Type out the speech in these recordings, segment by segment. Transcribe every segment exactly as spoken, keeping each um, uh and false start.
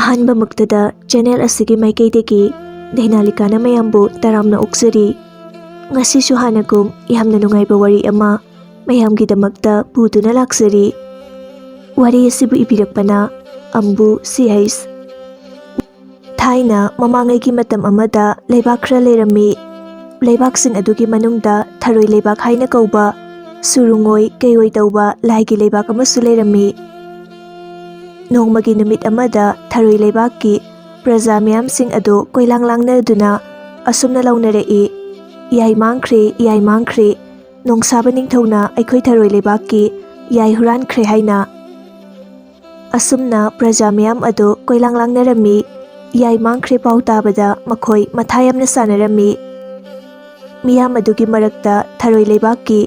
ꯑꯍꯥꯟꯕꯃꯛꯇꯗ channel ꯑꯁꯤꯒꯤ ꯃꯥꯏꯀꯩꯗꯒꯤ ꯗꯩꯅꯥꯂꯤꯀꯥꯅ ꯃꯌꯥꯝꯕꯨ ꯇꯔꯥꯝꯅ ꯑꯣꯛꯆꯔꯤ꯫ ꯉꯁꯤꯁꯨ ꯍꯥꯟꯅꯒꯨꯝ ꯌꯥꯝꯅ ꯅꯨꯡꯉꯥꯏꯕ ꯋꯥꯔꯤ ꯑꯃ ꯃꯌꯥꯝꯒꯤꯗꯃꯛꯇ ꯄꯨꯗꯨꯅ ꯂꯥꯛꯆꯔꯤ꯫ ꯋꯥꯔꯤ ꯑꯁꯤꯕꯨ ꯏꯕꯤꯔꯛꯄꯅ ꯑꯝꯕꯨ ꯁꯤ ꯍꯩꯁ꯫ ꯊꯥꯏꯅ ꯃꯃꯥꯡꯉꯩꯒꯤ ꯃꯇꯝ ꯑꯃꯗ ꯂꯩꯕꯥꯛ ꯈꯔ ꯂꯩꯔꯝꯃꯤ꯫ ꯂꯩꯕꯥꯛꯁꯤꯡ ꯑꯗꯨꯒꯤ ꯃꯅꯨꯡꯗ ꯊꯔꯣꯏ ꯂꯩꯕꯥꯛ ꯍꯥꯏꯅ ꯀꯧꯕ ꯁꯨꯔꯨꯡꯑꯣꯏ ꯀꯩꯑꯣꯏ ꯇꯧꯕ ꯂꯥꯏꯒꯤ ꯂꯩꯕꯥꯛ ꯑꯃꯁꯨ ꯂꯩꯔꯝꯃꯤ꯫ ꯅꯣꯡꯃꯒꯤ ꯅꯨꯃꯤꯠ ꯑꯃꯗ ꯊꯔꯣꯏ ꯂꯩꯕꯥꯛꯀꯤ ꯄ꯭ꯔꯖꯥ ꯃꯤꯌꯥꯝꯁꯤꯡ ꯑꯗꯨ ꯀꯣꯏꯂꯥꯡ ꯂꯥꯡꯅꯗꯨꯅ ꯑꯁꯨꯝꯅ ꯂꯥꯎꯅꯔꯛꯏ, "ꯌꯥꯏ ꯃꯥꯡꯈ꯭ꯔꯦ, ꯌꯥꯏ ꯃꯥꯡꯈ꯭ꯔꯦ, ꯅꯣꯡꯁꯥꯕ ꯅꯤꯡꯊꯧꯅ ꯑꯩꯈꯣꯏ ꯊꯔꯣꯏ ꯂꯩꯕꯥꯛꯀꯤ ꯌꯥꯏ ꯍꯨꯔꯥꯟꯈ꯭ꯔꯦ" ꯍꯥꯏꯅ꯫ ꯑꯁꯨꯝꯅ ꯄ꯭ꯔꯖꯥ ꯃꯤꯌꯥꯝ ꯑꯗꯨ ꯀꯣꯏꯂꯥꯡ ꯂꯥꯡꯅꯔꯝꯃꯤ꯫ ꯌꯥꯏ ꯃꯥꯡꯈ꯭ꯔꯦ ꯄꯥꯎ ꯇꯥꯕꯗ ꯃꯈꯣꯏ ꯃꯊꯥ ꯌꯥꯝꯅ ꯁꯥꯅꯔꯝꯃꯤ꯫ ꯃꯤꯌꯥꯝ ꯑꯗꯨꯒꯤ ꯃꯔꯛꯇ ꯊꯔꯣꯏ ꯂꯩꯕꯥꯛꯀꯤ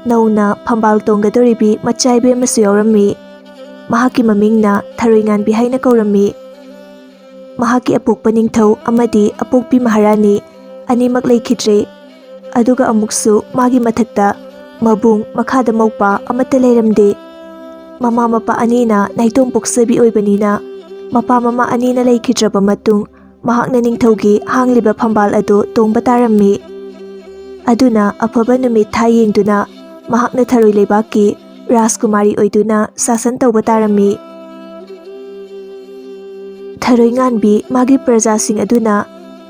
ꯅꯧꯅ ꯐꯝꯕꯥꯜ ꯇꯣꯡꯒꯗꯧꯔꯤꯕꯤ ꯃꯆꯥ ꯏꯕꯦꯝ ꯑꯃꯁꯨ ꯌꯥꯎꯔꯝꯃꯤ꯫ ꯃꯍꯥꯛꯀꯤ ꯃꯃꯤꯡꯅ ꯊꯔꯣꯏ ꯉꯥꯟꯕꯤ ꯍꯥꯏꯅ ꯀꯧꯔꯝꯃꯤ꯫ ꯃꯍꯥꯛꯀꯤ ꯑꯄꯣꯛꯄ ꯅꯤꯡꯊꯧ ꯑꯃꯗꯤ ꯑꯄꯣꯛꯄꯤ ꯃꯍꯥꯔꯥꯅꯤ ꯑꯅꯤꯃꯛ ꯂꯩꯈꯤꯗ꯭ꯔꯦ꯫ ꯑꯗꯨꯒ ꯑꯃꯨꯛꯁꯨ ꯃꯥꯒꯤ ꯃꯊꯛꯇ ꯃꯕꯨꯡ, ꯃꯈꯥꯗ ꯃꯧꯄ꯭ꯋꯥ ꯑꯃꯠꯇ ꯂꯩꯔꯝꯗꯦ꯫ ꯃꯃꯥ ꯃꯄꯥ ꯑꯅꯤꯅ ꯅꯥꯏꯇꯣꯝ ꯄꯣꯛꯆꯕꯤ ꯑꯣꯏꯕꯅꯤꯅ, ꯃꯄꯥ ꯃꯃꯥ ꯑꯅꯤꯅ ꯂꯩꯈꯤꯗ꯭ꯔꯕ ꯃꯇꯨꯡ ꯃꯍꯥꯛꯅ ꯅꯤꯡꯊꯧꯒꯤ ꯍꯥꯡꯂꯤꯕ ꯐꯝꯕꯥꯜ ꯑꯗꯨ ꯇꯣꯡꯕ ꯇꯥꯔꯝꯃꯤ꯫ ꯑꯗꯨꯅ ꯑꯐꯕ ꯅꯨꯃꯤꯠ ꯊꯥ ꯌꯦꯡꯗꯨꯅ ꯃꯍꯥꯛꯅ ꯊꯔꯣꯏ ꯂꯩꯕꯥꯛꯀꯤ ꯔꯥꯖꯀꯨꯃꯥꯔꯤ ꯑꯣꯏꯗꯨꯅ ꯁꯥꯁꯟ ꯇꯧꯕ ꯇꯥꯔꯝꯃꯤ꯫ ꯊꯔꯣꯏ ꯉꯥꯟꯕꯤ ꯃꯥꯒꯤ ꯄ꯭ꯔꯖꯥꯁꯤꯡ ꯑꯗꯨꯅ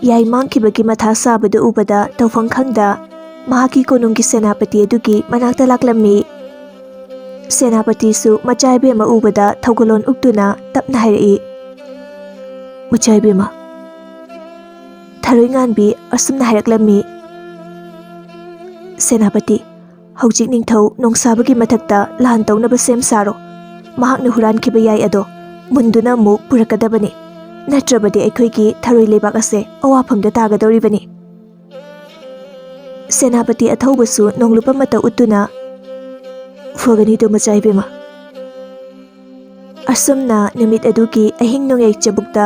ꯌꯥꯏ ꯃꯥꯡꯈꯤꯕꯒꯤ ꯃꯊꯥ ꯁꯥꯕꯗꯨ ꯎꯕꯗ ꯇꯧꯐꯝ ꯈꯪꯗ ꯃꯍꯥꯛꯀꯤ ꯀꯣꯅꯨꯡꯒꯤ ꯁꯦꯅꯥꯄꯇꯤ ꯑꯗꯨꯒꯤ ꯃꯅꯥꯛꯇ ꯂꯥꯛꯂꯝꯃꯤ꯫ ꯁꯦꯅꯥꯄꯇꯤꯁꯨ ꯃꯆꯥ ꯏꯕꯦꯝꯃ ꯎꯕꯗ ꯊꯧꯒꯜꯂꯣꯟ ꯎꯠꯇꯨꯅ ꯇꯞꯅ ꯍꯥꯏꯔꯛꯏ, "ꯃꯆꯥ ꯏꯕꯦꯝꯃ꯫" ꯊꯔꯣꯏ ꯉꯥꯟꯕꯤ ꯑꯁꯨꯝꯅ ꯍꯥꯏꯔꯛꯂꯝꯃꯤ, "ꯁꯦꯅꯥꯄꯇꯤ, ꯍꯧꯖꯤꯛ ꯅꯤꯡꯊꯧ ꯅꯣꯡꯁꯥꯕꯒꯤ ꯃꯊꯛꯇ ꯂꯥꯟ ꯇꯧꯅꯕ ꯁꯦꯝ ꯁꯥꯔꯣ꯫ ꯃꯍꯥꯛꯅ ꯍꯨꯔꯥꯟꯈꯤꯕ ꯌꯥꯏ ꯑꯗꯣ ꯃꯨꯟꯗꯨꯅ ꯑꯃꯨꯛ ꯄꯨꯔꯛꯀꯗꯕꯅꯤ꯫ ꯅꯠꯇ꯭ꯔꯕꯗꯤ ꯑꯩꯈꯣꯏꯒꯤ ꯊꯔꯣꯏ ꯂꯩꯕꯥꯛ ꯑꯁꯦ ꯑꯋꯥꯐꯝꯗ ꯇꯥꯒꯗꯧꯔꯤꯕꯅꯤ꯫" ꯁꯦꯅꯥꯄꯇꯤ ꯑꯊꯧꯕꯁꯨ ꯅꯣꯡꯂꯨꯞ ꯑꯃꯠꯇ ꯎꯠꯇꯨꯅ, "ꯐꯒꯅꯤꯗꯣ ꯃꯆꯥ ꯏꯕꯦꯝꯃ꯫" ꯑꯁꯨꯝꯅ ꯅꯨꯃꯤꯠ ꯑꯗꯨꯒꯤ ꯑꯍꯤꯡ ꯅꯣꯡꯌꯥꯏ ꯆꯕꯨꯛꯇ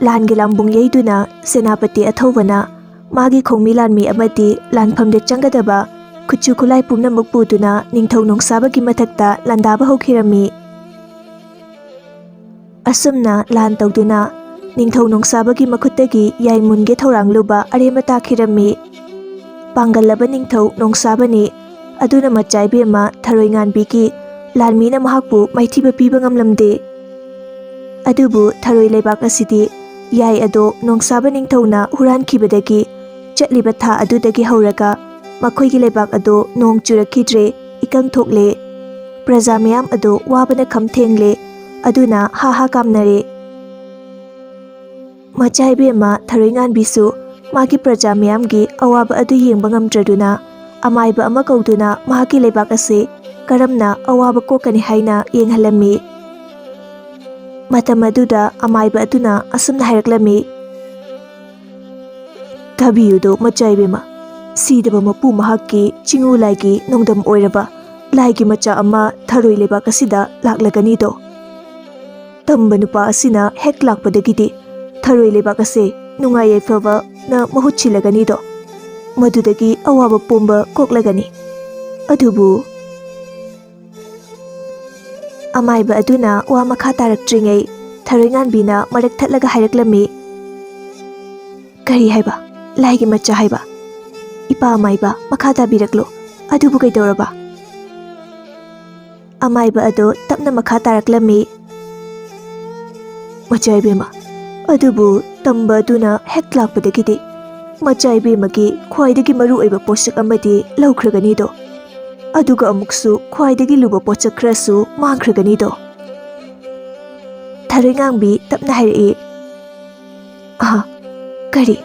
ꯂꯥꯟꯒꯤ ꯂꯥꯝꯕꯨꯡ ꯌꯩꯗꯨꯅ ꯁꯦꯅꯥꯄꯇꯤ ꯑꯊꯧꯕꯅ ꯃꯥꯒꯤ ꯈꯣꯡꯃꯤ ꯂꯥꯟꯃꯤ ꯑꯃꯗꯤ ꯂꯥꯟꯐꯝꯗ ꯆꯪꯒꯗꯕ ꯈꯨꯠꯁꯨ ꯈꯨꯠꯂꯥꯏ ꯄꯨꯝꯅꯃꯛ ꯄꯨꯗꯨꯅ ꯅꯤꯡꯊꯧ ꯅꯣꯡꯁꯥꯕꯒꯤ ꯃꯊꯛꯇ ꯂꯥꯟꯗꯥꯕ ꯍꯧꯈꯤꯔꯝꯃꯤ꯫ ꯑꯁꯨꯝꯅ ꯂꯥꯟ ꯇꯧꯗꯨꯅ ꯅꯤꯡꯊꯧ ꯅꯣꯡꯁꯥꯕꯒꯤ ꯃꯈꯨꯠꯇꯒꯤ ꯌꯥꯏ ꯃꯨꯟꯒꯦ ꯊꯧꯔꯥꯡꯂꯨꯕ ꯑꯔꯦꯝꯕ ꯇꯥꯈꯤꯔꯝꯃꯤ꯫ ꯄꯥꯡꯒꯜꯂꯕ ꯅꯤꯡꯊꯧ ꯅꯣꯡꯁꯥꯕꯅꯤ꯫ ꯑꯗꯨꯅ ꯃꯆꯥ ꯏꯕꯦꯝꯃ ꯊꯔꯣꯏ ꯉꯥꯟꯕꯤꯒꯤ ꯂꯥꯟꯃꯤꯅ ꯃꯍꯥꯛꯄꯨ ꯃꯥꯏꯊꯤꯕ ꯄꯤꯕ ꯉꯝꯂꯝꯗꯦ꯫ ꯑꯗꯨꯕꯨ ꯊꯔꯣꯏ ꯂꯩꯕꯥꯛ ꯑꯁꯤꯗꯤ ꯌꯥꯏ ꯑꯗꯣ ꯅꯣꯡꯁꯥꯕ ꯅꯤꯡꯊꯧꯅ ꯍꯨꯔꯥꯟꯈꯤꯕꯗꯒꯤ ꯆꯠꯂꯤꯕ ꯊꯥ ꯑꯗꯨꯗꯒꯤ ꯍꯧꯔꯒ ꯃꯈꯣꯏꯒꯤ ꯂꯩꯕꯥꯛ ꯑꯗꯣ ꯅꯣꯡ ꯆꯨꯔꯛꯈꯤꯗ꯭ꯔꯦ, ꯏꯀꯪ ꯊꯣꯛꯂꯦ꯫ ꯄ꯭ꯔꯖꯥ ꯃꯌꯥꯝ ꯑꯗꯣ ꯋꯥꯕꯅ ꯈꯝ ꯊꯦꯡꯂꯦ꯫ ꯑꯗꯨꯅ ꯍꯥ ꯍꯥ ꯀꯥꯝꯅꯔꯦ꯫ ꯃꯆꯥ ꯏꯕꯦꯝꯃ ꯊꯔꯣꯏ ꯉꯥꯟꯕꯤꯁꯨ ꯃꯥꯒꯤ ꯄ꯭ꯔꯖꯥ ꯃꯌꯥꯝꯒꯤ ꯑꯋꯥꯕ ꯑꯗꯨ ꯌꯦꯡꯕ ꯉꯝꯗ꯭ꯔꯗꯨꯅ ꯑꯃꯥꯏꯕ ꯑꯃ ꯀꯧꯗꯨꯅ ꯃꯍꯥꯛꯀꯤ ꯂꯩꯕꯥꯛ ꯑꯁꯤ ꯀꯔꯝꯅ ꯑꯋꯥꯕ ꯀꯣꯛꯀꯅꯤ ꯍꯥꯏꯅ ꯌꯦꯡꯍꯜꯂꯝꯃꯤ꯫ ꯃꯇꯝ ꯑꯗꯨꯗ ꯑꯃꯥꯏꯕ ꯑꯗꯨꯅ ꯑꯁꯨꯝꯅ ꯍꯥꯏꯔꯛꯂꯝꯃꯤ, "ꯊꯥꯕꯤꯌꯨꯗꯣ ꯃꯆꯥ ꯏꯕꯦꯝꯃ, ꯁꯤꯗꯕ ꯃꯄꯨ ꯃꯍꯥꯛꯀꯤ ꯆꯤꯡꯎ ꯂꯥꯏꯒꯤ ꯅꯣꯡꯗꯝ ꯑꯣꯏꯔꯕ ꯂꯥꯏꯒꯤ ꯃꯆꯥ ꯑꯃ ꯊꯔꯣꯏ ꯂꯩꯕꯥꯛ ꯑꯁꯤꯗ ꯂꯥꯛꯂꯒꯅꯤꯗꯣ꯫ ꯇꯝꯕ ꯅꯨꯄꯥ ꯑꯁꯤꯅ ꯍꯦꯛ ꯂꯥꯛꯄꯗꯒꯤꯗꯤ ꯊꯔꯣꯏ ꯂꯩꯕꯥꯛ ꯑꯁꯦ ꯅꯨꯡꯉꯥꯏ ꯌꯥꯏꯐꯕꯅ ꯃꯍꯨꯠ ꯁꯤꯜꯂꯒꯅꯤꯗꯣ꯫ ꯃꯗꯨꯗꯒꯤ ꯑꯋꯥꯕ ꯄꯨꯝꯕ ꯀꯣꯛꯂꯒꯅꯤ꯫ ꯑꯗꯨꯕꯨ" ꯑꯃꯥꯏꯕ ꯑꯗꯨꯅ ꯋꯥ ꯃꯈꯥ ꯇꯥꯔꯛꯇ꯭ꯔꯤꯉꯩ ꯊꯔꯣꯏ ꯉꯥꯟꯕꯤꯅ ꯃꯔꯛ ꯊꯠꯂꯒ ꯍꯥꯏꯔꯛꯂꯝꯃꯤ, "ꯀꯔꯤ ꯍꯥꯏꯕ? ꯂꯥꯏꯒꯤ ꯃꯆꯥ ꯍꯥꯏꯕ? ꯏꯄꯥ ꯑꯃꯥꯏꯕ, ꯃꯈꯥ ꯇꯥꯕꯤꯔꯛꯂꯣ꯫ ꯑꯗꯨꯕꯨ ꯀꯩꯗꯧꯔꯕ?" ꯑꯃꯥꯏꯕ ꯑꯗꯣ ꯇꯞꯅ ꯃꯈꯥ ꯇꯥꯔꯛꯂꯝꯃꯤ, "ꯃꯆꯥ ꯏꯕꯦꯝꯃ, ꯑꯗꯨꯕꯨ ꯇꯝꯕ ꯑꯗꯨꯅ ꯍꯦꯛ ꯂꯥꯛꯄꯗꯒꯤꯗꯤ ꯃꯆꯥ ꯏꯕꯦꯝꯃꯒꯤ ꯈ꯭ꯋꯥꯏꯗꯒꯤ ꯃꯔꯨ ꯑꯣꯏꯕ ꯄꯣꯠꯁꯛ ꯑꯃꯗꯤ ꯂꯧꯈ꯭ꯔꯒꯅꯤꯗꯣ꯫ ꯑꯗꯨꯒ ꯑꯃꯨꯛꯁꯨ ꯈ꯭ꯋꯥꯏꯗꯒꯤ ꯂꯨꯕ ꯄꯣꯠꯁꯛ ꯈꯔꯁꯨ ꯃꯥꯡꯈ꯭ꯔꯒꯅꯤꯗꯣ꯫" ꯊꯔꯣꯏ ꯉꯥꯡꯕꯤ ꯇꯞꯅ ꯍꯥꯏꯔꯛꯏ, "ꯑꯍ, ꯀꯔꯤ?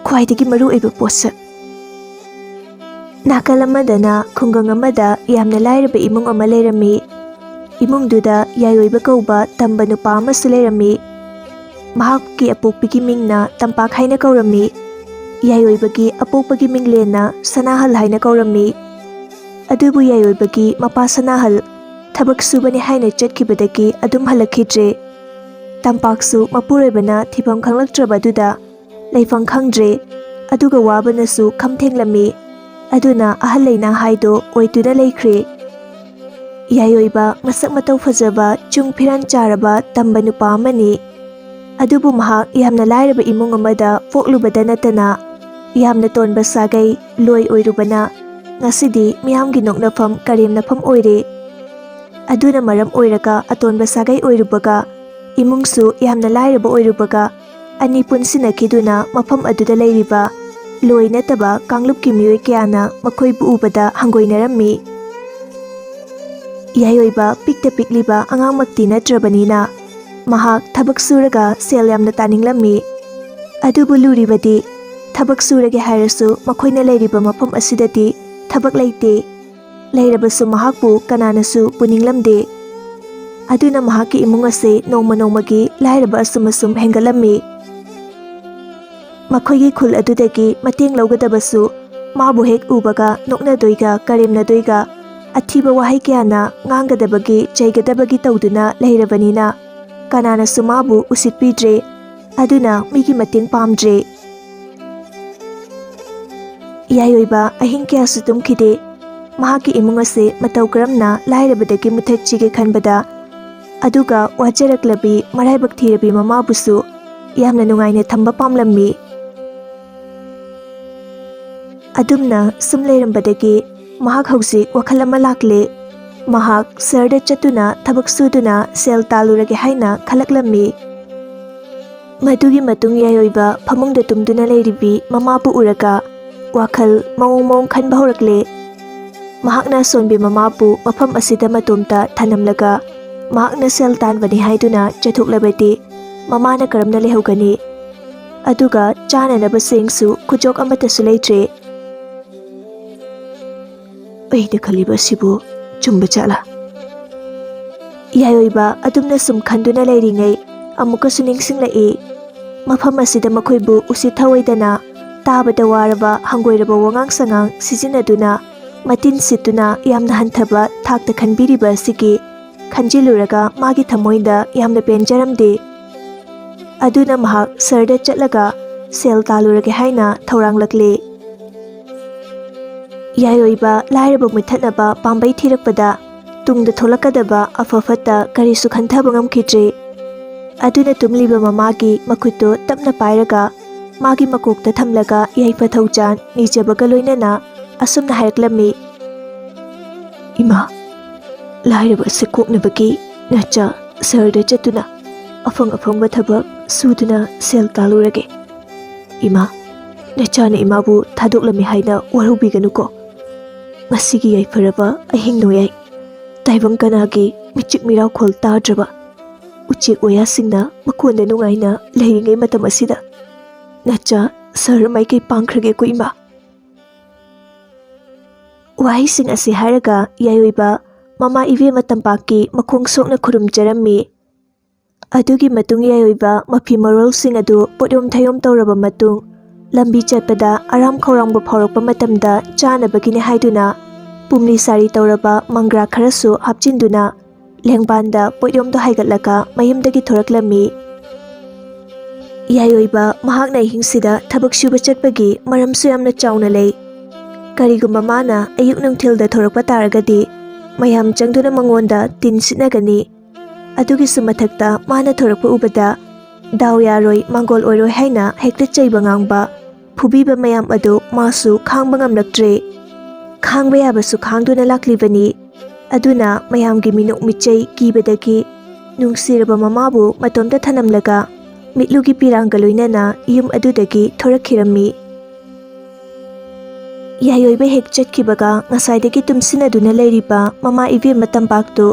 ꯈ꯭ꯋꯥꯏꯗꯒꯤ ꯃꯔꯨ ꯑꯣꯏꯕ ꯄꯣꯠꯁꯛ?" ꯅꯥꯀꯜ ꯑꯃꯗꯅ ꯈꯨꯡꯒꯪ ꯑꯃꯗ ꯌꯥꯝꯅ ꯂꯥꯏꯔꯕ ꯏꯃꯨꯡ ꯑꯃ ꯂꯩꯔꯝꯃꯤ꯫ ꯏꯃꯨꯡꯗꯨꯗ ꯌꯥꯏꯑꯣꯏꯕ ꯀꯧꯕ ꯇꯝꯕ ꯅꯨꯄꯥ ꯑꯃꯁꯨ ꯂꯩꯔꯝꯃꯤ꯫ ꯃꯍꯥꯛꯀꯤ ꯑꯄꯣꯛꯄꯤꯒꯤ ꯃꯤꯡꯅ ꯇꯝꯄꯥꯛ ꯍꯥꯏꯅ ꯀꯧꯔꯝꯃꯤ꯫ ꯌꯥꯏꯑꯣꯏꯕꯒꯤ ꯑꯄꯣꯛꯄꯒꯤ ꯃꯤꯡꯂꯦꯟꯅ ꯁꯅꯥꯍꯜ ꯍꯥꯏꯅ ꯀꯧꯔꯝꯃꯤ꯫ ꯑꯗꯨꯕꯨ ꯌꯥꯏꯑꯣꯏꯕꯒꯤ ꯃꯄꯥ ꯁꯅꯥꯍꯜ ꯊꯕꯛ ꯁꯨꯕꯅꯤ ꯍꯥꯏꯅ ꯆꯠꯈꯤꯕꯗꯒꯤ ꯑꯗꯨꯝ ꯍꯜꯂꯛꯈꯤꯗ꯭ꯔꯦ꯫ ꯇꯝꯄꯥꯛꯁꯨ ꯃꯄꯨꯔꯣꯏꯕꯅ ꯊꯤꯐꯝ ꯈꯪꯂꯛꯇ꯭ꯔꯕ ꯑꯗꯨꯗ ꯂꯩꯐꯝ ꯈꯪꯗ꯭ꯔꯦ꯫ ꯑꯗꯨꯒ ꯋꯥꯕꯅꯁꯨ ꯈꯝ ꯊꯦꯡꯂꯝꯃꯤ꯫ ꯑꯗꯨꯅ ꯑꯍꯜ ꯂꯩꯅꯥ ꯍꯥꯏꯗꯣ ꯑꯣꯏꯗꯨꯅ ꯂꯩꯈ꯭ꯔꯦ꯫ ꯏꯌꯥꯏ ꯑꯣꯏꯕ, ꯃꯁꯛ ꯃꯇꯧ ꯐꯖꯕ, ꯆꯨꯡ ꯐꯤꯔꯥꯟ ꯆꯥꯔꯕ ꯇꯝꯕ ꯅꯨꯄꯥ ꯑꯃꯅꯤ꯫ ꯑꯗꯨꯕꯨ ꯃꯍꯥꯛ ꯌꯥꯝꯅ ꯂꯥꯏꯔꯕ ꯏꯃꯨꯡ ꯑꯃꯗ ꯄꯣꯛꯂꯨꯕꯗ ꯅꯠꯇꯅ, ꯌꯥꯝꯅ ꯇꯣꯟꯕ ꯁꯥꯒꯩ ꯂꯣꯏ ꯑꯣꯏꯔꯨꯕꯅ, ꯉꯁꯤꯗꯤ ꯃꯤꯌꯥꯝꯒꯤ ꯅꯣꯛꯅꯐꯝ ꯀꯔꯦꯝꯅꯐꯝ ꯑꯣꯏꯔꯦ꯫ ꯑꯗꯨꯅ ꯃꯔꯝ ꯑꯣꯏꯔꯒ, ꯑꯇꯣꯟꯕ ꯁꯥꯒꯩ ꯑꯣꯏꯔꯨꯕꯒ, ꯏꯃꯨꯡꯁꯨ ꯌꯥꯝꯅ ꯂꯥꯏꯔꯕ ꯑꯣꯏꯔꯨꯕꯒ, ꯑꯅꯤ ꯄꯨꯟꯁꯤꯟꯅꯈꯤꯗꯨꯅ ꯃꯐꯝ ꯑꯗꯨꯗ ꯂꯩꯔꯤꯕ ꯂꯣꯏ ꯅꯠꯇꯕ ꯀꯥꯡꯂꯨꯞꯀꯤ ꯃꯤꯑꯣꯏ ꯀꯌꯥꯅ ꯃꯈꯣꯏꯕꯨ ꯎꯕꯗ ꯍꯪꯒꯣꯏꯅꯔꯝꯃꯤ꯫ ꯏꯌꯥꯏ ꯑꯣꯏꯕ ꯄꯤꯛꯇ ꯄꯤꯛꯂꯤꯕ ꯑꯉꯥꯡꯃꯛꯇꯤ ꯅꯠꯇ꯭ꯔꯕꯅꯤꯅ, ꯃꯍꯥꯛ ꯊꯕꯛ ꯁꯨꯔꯒ ꯁꯦꯜ ꯌꯥꯝꯅ ꯇꯥꯅꯤꯡꯂꯝꯃꯤ꯫ ꯑꯗꯨꯕꯨ ꯂꯨꯔꯤꯕꯗꯤ, ꯊꯕꯛ ꯁꯨꯔꯒꯦ ꯍꯥꯏꯔꯁꯨ ꯃꯈꯣꯏꯅ ꯂꯩꯔꯤꯕ ꯃꯐꯝ ꯑꯁꯤꯗꯗꯤ ꯊꯕꯛ ꯂꯩꯇꯦ꯫ ꯂꯩꯔꯕꯁꯨ ꯃꯍꯥꯛꯄꯨ ꯀꯅꯥꯅꯁꯨ ꯄꯨꯅꯤꯡꯂꯝꯗꯦ꯫ ꯑꯗꯨꯅ ꯃꯍꯥꯛꯀꯤ ꯏꯃꯨꯡ ꯑꯁꯤ ꯅꯣꯡꯃ ꯅꯣꯡꯃꯒꯤ ꯂꯥꯏꯔꯕ ꯑꯁꯨꯝ ꯑꯁꯨꯝ ꯍꯦꯟꯒꯠꯂꯝꯃꯤ꯫ ꯃꯈꯣꯏꯒꯤ ꯈꯨꯜ ꯑꯗꯨꯗꯒꯤ ꯃꯇꯦꯡ ꯂꯧꯒꯗꯕꯁꯨ ꯃꯥꯕꯨ ꯍꯦꯛ ꯎꯕꯒ ꯅꯣꯛꯅꯗꯣꯏꯒ ꯀꯔꯦꯝꯅꯗꯣꯏꯒ, ꯑꯊꯤꯕ ꯋꯥꯍꯩ ꯀꯌꯥꯅ ꯉꯥꯡꯒꯗꯕꯒꯤ ꯆꯩꯒꯗꯕꯒꯤ ꯇꯧꯗꯨꯅ ꯂꯩꯔꯕꯅꯤꯅ, ꯀꯅꯥꯅꯁꯨ ꯃꯥꯕꯨ ꯎꯁꯤꯠꯄꯤꯗ꯭ꯔꯦ꯫ ꯑꯗꯨꯅ ꯃꯤꯒꯤ ꯃꯇꯦꯡ ꯄꯥꯝꯗ꯭ꯔꯦ꯫ ꯏꯌꯥꯏ ꯑꯣꯏꯕ ꯑꯍꯤꯡ ꯀꯌꯥꯁꯨ ꯇꯨꯝꯈꯤꯗꯦ꯫ ꯃꯍꯥꯛꯀꯤ ꯏꯃꯨꯡ ꯑꯁꯤ ꯃꯇꯧ ꯀꯔꯝꯅ ꯂꯥꯏꯔꯕꯗꯒꯤ ꯃꯨꯊꯠꯁꯤꯒꯦ ꯈꯟꯕꯗ, ꯑꯗꯨꯒ ꯋꯥꯖꯔꯛꯂꯕꯤ ꯃꯔꯥꯏꯕꯛ ꯊꯤꯔꯕꯤ ꯃꯃꯥꯕꯨꯁꯨ ꯌꯥꯝꯅ ꯅꯨꯡꯉꯥꯏꯅ ꯊꯝꯕ ꯄꯥꯝꯂꯝꯃꯤ꯫ ꯑꯗꯨꯝꯅ ꯁꯨꯝ ꯂꯩꯔꯝꯕꯗꯒꯤ ꯃꯍꯥꯛ ꯍꯧꯖꯤꯛ ꯋꯥꯈꯜ ꯑꯃ ꯂꯥꯛꯂꯦ꯫ ꯃꯍꯥꯛ ꯁꯍꯔꯗ ꯆꯠꯇꯨꯅ ꯊꯕꯛ ꯁꯨꯗꯨꯅ ꯁꯦꯜ ꯇꯥꯜꯂꯨꯔꯒꯦ ꯍꯥꯏꯅ ꯈꯜꯂꯛꯂꯝꯃꯤ꯫ ꯃꯗꯨꯒꯤ ꯃꯇꯨꯡ ꯏꯌꯥꯏ ꯑꯣꯏꯕ ꯐꯃꯨꯡꯗ ꯇꯨꯝꯗꯨꯅ ꯂꯩꯔꯤꯕꯤ ꯃꯃꯥꯕꯨ ꯎꯔꯒ ꯋꯥꯈꯜ ꯃꯑꯣꯡ ꯃꯑꯣꯡ ꯈꯟꯕ ꯍꯧꯔꯛꯂꯦ꯫ ꯃꯍꯥꯛꯅ ꯑꯁꯣꯟꯕꯤ ꯃꯃꯥꯕꯨ ꯃꯐꯝ ꯑꯁꯤꯗ ꯃꯇꯣꯝꯇ ꯊꯅꯝꯂꯒ, ꯃꯍꯥꯛꯅ ꯁꯦꯜ ꯇꯥꯟꯕꯅꯤ ꯍꯥꯏꯗꯨꯅ ꯆꯠꯊꯣꯛꯂꯕꯗꯤ ꯃꯃꯥꯅ ꯀꯔꯝꯅ ꯂꯩꯍꯧꯒꯅꯤ? ꯑꯗꯨꯒ ꯆꯥꯅꯅꯕꯁꯤꯡꯁꯨ ꯈꯨꯖꯣꯛ ꯑꯃꯠꯇꯁꯨ ꯂꯩꯇ꯭ꯔꯦ꯫ ꯑꯩꯅ ꯈꯜꯂꯤꯕ ꯑꯁꯤꯕꯨ ꯆꯨꯝꯕ ꯖꯥꯠꯂꯥ? ꯏꯌꯥꯏ ꯑꯣꯏꯕ ꯑꯗꯨꯝꯅ ꯁꯨꯝ ꯈꯟꯗꯨꯅ ꯂꯩꯔꯤꯉꯩ, ꯑꯃꯨꯛꯀꯁꯨ ꯅꯤꯡꯁꯤꯡꯂꯛꯏ꯫ ꯃꯐꯝ ꯑꯁꯤꯗ ꯃꯈꯣꯏꯕꯨ ꯎꯁꯤꯠ ꯊꯑꯣꯏꯗꯅ, ꯇꯥꯕꯗ ꯋꯥꯔꯕ ꯍꯪꯒꯣꯏꯔꯕ ꯋꯥꯉꯥꯡ ꯁꯉꯥꯡ ꯁꯤꯖꯤꯟꯅꯗꯨꯅ, ꯃꯇꯤꯟ ꯁꯤꯠꯇꯨꯅ ꯌꯥꯝꯅ ꯍꯟꯊꯕ ꯊꯥꯛꯇ ꯈꯟꯕꯤꯔꯤꯕ ꯑꯁꯤꯒꯤ ꯈꯟꯖꯤꯜꯂꯨꯔꯒ ꯃꯥꯒꯤ ꯊꯃꯣꯏꯗ ꯌꯥꯝꯅ ꯄꯦꯟꯖꯔꯝꯗꯦ꯫ ꯑꯗꯨꯅ ꯃꯍꯥꯛ ꯁꯍꯔꯗ ꯆꯠꯂꯒ ꯁꯦꯜ ꯇꯥꯜꯂꯨꯔꯒꯦ ꯍꯥꯏꯅ ꯊꯧꯔꯥꯡꯂꯛꯂꯦ꯫ ꯏꯌꯥꯏ ꯑꯣꯏꯕ ꯂꯥꯏꯔꯕ ꯃꯨꯠꯊꯠꯅꯕ ꯄꯥꯝꯕꯩ ꯊꯤꯔꯛꯄꯗ, ꯇꯨꯡꯗ ꯊꯣꯛꯂꯛꯀꯗꯕ ꯑꯐ ꯐꯠꯇ ꯀꯔꯤꯁꯨ ꯈꯟꯊꯕ ꯉꯝꯈꯤꯗ꯭ꯔꯦ꯫ ꯑꯗꯨꯅ ꯇꯨꯝꯂꯤꯕ ꯃꯃꯥꯒꯤ ꯃꯈꯨꯠꯇꯨ ꯇꯞꯅ ꯄꯥꯏꯔꯒ ꯃꯥꯒꯤ ꯃꯀꯣꯛꯇ ꯊꯝꯂꯒ ꯌꯥꯏꯐ ꯊꯧꯖꯥꯜ ꯅꯤꯖꯕꯒ ꯂꯣꯏꯅꯅ ꯑꯁꯨꯝꯅ ꯍꯥꯏꯔꯛꯂꯝꯃꯤ, "ꯏꯃꯥ, ꯂꯥꯏꯔꯕ ꯑꯁꯤ ꯀꯣꯛꯅꯕꯒꯤ ꯅꯆꯥ ꯁꯍꯔꯗ ꯆꯠꯇꯨꯅ ꯑꯐꯪ ꯑꯐꯪꯕ ꯊꯕꯛ ꯁꯨꯗꯨꯅ ꯁꯦꯜ ꯇꯥꯜꯂꯨꯔꯒꯦ꯫ ꯏꯃꯥ, ꯅꯆꯥꯅ ꯏꯃꯥꯕꯨ ꯊꯥꯗꯣꯛꯂꯝꯃꯤ ꯍꯥꯏꯅ ꯋꯥꯔꯧꯕꯤꯒꯅꯨꯀꯣ꯫ ꯉꯁꯤꯒꯤ ꯌꯥꯏꯐꯔꯕ ꯑꯍꯤꯡ ꯅꯣꯡꯌꯥꯏ ꯇꯥꯏꯕꯪ ꯀꯅꯥꯒꯤ ꯃꯤꯆꯤꯛ ꯃꯤꯔꯥꯎꯈꯣꯜ ꯇꯥꯗ꯭ꯔꯕ, ꯎꯆꯦꯛ ꯋꯥꯌꯥꯁꯤꯡꯅ ꯃꯀꯣꯟꯗ ꯅꯨꯡꯉꯥꯏꯅ ꯂꯩꯔꯤꯉꯩ ꯃꯇꯝ ꯑꯁꯤꯗ ꯅꯆꯥ ꯁꯍꯔ ꯃꯥꯏꯀꯩ ꯄꯥꯡꯈ꯭ꯔꯒꯦꯀꯣ ꯏꯃꯥ꯫" ꯋꯥꯍꯩꯁꯤꯡ ꯑꯁꯤ ꯍꯥꯏꯔꯒ ꯌꯥꯏꯑꯣꯏꯕ ꯃꯃꯥ ꯏꯕꯦꯝꯃ ꯇꯝꯄꯥꯛꯀꯤ ꯃꯈꯣꯡ ꯁꯣꯛꯅ ꯈꯨꯔꯨꯝꯖꯔꯝꯃꯤ꯫ ꯑꯗꯨꯒꯤ ꯃꯇꯨꯡ ꯌꯥꯏꯑꯣꯏꯕ ꯃꯐꯤ ꯃꯔꯣꯜꯁꯤꯡ ꯑꯗꯨ ꯄꯣꯠꯌꯣꯝ ꯊꯩꯌꯣꯝ ꯇꯧꯔꯕ ꯃꯇꯨꯡ, ꯂꯝꯕꯤ ꯆꯠꯄꯗ ꯑꯔꯥꯝ ꯈꯧꯔꯥꯡꯕ ꯐꯥꯎꯔꯛꯄ ꯃꯇꯝꯗ ꯆꯥꯅꯕꯒꯤꯅꯤ ꯍꯥꯏꯗꯨꯅ ꯄꯨꯝꯂꯤ ꯁꯥꯔꯤ ꯇꯧꯔꯕ ꯃꯪꯒ꯭ꯔꯥ ꯈꯔꯁꯨ ꯍꯥꯞꯆꯤꯟꯗꯨꯅ ꯂꯦꯡꯕꯥꯟꯗ ꯄꯣꯠꯌꯣꯝꯗꯣ ꯍꯥꯏꯒꯠꯂꯒ ꯃꯌꯨꯝꯗꯒꯤ ꯊꯣꯔꯛꯂꯝꯃꯤ꯫ ꯌꯥꯏꯑꯣꯏꯕ ꯃꯍꯥꯛꯅ ꯑꯍꯤꯡꯁꯤꯗ ꯊꯕꯛ ꯁꯨꯕ ꯆꯠꯄꯒꯤ ꯃꯔꯝꯁꯨ ꯌꯥꯝꯅ ꯆꯥꯎꯅ ꯂꯩ꯫ ꯀꯔꯤꯒꯨꯝꯕ ꯃꯥꯅ ꯑꯌꯨꯛ ꯅꯨꯡꯊꯤꯜꯗ ꯊꯣꯔꯛꯄ ꯇꯥꯔꯒꯗꯤ ꯃꯌꯥꯝ ꯆꯪꯗꯨꯅ ꯃꯉꯣꯟꯗ ꯇꯤꯟ ꯁꯤꯠꯅꯒꯅꯤ꯫ ꯑꯗꯨꯒꯤꯁꯨ ꯃꯊꯛꯇ ꯃꯥꯅ ꯊꯣꯔꯛꯄ ꯎꯕꯗ ꯗꯥꯎ ꯌꯥꯔꯣꯏ, ꯃꯥꯡꯒꯣꯜ ꯑꯣꯏꯔꯣꯏ ꯍꯥꯏꯅ ꯍꯦꯛꯇ ꯆꯩꯕ ꯉꯥꯡꯕ, ꯐꯨꯕꯤꯕ ꯃꯌꯥꯝ ꯑꯗꯨ ꯃꯥꯁꯨ ꯈꯥꯡꯕ ꯉꯝꯂꯛꯇ꯭ꯔꯦ꯫ ꯈꯥꯡꯕ ꯌꯥꯕꯁꯨ ꯈꯥꯡꯗꯨꯅ ꯂꯥꯛꯂꯤꯕꯅꯤ꯫ ꯑꯗꯨꯅ ꯃꯌꯥꯝꯒꯤ ꯃꯤꯅꯣꯛ ꯃꯤꯆꯩ ꯀꯤꯕꯗꯒꯤ ꯅꯨꯡꯁꯤꯔꯕ ꯃꯃꯥꯕꯨ ꯃꯇꯣꯝꯇ ꯊꯅꯝꯂꯒ ꯃꯤꯠꯂꯨꯒꯤ ꯄꯤꯔꯥꯡꯒ ꯂꯣꯏꯅꯅ ꯌꯨꯝ ꯑꯗꯨꯗꯒꯤ ꯊꯣꯔꯛꯈꯤꯔꯝꯃꯤ꯫ ꯌꯥꯏꯑꯣꯏꯕ ꯍꯦꯛ ꯆꯠꯈꯤꯕꯒ ꯉꯁꯥꯏꯗꯒꯤ ꯇꯨꯝꯁꯤꯟꯅꯗꯨꯅ ꯂꯩꯔꯤꯕ ꯃꯃꯥ ꯏꯕꯦꯝꯃ ꯇꯝꯄꯥꯛꯇꯨ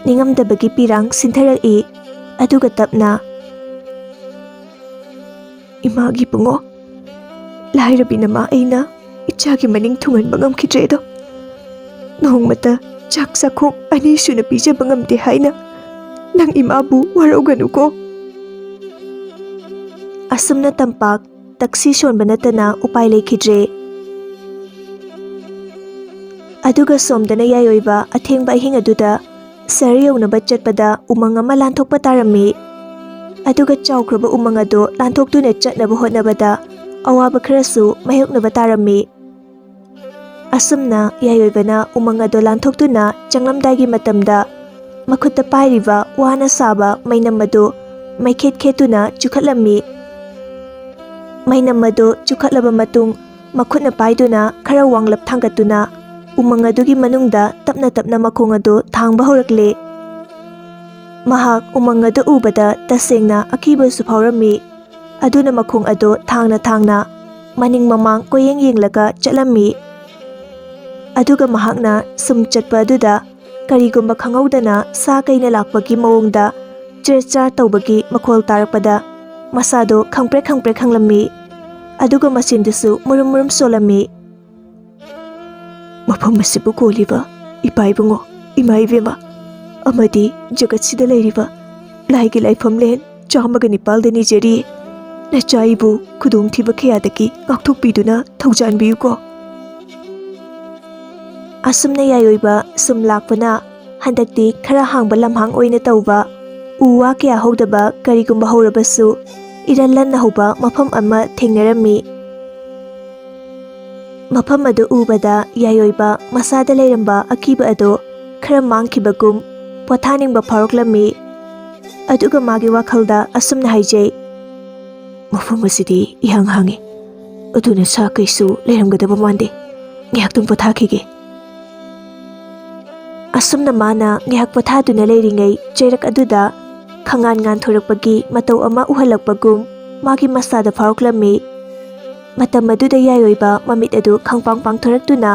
ꯅꯤꯡꯉꯝꯗꯕꯒꯤ ꯄꯤꯔꯥꯡ ꯁꯤꯟꯊꯔꯛꯏ꯫ ꯑꯗꯨꯒ ꯇꯞꯅ, "ꯏꯃꯥꯒꯤ ꯏꯕꯨꯡꯉꯣ, ꯂꯥꯏꯔꯕꯤ ꯅꯃꯥ ꯑꯩꯅ ꯏꯆꯥꯒꯤ ꯃꯅꯤꯡ ꯊꯨꯡꯍꯟꯕ ꯉꯝꯈꯤꯗ꯭ꯔꯦꯗꯣ꯫ ꯅꯣꯡꯃꯇ ꯆꯥꯛ ꯆꯥꯛꯈꯣꯝ ꯑꯅꯤ ꯁꯨꯅ ꯄꯤꯖꯕ ꯉꯝꯗꯦ ꯍꯥꯏꯅ ꯅꯪ ꯏꯃꯥꯕꯨ ꯋꯥꯔꯧꯒꯅꯨꯀꯣ꯫" ꯑꯁꯨꯝꯅ ꯇꯝꯄꯥꯛ ꯇꯛꯁꯤ ꯁꯣꯟꯕ ꯅꯠꯇꯅ ꯎꯄꯥꯏ ꯂꯩꯈꯤꯗ꯭ꯔꯦ꯫ ꯑꯗꯨꯒ ꯁꯣꯝꯗꯅ ꯌꯥꯏꯑꯣꯏꯕ ꯑꯊꯦꯡꯕ ꯑꯍꯤꯡ ꯑꯗꯨꯗ ꯁꯍꯔ ꯌꯧꯅꯕ ꯆꯠꯄꯗ ꯎꯃꯪ ꯑꯃ ꯂꯥꯟꯊꯣꯛꯄ ꯇꯥꯔꯝꯃꯤ꯫ ꯑꯗꯨꯒ ꯆꯥꯎꯈ꯭ꯔꯕ ꯎꯃꯪ ꯑꯗꯨ ꯂꯥꯟꯊꯣꯛꯇꯨꯅ ꯆꯠꯅꯕ ꯍꯣꯠꯅꯕꯗ ꯑꯋꯥꯕ ꯈꯔꯁꯨ ꯃꯥꯌꯣꯛꯅꯕ ꯇꯥꯔꯝꯃꯤ꯫ ꯑꯁꯨꯝꯅ ꯌꯥꯏꯑꯣꯏꯕꯅ ꯎꯃꯪ ꯑꯗꯨ ꯂꯥꯟꯊꯣꯛꯇꯨꯅ ꯆꯪꯂꯝꯗꯥꯏꯒꯤ ꯃꯇꯝꯗ, ꯃꯈꯨꯠꯇ ꯄꯥꯏꯔꯤꯕ ꯋꯥꯅ ꯁꯥꯕ ꯃꯩꯅꯝ ꯑꯗꯨ ꯃꯩꯈꯦꯠ ꯈꯦꯠꯇꯨꯅ ꯆꯨꯈꯠꯂꯝꯃꯤ꯫ ꯃꯩꯅꯝ ꯑꯗꯨ ꯆꯨꯈꯠꯂꯕ ꯃꯇꯨꯡ, ꯃꯈꯨꯠꯅ ꯄꯥꯏꯗꯨꯅ ꯈꯔ ꯋꯥꯡꯂꯞ ꯊꯥꯡꯒꯠꯇꯨꯅ ꯎꯃꯪ ꯑꯗꯨꯒꯤ ꯃꯅꯨꯡꯗ ꯇꯞꯅ ꯇꯞꯅ ꯃꯈꯣꯡ ꯑꯗꯨ ꯊꯥꯡꯕ ꯍꯧꯔꯛꯂꯦ꯫ ꯃꯍꯥꯛ ꯎꯃꯪ ꯑꯗꯨ ꯎꯕꯗ ꯇꯁꯦꯡꯅ ꯑꯀꯤꯕꯁꯨ ꯐꯥꯎꯔꯝꯃꯤ꯫ ꯑꯗꯨꯅ ꯃꯈꯣꯡ ꯑꯗꯨ ꯊꯥꯡꯅ ꯊꯥꯡꯅ ꯃꯅꯤꯡ ꯃꯃꯥꯡ ꯀꯣꯏꯌꯦꯡ ꯌꯦꯡꯂꯒ ꯆꯠꯂꯝꯃꯤ꯫ ꯑꯗꯨꯒ ꯃꯍꯥꯛꯅ ꯁꯨꯝ ꯆꯠꯄ ꯑꯗꯨꯗ ꯀꯔꯤꯒꯨꯝꯕ ꯈꯪꯍꯧꯗꯅ ꯁꯥ ꯀꯩꯅ ꯂꯥꯛꯄꯒꯤ ꯃꯑꯣꯡꯗ ꯆ꯭ꯔꯦ ꯆ꯭ꯔꯥ ꯇꯧꯕꯒꯤ ꯃꯈꯣꯜ ꯇꯥꯔꯛꯄꯗ ꯃꯁꯥꯗꯣ ꯈꯪꯄ꯭ꯔꯦꯛ ꯈꯪꯄ꯭ꯔꯦꯛ ꯈꯪꯂꯝꯃꯤ꯫ ꯑꯗꯨꯒ ꯃꯆꯤꯟꯗꯨꯁꯨ ꯃꯨꯔꯨꯝ ꯃꯨꯔꯨꯝ ꯁꯣꯜꯂꯝꯃꯤ꯫ "ꯃꯐꯝ ꯑꯁꯤꯕꯨ ꯀꯣꯜꯂꯤꯕ ꯏꯄꯥ ꯏꯕꯨꯡꯉꯣ, ꯏꯃꯥ ꯏꯕꯦꯝꯃ, ꯑꯃꯗꯤ ꯖꯒꯠꯁꯤꯗ ꯂꯩꯔꯤꯕ ꯂꯥꯏꯒꯤ ꯂꯥꯏꯐꯝꯂꯦꯟ ꯆꯥꯝꯃꯒ ꯅꯤꯄꯥꯜꯗ ꯅꯤꯖꯔꯤ, ꯅꯆꯥ ꯑꯩꯕꯨ ꯈꯨꯗꯣꯡꯊꯤꯕ ꯀꯌꯥꯗꯒꯤ ꯉꯥꯛꯊꯣꯛꯄꯤꯗꯨꯅ ꯊꯧꯖꯥꯟꯕꯤꯌꯨꯀꯣ꯫" ꯑꯁꯨꯝꯅ ꯌꯥꯏꯑꯣꯏꯕ ꯁꯨꯝ ꯂꯥꯛꯄꯅ ꯍꯟꯗꯛꯇꯤ ꯈꯔ ꯍꯥꯡꯕ ꯂꯝꯍꯥꯡ ꯑꯣꯏꯅ ꯇꯧꯕ, ꯎ ꯋꯥ ꯀꯌꯥ ꯍꯧꯗꯕ, ꯀꯔꯤꯒꯨꯝꯕ ꯍꯧꯔꯕꯁꯨ ꯏꯔꯟ ꯂꯟꯅ ꯍꯧꯕ ꯃꯐꯝ ꯑꯃ ꯊꯦꯡꯅꯔꯝꯃꯤ꯫ ꯃꯐꯝ ꯑꯗꯨ ꯎꯕꯗ ꯌꯥꯏꯑꯣꯏꯕ ꯃꯁꯥꯗ ꯂꯩꯔꯝꯕ ꯑꯀꯤꯕ ꯑꯗꯨ ꯈꯔ ꯃꯥꯡꯈꯤꯕꯒꯨꯝ ꯄꯣꯊꯥꯅꯤꯡꯕ ꯐꯥꯎꯔꯛꯂꯝꯃꯤ꯫ ꯑꯗꯨꯒ ꯃꯥꯒꯤ ꯋꯥꯈꯜꯗ ꯑꯁꯨꯝꯅ ꯍꯥꯏꯖꯩ, "ꯃꯐꯝ ꯑꯁꯤꯗꯤ ꯏꯍꯥꯡ ꯍꯥꯡꯉꯤ, ꯑꯗꯨꯅ ꯁꯥ ꯀꯩꯁꯨ ꯂꯩꯔꯝꯒꯗꯕ ꯃꯥꯟꯗꯦ꯫ ꯉꯥꯏꯍꯥꯛꯇꯪ ꯄꯣꯊꯥꯈꯤꯒꯦ꯫" ꯑꯁꯨꯝꯅ ꯃꯥꯅ ꯉꯥꯏꯍꯥꯛ ꯄꯣꯊꯥꯗꯨꯅ ꯂꯩꯔꯤꯉꯩ ꯆꯩꯔꯛ ꯑꯗꯨꯗ ꯈꯪꯉꯥꯟ ꯉꯥꯟꯊꯣꯔꯛꯄꯒꯤ ꯃꯇꯧ ꯑꯃ ꯎꯍꯜꯂꯛꯄꯒꯨꯝ ꯃꯥꯒꯤ ꯃꯁꯥꯗ ꯐꯥꯎꯔꯛꯂꯝꯃꯤ꯫ ꯃꯇꯝ ꯑꯗꯨꯗ ꯌꯥꯏꯑꯣꯏꯕ ꯃꯃꯤꯠ ꯑꯗꯨ ꯈꯪꯄꯥꯡ ꯄꯥꯡꯊꯣꯔꯛꯇꯨꯅ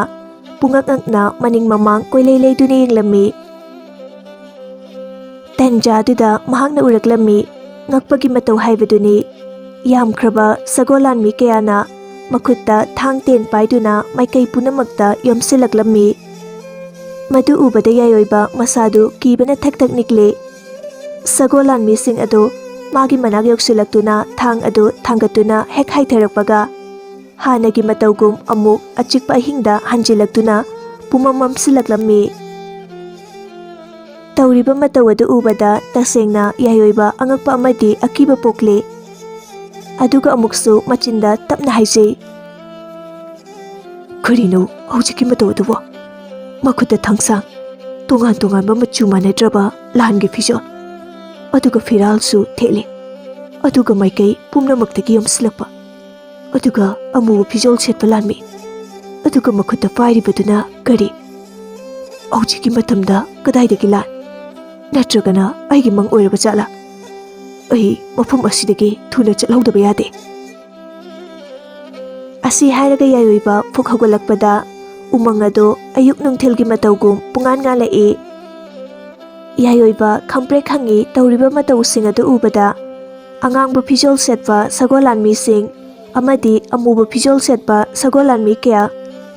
ꯄꯨꯡꯉꯛ ꯉꯛꯅ ꯃꯅꯤꯡ ꯃꯃꯥꯡ ꯀꯣꯏꯂꯩ ꯂꯩꯗꯨꯅ ꯌꯦꯡꯂꯝꯃꯤ꯫ ꯇꯟꯖꯥꯗꯨꯗ ꯃꯍꯥꯛꯅ ꯎꯔꯛꯂꯝꯃꯤ ꯉꯛꯄꯒꯤ ꯃꯇꯧ ꯍꯥꯏꯕꯗꯨꯅꯤ꯫ ꯌꯥꯝꯈ꯭ꯔꯕ ꯁꯒꯣꯜ ꯂꯥꯟꯃꯤ ꯀꯌꯥꯅ ꯃꯈꯨꯠꯇ ꯊꯥꯡ ꯇꯦꯟ ꯄꯥꯏꯗꯨꯅ ꯃꯥꯏꯀꯩ ꯄꯨꯝꯅꯃꯛꯇ ꯌꯣꯝꯁꯤꯜꯂꯛꯂꯝꯃꯤ꯫ ꯃꯗꯨ ꯎꯕꯗ ꯌꯥꯏꯑꯣꯏꯕ ꯃꯁꯥꯗꯨ ꯀꯤꯕꯅ ꯊꯛ ꯊꯛ ꯅꯤꯛꯂꯦ꯫ ꯁꯒꯣꯜ ꯂꯥꯟꯃꯤꯁꯤꯡ ꯑꯗꯨ ꯃꯥꯒꯤ ꯃꯅꯥꯛ ꯌꯧꯁꯤꯜꯂꯛꯇꯨꯅ ꯊꯥꯡ ꯑꯗꯨ ꯊꯥꯡꯒꯠꯇꯨꯅ ꯍꯦꯛ ꯍꯥꯏꯊꯔꯛꯄꯒ, ꯍꯥꯟꯅꯒꯤ ꯃꯇꯧꯒꯨꯝ ꯑꯃꯨꯛ ꯑꯆꯤꯛꯄ ꯑꯍꯤꯡꯗ ꯍꯟꯖꯤꯜꯂꯛꯇꯨꯅ ꯄꯨꯃꯝ ꯃꯝꯁꯤꯜꯂꯛꯂꯝꯃꯤ꯫ ꯇꯧꯔꯤꯕ ꯃꯇꯧ ꯑꯗꯨ ꯎꯕꯗ ꯇꯁꯦꯡꯅ ꯌꯥꯏꯑꯣꯏꯕ ꯑꯉꯛꯄ ꯑꯃꯗꯤ ꯑꯀꯤꯕ ꯄꯣꯛꯂꯦ꯫ ꯑꯗꯨꯒ ꯑꯃꯨꯛꯁꯨ ꯃꯆꯤꯟꯗ ꯇꯞꯅ ꯍꯥꯏꯖꯩ, "ꯀꯔꯤꯅꯣ ꯍꯧꯖꯤꯛꯀꯤ ꯃꯇꯧ ꯑꯗꯨꯕꯣ?" ꯃꯈꯨꯠꯇ ꯊꯥꯡꯁꯥꯡ, ꯇꯣꯉꯥꯟ ꯇꯣꯉꯥꯟꯕ ꯃꯆꯨ ꯃꯥꯟꯅꯗ꯭ꯔꯕ ꯂꯥꯟꯒꯤ ꯐꯤꯖꯣꯜ, ꯑꯗꯨꯒ ꯐꯤꯔꯥꯜꯁꯨ ꯊꯦꯠꯂꯤ꯫ ꯑꯗꯨꯒ ꯃꯥꯏꯀꯩ ꯄꯨꯝꯅꯃꯛꯇꯒꯤ ꯌꯣꯝꯁꯤꯜꯂꯛꯄ, ꯑꯗꯨꯒ ꯑꯃꯨꯕ ꯐꯤꯖꯣꯜ ꯁꯦꯠꯄ ꯂꯥꯟꯃꯤ, ꯑꯗꯨꯒ ꯃꯈꯨꯠꯇ ꯄꯥꯏꯔꯤꯕꯗꯨꯅ ꯀꯔꯤ? ꯍꯧꯖꯤꯛꯀꯤ ꯃꯇꯝꯗ ꯀꯗꯥꯏꯗꯒꯤ ꯂꯥꯟ? ꯅꯠꯇ꯭ꯔꯒꯅ ꯑꯩꯒꯤ ꯃꯪ ꯑꯣꯏꯔꯕ ꯖꯥꯠꯂꯥ? ꯑꯩ ꯃꯐꯝ ꯑꯁꯤꯗꯒꯤ ꯊꯨꯅ ꯆꯠꯍꯧꯗꯕ ꯌꯥꯗꯦ꯫ ꯑꯁꯤ ꯍꯥꯏꯔꯒ ꯌꯥꯏꯑꯣꯏꯕ ꯐꯨꯛ ꯍꯧꯒꯠꯂꯛꯄꯗ ꯎꯃꯪ ꯑꯗꯨ ꯑꯌꯨꯛ ꯅꯨꯡꯊꯤꯜꯒꯤ ꯃꯇꯧꯒꯨꯝ ꯄꯨꯡꯉꯥꯟ ꯉꯥꯜꯂꯛꯏ꯫ ꯌꯥꯏꯑꯣꯏꯕ ꯈꯪꯄ꯭ꯔꯦꯛ ꯈꯪꯉꯤ ꯇꯧꯔꯤꯕ ꯃꯇꯧꯁꯤꯡ ꯑꯗꯨ ꯎꯕꯗ, ꯑꯉꯥꯡꯕ ꯐꯤꯖꯣꯜ ꯁꯦꯠꯄ ꯁꯒꯣꯜ ꯂꯥꯟꯃꯤꯁꯤꯡ ꯑꯃꯗꯤ ꯑꯃꯨꯕ ꯐꯤꯖꯣꯜ ꯁꯦꯠꯄ ꯁꯒꯣꯜ ꯂꯥꯟꯃꯤ ꯀꯌꯥ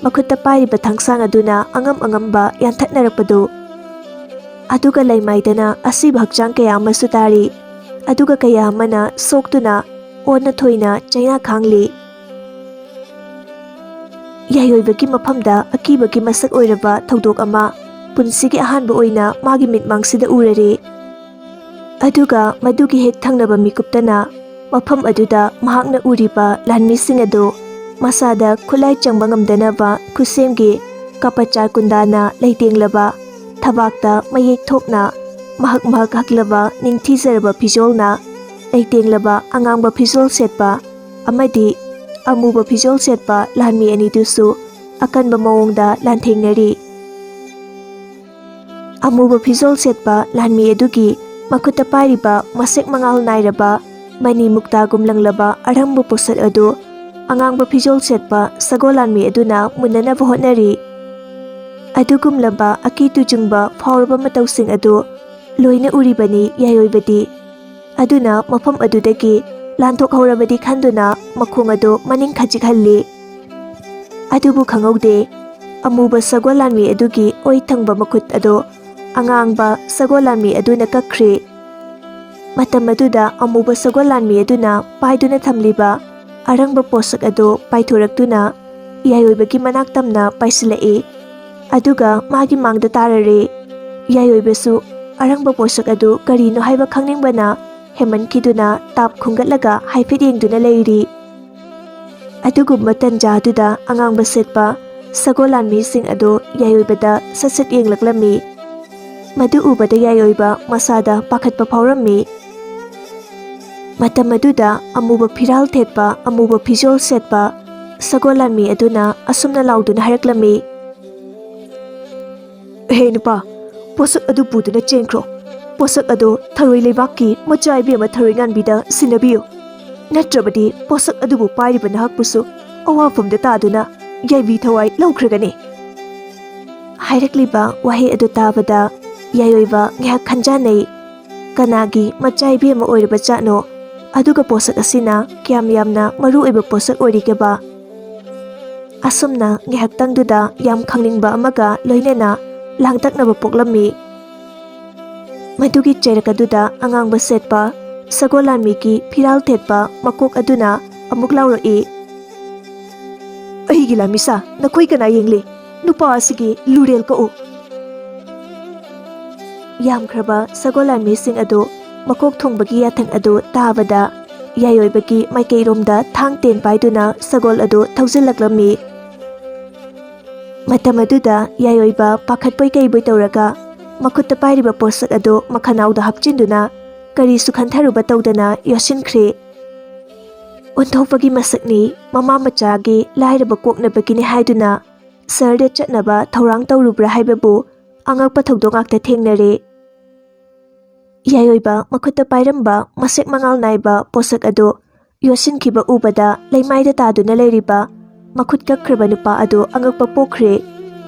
ꯃꯈꯨꯠꯇ ꯄꯥꯏꯔꯤꯕ ꯊꯥꯡꯁꯥꯡ ꯑꯗꯨꯅ ꯑꯉꯝ ꯑꯉꯝꯕ ꯌꯥꯟꯊꯠꯅꯔꯛꯄꯗꯨ, ꯑꯗꯨꯒ ꯂꯩꯃꯥꯏꯗꯅ ꯑꯁꯤꯕ ꯍꯛꯆꯥꯡ ꯀꯌꯥ ꯑꯃꯁꯨ ꯇꯥꯔꯤ꯫ ꯑꯗꯨꯒ ꯀꯌꯥ ꯑꯃꯅ ꯁꯣꯛꯇꯨꯅ ꯑꯣꯟꯅ ꯊꯣꯏꯅ ꯆꯩꯅꯥ ꯈꯥꯡꯂꯤ꯫ ꯌꯥꯏꯑꯣꯏꯕꯒꯤ ꯃꯐꯝꯗ ꯑꯀꯤꯕꯒꯤ ꯃꯁꯛ ꯑꯣꯏꯔꯕ ꯊꯧꯗꯣꯛ ꯑꯃ ꯄꯨꯟꯁꯤꯒꯤ ꯑꯍꯥꯟꯕ ꯑꯣꯏꯅ ꯃꯥꯒꯤ ꯃꯤꯠꯃꯥꯡꯁꯤꯗ ꯎꯔꯔꯦ꯫ ꯑꯗꯨꯒ ꯃꯗꯨꯒꯤ ꯍꯦꯛ ꯊꯪꯅꯕ ꯃꯤꯀꯨꯞꯇꯅ ꯃꯐꯝ ꯑꯗꯨꯗ ꯃꯍꯥꯛꯅ ꯎꯔꯤꯕ ꯂꯥꯟꯃꯤꯁꯤꯡ ꯑꯗꯨ ꯃꯁꯥꯗ ꯈꯨꯠꯂꯥꯏ ꯆꯪꯕ ꯉꯝꯗꯅꯕ ꯈꯨꯠꯁꯦꯝꯒꯤ ꯀꯄꯆꯥ ꯀꯨꯟꯗꯥꯅ ꯂꯩꯇꯦꯡꯂꯕ, ꯊꯕꯥꯛꯇ ꯃꯌꯦꯛ ꯊꯣꯛꯅ ꯃꯍꯛ ꯃꯍꯛ ꯍꯛꯂꯕ ꯅꯤꯡꯊꯤꯖꯔꯕ ꯐꯤꯖꯣꯜꯅ ꯂꯩꯇꯦꯡꯂꯕ ꯑꯉꯥꯡꯕ ꯐꯤꯖꯣꯜ ꯁꯦꯠꯄ ꯑꯃꯗꯤ ꯑꯃꯨꯕ ꯐꯤꯖꯣꯜ ꯁꯦꯠꯄ ꯂꯥꯟꯃꯤ ꯑꯅꯤꯗꯨꯁꯨ ꯑꯀꯟꯕ ꯃꯑꯣꯡꯗ ꯂꯥꯟꯊꯦꯡꯅꯔꯤ꯫ ꯑꯃꯨꯕ ꯐꯤꯖꯣꯜ ꯁꯦꯠꯄ ꯂꯥꯟꯃꯤ ꯑꯗꯨꯒꯤ ꯃꯈꯨꯠꯇ ꯄꯥꯏꯔꯤꯕ ꯃꯁꯦꯛ ꯃꯉꯥꯜ ꯅꯥꯏꯔꯕ ꯃꯅꯤ ꯃꯨꯛꯇꯥꯒꯨꯝ ꯂꯪꯂꯕ ꯑꯔꯪꯕ ꯄꯣꯠꯁꯛ ꯑꯗꯨ ꯑꯉꯥꯡꯕ ꯐꯤꯖꯣꯜ ꯁꯦꯠꯄ ꯁꯒꯣꯜ ꯂꯥꯟꯃꯤ ꯑꯗꯨꯅ ꯃꯨꯟꯅꯅꯕ ꯍꯣꯠꯅꯔꯤ꯫ ꯑꯗꯨꯒꯨꯝꯂꯕ ꯑꯀꯤ ꯇꯨꯖꯨꯡꯕ ꯐꯥꯎꯔꯕ ꯃꯇꯧꯁꯤꯡ ꯑꯗꯨ ꯂꯣꯏꯅ ꯎꯔꯤꯕꯅꯤ ꯌꯥꯏꯑꯣꯏꯕꯗꯤ꯫ ꯑꯗꯨꯅ ꯃꯐꯝ ꯑꯗꯨꯗꯒꯤ ꯂꯥꯟꯊꯣꯛꯍꯧꯔꯕꯗꯤ ꯈꯟꯗꯨꯅ ꯃꯈꯣꯡ ꯑꯗꯨ ꯃꯅꯤꯡ ꯈꯖꯤꯛ ꯍꯜꯂꯤ꯫ ꯑꯗꯨꯕꯨ ꯈꯪꯍꯧꯗꯦ, ꯑꯃꯨꯕ ꯁꯒꯣꯜ ꯂꯥꯟꯃꯤ ꯑꯗꯨꯒꯤ ꯑꯣꯏ ꯊꯪꯕ ꯃꯈꯨꯠ ꯑꯗꯨ ꯑꯉꯥꯡꯕ ꯁꯒꯣꯜ ꯂꯥꯟꯃꯤ ꯑꯗꯨꯅ ꯀꯛꯈ꯭ꯔꯦ꯫ ꯃꯇꯝ ꯑꯗꯨꯗ ꯑꯃꯨꯕ ꯁꯒꯣꯜ ꯂꯥꯟꯃꯤ ꯑꯗꯨꯅ ꯄꯥꯏꯗꯨꯅ ꯊꯝꯂꯤꯕ ꯑꯔꯪꯕ ꯄꯣꯠꯁꯛ ꯑꯗꯨ ꯄꯥꯏꯊꯣꯔꯛꯇꯨꯅ ꯌꯥꯏꯑꯣꯏꯕꯒꯤ ꯃꯅꯥꯛ ꯇꯝꯅ ꯄꯥꯏꯁꯤꯜꯂꯛꯏ꯫ ꯑꯗꯨꯒ ꯃꯥꯒꯤ ꯃꯥꯡꯗ ꯇꯥꯔꯔꯦ꯫ ꯌꯥꯏꯑꯣꯏꯕꯁꯨ ꯑꯔꯪꯕ ꯄꯣꯠꯁꯛ ꯑꯗꯨ ꯀꯔꯤꯅꯣ ꯍꯥꯏꯕ ꯈꯪꯅꯤꯡꯕꯅ ꯍꯦꯟꯃꯟꯈꯤꯗꯨꯅ ꯇꯥꯞ ꯈꯨꯝꯒꯠꯂꯒ ꯍꯥꯏꯐꯦꯠ ꯌꯦꯡꯗꯨꯅ ꯂꯩꯔꯤ꯫ ꯑꯗꯨꯒꯨꯝꯕ ꯇꯟꯖꯥꯗꯨꯗ ꯑꯉꯥꯡꯕ ꯁꯦꯠꯄ ꯁꯒꯣꯜ ꯂꯥꯟꯃꯤꯁꯤꯡ ꯑꯗꯨ ꯌꯥꯏꯑꯣꯏꯕꯗ ꯁꯠ ꯁꯠ ꯌꯦꯡꯂꯛꯂꯝꯃꯤ꯫ ꯃꯗꯨ ꯎꯕꯗ ꯌꯥꯏꯑꯣꯏꯕ ꯃꯁꯥꯗ ꯄꯥꯈꯠꯄ ꯐꯥꯎꯔꯝꯃꯤ꯫ ꯃꯇꯝ ꯑꯗꯨꯗ ꯑꯃꯨꯕ ꯐꯤꯔꯥꯜ ꯊꯦꯠꯄ, ꯑꯃꯨꯕ ꯐꯤꯖꯣꯜ ꯁꯦꯠꯄ ꯁꯒꯣꯜ ꯂꯥꯟꯃꯤ ꯑꯗꯨꯅ ꯑꯁꯨꯝꯅ ꯂꯥꯎꯗꯨꯅ ꯍꯥꯏꯔꯛꯂꯝꯃꯤ, "ꯍꯦ ꯅꯨꯄꯥ, ꯄꯣꯠꯁꯛ ꯑꯗꯨ ꯄꯨꯗꯨꯅ ꯆꯦꯟꯈ꯭ꯔꯣ꯫ ꯄꯣꯠꯁꯛ ꯑꯗꯨ ꯊꯔꯣꯏ ꯂꯩꯕꯥꯛꯀꯤ ꯃꯆꯥ ꯏꯕꯦꯝꯃ ꯊꯔꯣꯏ ꯉꯥꯟꯕꯤꯗ ꯁꯤꯟꯅꯕꯤꯌꯨ꯫ ꯅꯠꯇ꯭ꯔꯕꯗꯤ ꯄꯣꯠꯁꯛ ꯑꯗꯨꯕꯨ ꯄꯥꯏꯔꯤꯕ ꯅꯍꯥꯛꯄꯨꯁꯨ ꯑꯋꯥꯐꯝꯗ ꯇꯥꯗꯨꯅ ꯌꯥꯏꯕꯤ ꯊꯋꯥꯏ ꯂꯧꯈ꯭ꯔꯒꯅꯤ"꯫ ꯍꯥꯏꯔꯛꯂꯤꯕ ꯋꯥꯍꯩ ꯑꯗꯨ ꯇꯥꯕꯗ ꯌꯥꯏꯑꯣꯏꯕ ꯉꯥꯏꯍꯥꯛ ꯈꯟꯖꯥꯟꯅꯩ꯫ ꯀꯅꯥꯒꯤ ꯃꯆꯥ ꯏꯕꯦꯝꯃ ꯑꯣꯏꯔꯕ ꯖꯥꯠꯅꯣ? ꯑꯗꯨꯒ ꯄꯣꯠꯁꯛ ꯑꯁꯤꯅ ꯀꯌꯥꯝ ꯌꯥꯝꯅ ꯃꯔꯨ ꯑꯣꯏꯕ ꯄꯣꯠꯁꯛ ꯑꯣꯏꯔꯤꯒꯦꯕ? ꯑꯁꯨꯝꯅ ꯉꯥꯏꯍꯥꯛꯇꯪꯗꯨꯗ ꯌꯥꯝ ꯈꯪꯅꯤꯡꯕ ꯑꯃꯒ ꯂꯣꯏꯅꯅ ꯂꯥꯡꯇꯛꯅꯕ ꯄꯣꯛꯂꯝꯃꯤ꯫ ꯃꯗꯨꯒꯤ ꯆꯩꯔꯛ ꯑꯗꯨꯗ ꯑꯉꯥꯡꯕ ꯁꯦꯠꯄ ꯁꯒꯣꯜ ꯂꯥꯟꯃꯤꯒꯤ ꯐꯤꯔꯥꯜ ꯊꯦꯠꯄ ꯃꯀꯣꯛ ꯑꯗꯨꯅ ꯑꯃꯨꯛ ꯂꯥꯎꯔꯛꯏ, "ꯑꯩꯒꯤ ꯂꯥꯟꯃꯤꯁꯥ, ꯅꯈꯣꯏ ꯀꯅꯥ ꯌꯦꯡꯂꯤ? ꯅꯨꯄꯥ ꯑꯁꯤꯒꯤ ꯂꯨꯔꯦꯜ ꯀꯛꯎ"꯫ ꯌꯥꯝꯈ꯭ꯔꯕ ꯁꯒꯣꯜ ꯂꯥꯟꯃꯤꯁꯤꯡ ꯑꯗꯨ ꯃꯀꯣꯛ ꯊꯣꯡꯕꯒꯤ ꯌꯥꯊꯪ ꯑꯗꯨ ꯇꯥꯕꯗ ꯌꯥꯏꯑꯣꯏꯕꯒꯤ ꯃꯥꯏꯀꯩꯔꯣꯝꯗ ꯊꯥꯡ ꯇꯦꯟ ꯄꯥꯏꯗꯨꯅ ꯁꯒꯣꯜ ꯑꯗꯨ ꯊꯧꯖꯤꯜꯂꯛꯂꯝꯃꯤ꯫ ꯃꯇꯝ ꯑꯗꯨꯗ ꯌꯥꯏꯑꯣꯏꯕ ꯄꯥꯈꯠꯄꯣꯏ ꯀꯩꯕꯣꯏ ꯇꯧꯔꯒ ꯃꯈꯨꯠꯇ ꯄꯥꯏꯔꯤꯕ ꯄꯣꯠꯁꯛ ꯑꯗꯨ ꯃꯈꯅꯥꯎꯗ ꯍꯥꯞꯆꯤꯟꯗꯨꯅ ꯀꯔꯤꯁꯨ ꯈꯟꯊꯔꯨꯕ ꯇꯧꯗꯅ ꯌꯣꯠꯁꯤꯟꯈ꯭ꯔꯦ꯫ ꯑꯣꯟꯊꯣꯛꯄꯒꯤ ꯃꯁꯛꯅꯤ, ꯃꯃꯥ ꯃꯆꯥꯒꯤ ꯂꯥꯏꯔꯕ ꯀꯣꯛꯅꯕꯒꯤꯅꯤ ꯍꯥꯏꯗꯨꯅ ꯁꯍꯔꯗ ꯆꯠꯅꯕ ꯊꯧꯔꯥꯡ ꯇꯧꯔꯨꯕ꯭ꯔꯥ ꯍꯥꯏꯕꯕꯨ ꯑꯉꯛꯄ ꯊꯧꯗꯣꯛ ꯉꯥꯛꯇ ꯊꯦꯡꯅꯔꯦ꯫ ꯌꯥꯏꯑꯣꯏꯕ ꯃꯈꯨꯠꯇ ꯄꯥꯏꯔꯝꯕ ꯃꯁꯦꯛ ꯃꯉꯥꯜ ꯅꯥꯏꯕ ꯄꯣꯠꯁꯛ ꯑꯗꯨ ꯌꯣꯠꯁꯤꯟꯈꯤꯕ ꯎꯕꯗ ꯂꯩꯃꯥꯏꯗ ꯇꯥꯗꯨꯅ ꯂꯩꯔꯤꯕ ꯃꯈꯨꯠ ꯀꯛꯈ꯭ꯔꯕ ꯅꯨꯄꯥ ꯑꯗꯨ ꯑꯉꯛꯄ ꯄꯣꯛꯈ꯭ꯔꯦ꯫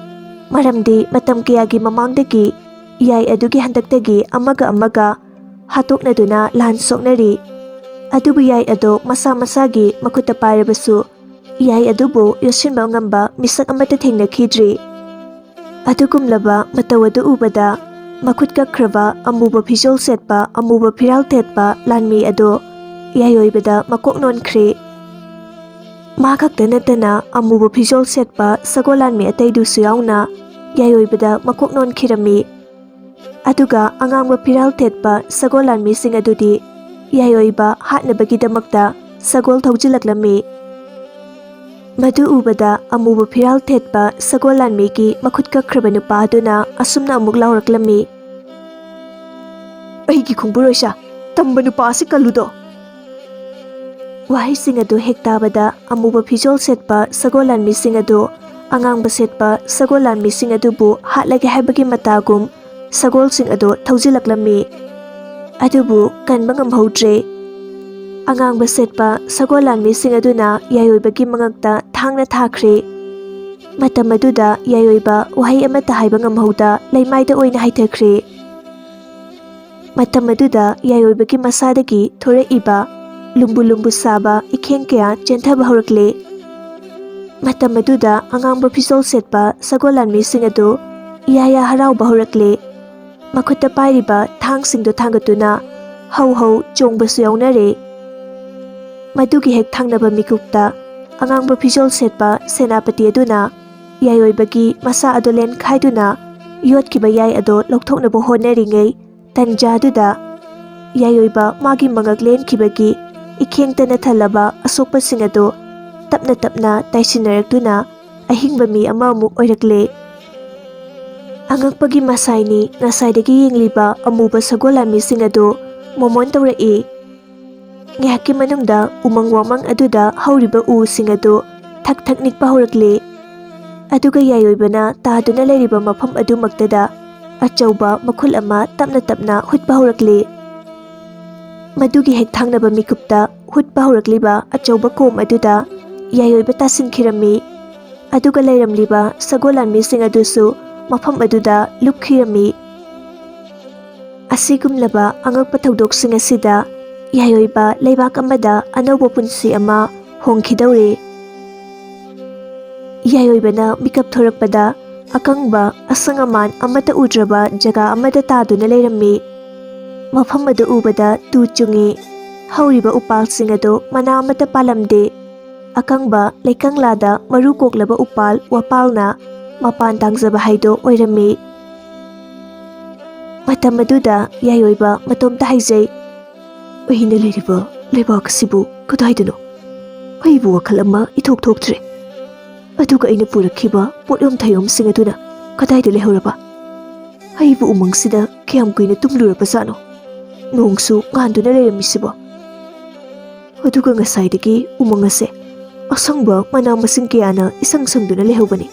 ꯃꯔꯝꯗꯤ ꯃꯇꯝ ꯀꯌꯥꯒꯤ ꯃꯃꯥꯡꯗꯒꯤ ꯌꯥꯏ ꯑꯗꯨꯒꯤ ꯍꯟꯗꯛꯇꯒꯤ ꯑꯃꯒ ꯑꯃꯒ ꯍꯥꯠꯇꯣꯛꯅꯗꯨꯅ ꯂꯥꯟ ꯁꯣꯛꯅꯔꯤ꯫ ꯑꯗꯨꯕꯨ ꯌꯥꯏ ꯑꯗꯨ ꯃꯁꯥ ꯃꯁꯥꯒꯤ ꯃꯈꯨꯠꯇ ꯄꯥꯏꯔꯕꯁꯨ ꯌꯥꯏ ꯑꯗꯨꯕꯨ ꯌꯣꯠꯁꯤꯟꯕ ꯉꯝꯕ ꯃꯤꯁꯛ ꯑꯃꯠꯇ ꯊꯦꯡꯅꯈꯤꯗ꯭ꯔꯤ꯫ ꯑꯗꯨꯒꯨꯝꯂꯕ ꯃꯇꯧ ꯑꯗꯨ ꯎꯕꯗ ꯃꯈꯨꯠ ꯀꯛꯈ꯭ꯔꯕ, ꯑꯃꯨꯕ ꯐꯤꯖꯣꯜ ꯁꯦꯠꯄ, ꯑꯃꯨꯕ ꯐꯤꯔꯥꯜ ꯊꯦꯠꯄ ꯂꯥꯟꯃꯤ ꯑꯗꯨ ꯌꯥꯏꯑꯣꯏꯕꯗ ꯃꯀꯣꯛ ꯅꯣꯟꯈ꯭ꯔꯦ꯫ ꯃꯥ ꯈꯛꯇ ꯅꯠꯇꯅ ꯑꯃꯨꯕ ꯐꯤꯖꯣꯜ ꯁꯦꯠꯄ ꯁꯒꯣꯜ ꯂꯥꯟꯃꯤ ꯑꯇꯩꯗꯨꯁꯨ ꯌꯥꯎꯅ ꯌꯥꯏꯑꯣꯏꯕꯗ ꯃꯀꯣꯛ ꯅꯣꯟꯈꯤꯔꯝꯃꯤ꯫ ꯑꯗꯨꯒ ꯑꯉꯥꯡꯕ ꯐꯤꯔꯥꯜ ꯊꯦꯠꯄ ꯁꯒꯣꯜ ꯂꯥꯟꯃꯤꯁꯤꯡ ꯑꯗꯨꯗꯤ ꯌꯥꯏꯑꯣꯏꯕ ꯍꯥꯠꯅꯕꯒꯤꯗꯃꯛꯇ ꯁꯒꯣꯜ ꯊꯧꯖꯤꯜꯂꯛꯂꯝꯃꯤ꯫ ꯃꯗꯨ ꯎꯕꯗ ꯑꯃꯨꯕ ꯐꯤꯔꯥꯜ ꯊꯦꯠꯄ ꯁꯒꯣꯜ ꯂꯥꯟꯃꯤꯒꯤ ꯃꯈꯨꯠ ꯀꯛꯈ꯭ꯔꯕ ꯅꯨꯄꯥ ꯑꯗꯨꯅ ꯑꯁꯨꯝꯅ ꯑꯃꯨꯛ ꯂꯥꯎꯔꯛꯂꯝꯃꯤ, "ꯑꯩꯒꯤ ꯈꯣꯡꯕꯨꯔꯣꯏꯁꯥ, ꯇꯝꯕ ꯅꯨꯄꯥ ꯑꯁꯤ ꯀꯜꯂꯨꯗꯣ!" ꯋꯥꯍꯩꯁꯤꯡ ꯑꯗꯨ ꯍꯦꯛ ꯇꯥꯕꯗ ꯑꯃꯨꯕ ꯐꯤꯖꯣꯜ ꯁꯦꯠꯄ ꯁꯒꯣꯜ ꯂꯥꯟꯃꯤꯁꯤꯡ ꯑꯗꯨ ꯑꯉꯥꯡꯕ ꯁꯦꯠꯄ ꯁꯒꯣꯜ ꯂꯥꯟꯃꯤꯁꯤꯡ ꯑꯗꯨꯕꯨ ꯍꯥꯠꯂꯒꯦ ꯍꯥꯏꯕꯒꯤ ꯃꯇꯥꯒꯨꯝ ꯁꯒꯣꯜꯁꯤꯡ ꯑꯗꯨ ꯊꯧꯖꯤꯜꯂꯛꯂꯝꯃꯤ꯫ ꯑꯗꯨꯕꯨ ꯀꯟꯕ ꯉꯝꯍꯧꯗ꯭ꯔꯦ꯫ ꯑꯉꯥꯡꯕ ꯁꯦꯠꯄ ꯁꯒꯣꯜ ꯂꯥꯟꯃꯤꯁꯤꯡ ꯑꯗꯨꯅ ꯌꯥꯏꯑꯣꯏꯕꯒꯤ ꯃꯉꯛꯇ ꯊꯥꯡꯅ ꯊꯥꯈ꯭ꯔꯦ꯫ ꯃꯇꯝ ꯑꯗꯨꯗ ꯌꯥꯏꯑꯣꯏꯕ ꯋꯥꯍꯩ ꯑꯃꯠꯇ ꯍꯥꯏꯕ ꯉꯝꯍꯧꯗ ꯂꯩꯃꯥꯏꯗ ꯑꯣꯏꯅ ꯍꯥꯏꯊꯈ꯭ꯔꯦ꯫ ꯃꯇꯝ ꯑꯗꯨꯗ ꯌꯥꯏꯑꯣꯏꯕꯒꯤ ꯃꯁꯥꯗꯒꯤ ꯊꯣꯔꯛꯏꯕ ꯂꯨꯝꯕꯨ ꯂꯨꯝꯕꯨ ꯁꯥꯕ ꯏꯈꯦꯡ ꯀꯌꯥ ꯆꯦꯟꯊꯕ ꯍꯧꯔꯛꯂꯦ꯫ ꯃꯇꯝ ꯑꯗꯨꯗ ꯑꯉꯥꯡꯕ ꯐꯤꯖꯣꯜ ꯁꯦꯠꯄ ꯁꯒꯣꯜ ꯂꯥꯟꯃꯤꯁꯤꯡ ꯑꯗꯨ ꯏꯌꯥ ꯌꯥ ꯍꯔꯥꯎꯕ ꯍꯧꯔꯛꯂꯦ꯫ ꯃꯈꯨꯠꯇ ꯄꯥꯏꯔꯤꯕ ꯊꯥꯡꯁꯤꯡꯗꯨ ꯊꯥꯡꯒꯠꯇꯨꯅ ꯍꯧ ꯍꯧ ꯆꯣꯡꯕꯁꯨ ꯌꯥꯎꯅꯔꯦ꯫ ꯃꯗꯨꯒꯤ ꯍꯦꯛ ꯊꯪꯅꯕ ꯃꯤꯀꯨꯞꯇ ꯑꯉꯥꯡꯕ ꯐꯤꯖꯣꯜ ꯁꯦꯠꯄ ꯁꯦꯅꯥꯄꯇꯤ ꯑꯗꯨꯅ ꯌꯥꯏꯑꯣꯏꯕꯒꯤ ꯃꯁꯥ ꯑꯗꯨ ꯂꯦꯟꯈꯥꯏꯗꯨꯅ ꯌꯣꯠꯈꯤꯕ ꯌꯥꯏ ꯑꯗꯨ ꯂꯧꯊꯣꯛꯅꯕ ꯍꯣꯠꯅꯔꯤꯉꯩ ꯇꯟꯖꯥꯗꯨꯗ ꯌꯥꯏꯑꯣꯏꯕ ꯃꯥꯒꯤ ꯃꯉꯛ ꯂꯦꯟꯈꯤꯕꯒꯤ ꯏꯈꯦꯡꯇꯅ ꯊꯜꯂꯕ ꯑꯁꯣꯛꯄꯁꯤꯡ ꯑꯗꯨ ꯇꯞꯅ ꯇꯞꯅ ꯇꯥꯏꯁꯤꯟꯅꯔꯛꯇꯨꯅ ꯑꯍꯤꯡꯕ ꯃꯤ ꯑꯃꯃꯨꯛ ꯑꯣꯏꯔꯛꯂꯦ꯫ ꯑꯉꯛꯄꯒꯤ ꯃꯁꯥꯏꯅꯤ ꯉꯁꯥꯏꯗꯒꯤ ꯌꯦꯡꯂꯤꯕ ꯑꯃꯨꯕ ꯁꯒꯣꯜ ꯂꯥꯟꯃꯤꯁꯤꯡ ꯑꯗꯨ ꯃꯣꯃꯣꯟ ꯇꯧꯔꯛꯏ꯫ ꯉꯥꯏꯍꯥꯛꯀꯤ ꯃꯅꯨꯡꯗ ꯎꯃꯪ ꯋꯥꯃꯪ ꯑꯗꯨꯗ ꯍꯧꯔꯤꯕ ꯎꯁꯤꯡ ꯑꯗꯨ ꯊꯛ ꯊꯛ ꯅꯤꯛꯄ ꯍꯧꯔꯛꯂꯦ꯫ ꯑꯗꯨꯒ ꯌꯥꯏꯑꯣꯏꯕꯅ ꯇꯥꯗꯨꯅ ꯂꯩꯔꯤꯕ ꯃꯐꯝ ꯑꯗꯨꯃꯛꯇꯗ ꯑꯆꯧꯕ ꯃꯈꯨꯜ ꯑꯃ ꯇꯞꯅ ꯇꯞꯅ ꯍꯨꯠꯄ ꯍꯧꯔꯛꯂꯦ꯫ ꯃꯗꯨꯒꯤ ꯍꯦꯛ ꯊꯪꯅꯕ ꯃꯤꯀꯨꯞꯇ ꯍꯨꯠꯄ ꯍꯧꯔꯛꯂꯤꯕ ꯑꯆꯧꯕ ꯀꯣꯝ ꯑꯗꯨꯗ ꯌꯥꯏꯑꯣꯏꯕ ꯇꯥꯁꯤꯟꯈꯤꯔꯝꯃꯤ꯫ ꯑꯗꯨꯒ ꯂꯩꯔꯝꯂꯤꯕ ꯁꯒꯣꯜ ꯂꯥꯟꯃꯤꯁꯤꯡ ꯑꯗꯨꯁꯨ ꯃꯐꯝ ꯑꯗꯨꯗ ꯂꯨꯞꯈꯤꯔꯝꯃꯤ꯫ ꯑꯁꯤꯒꯨꯝꯂꯕ ꯑꯉꯛꯄ ꯊꯧꯗꯣꯛꯁꯤꯡ ꯑꯁꯤꯗ ꯌꯥꯏꯑꯣꯏꯕ ꯂꯩꯕꯥꯛ ꯑꯃꯗ ꯑꯅꯧꯕ ꯄꯨꯟꯁꯤ ꯑꯃ ꯍꯣꯡꯈꯤꯗꯧꯔꯦ꯫ ꯌꯥꯏꯑꯣꯏꯕꯅ ꯃꯤꯀꯞ ꯊꯣꯔꯛꯄꯗ ꯑꯀꯪꯕ ꯑꯁꯪ ꯑꯃꯥꯟ ꯑꯃꯠꯇ ꯎꯗ꯭ꯔꯕ ꯖꯒꯥ ꯑꯃꯗ ꯇꯥꯗꯨꯅ ꯂꯩꯔꯝꯃꯤ꯫ ꯃꯐꯝ ꯑꯗꯨ ꯎꯕꯗ ꯇꯨ ꯆꯨꯡꯉꯤ꯫ ꯍꯧꯔꯤꯕ ꯎꯄꯥꯜꯁꯤꯡ ꯑꯗꯨ ꯃꯅꯥ ꯑꯃꯠꯇ ꯄꯥꯜꯂꯝꯗꯦ꯫ ꯑꯀꯪꯕ ꯂꯩꯀꯪꯂꯥꯗ ꯃꯔꯨ ꯀꯣꯛꯂꯕ ꯎꯄꯥꯜ ꯋꯥꯄꯥꯜꯅ ꯃꯄꯥꯟ ꯇꯥꯡꯖꯕ ꯍꯥꯏꯗꯣ ꯑꯣꯏꯔꯝꯃꯤ꯫ ꯃꯇꯝ ꯑꯗꯨꯗ ꯌꯥꯏꯑꯣꯏꯕ ꯃꯇꯣꯝꯇ ꯍꯥꯏꯖꯩ, "ꯑꯩꯅ ꯂꯩꯔꯤꯕ ꯂꯩꯕꯥꯛ ꯑꯁꯤꯕꯨ ꯀꯗꯥꯏꯗꯅꯣ? ꯑꯩꯕꯨ ꯋꯥꯈꯜ ꯑꯃ ꯏꯊꯣꯛ ꯊꯣꯛꯇ꯭ꯔꯦ꯫ ꯑꯗꯨꯒ ꯑꯩꯅ ꯄꯨꯔꯛꯈꯤꯕ ꯄꯣꯠꯌꯣꯝ ꯊꯩꯌꯣꯝꯁꯤꯡ ꯑꯗꯨꯅ ꯀꯗꯥꯏꯗ ꯂꯩꯍꯧꯔꯕ? ꯑꯩꯕꯨ ꯎꯃꯪꯁꯤꯗ ꯀꯌꯥꯝ ꯀꯨꯏꯅ ꯇꯨꯝꯂꯨꯔꯕꯖꯥꯠꯅꯣ? ꯅꯣꯡꯁꯨ ꯉꯥꯟꯗꯨꯅ ꯂꯩꯔꯝꯃꯤꯁꯤꯕꯣ? ꯑꯗꯨꯒ ꯉꯁꯥꯏꯗꯒꯤ ꯎꯃꯪ ꯑꯁꯦ ꯑꯁꯪꯕ ꯃꯅꯥ ꯃꯁꯤꯡ ꯀꯌꯥꯅ ꯏꯁꯪ ꯁꯪꯗꯨꯅ ꯂꯩꯍꯧꯕꯅꯤ꯫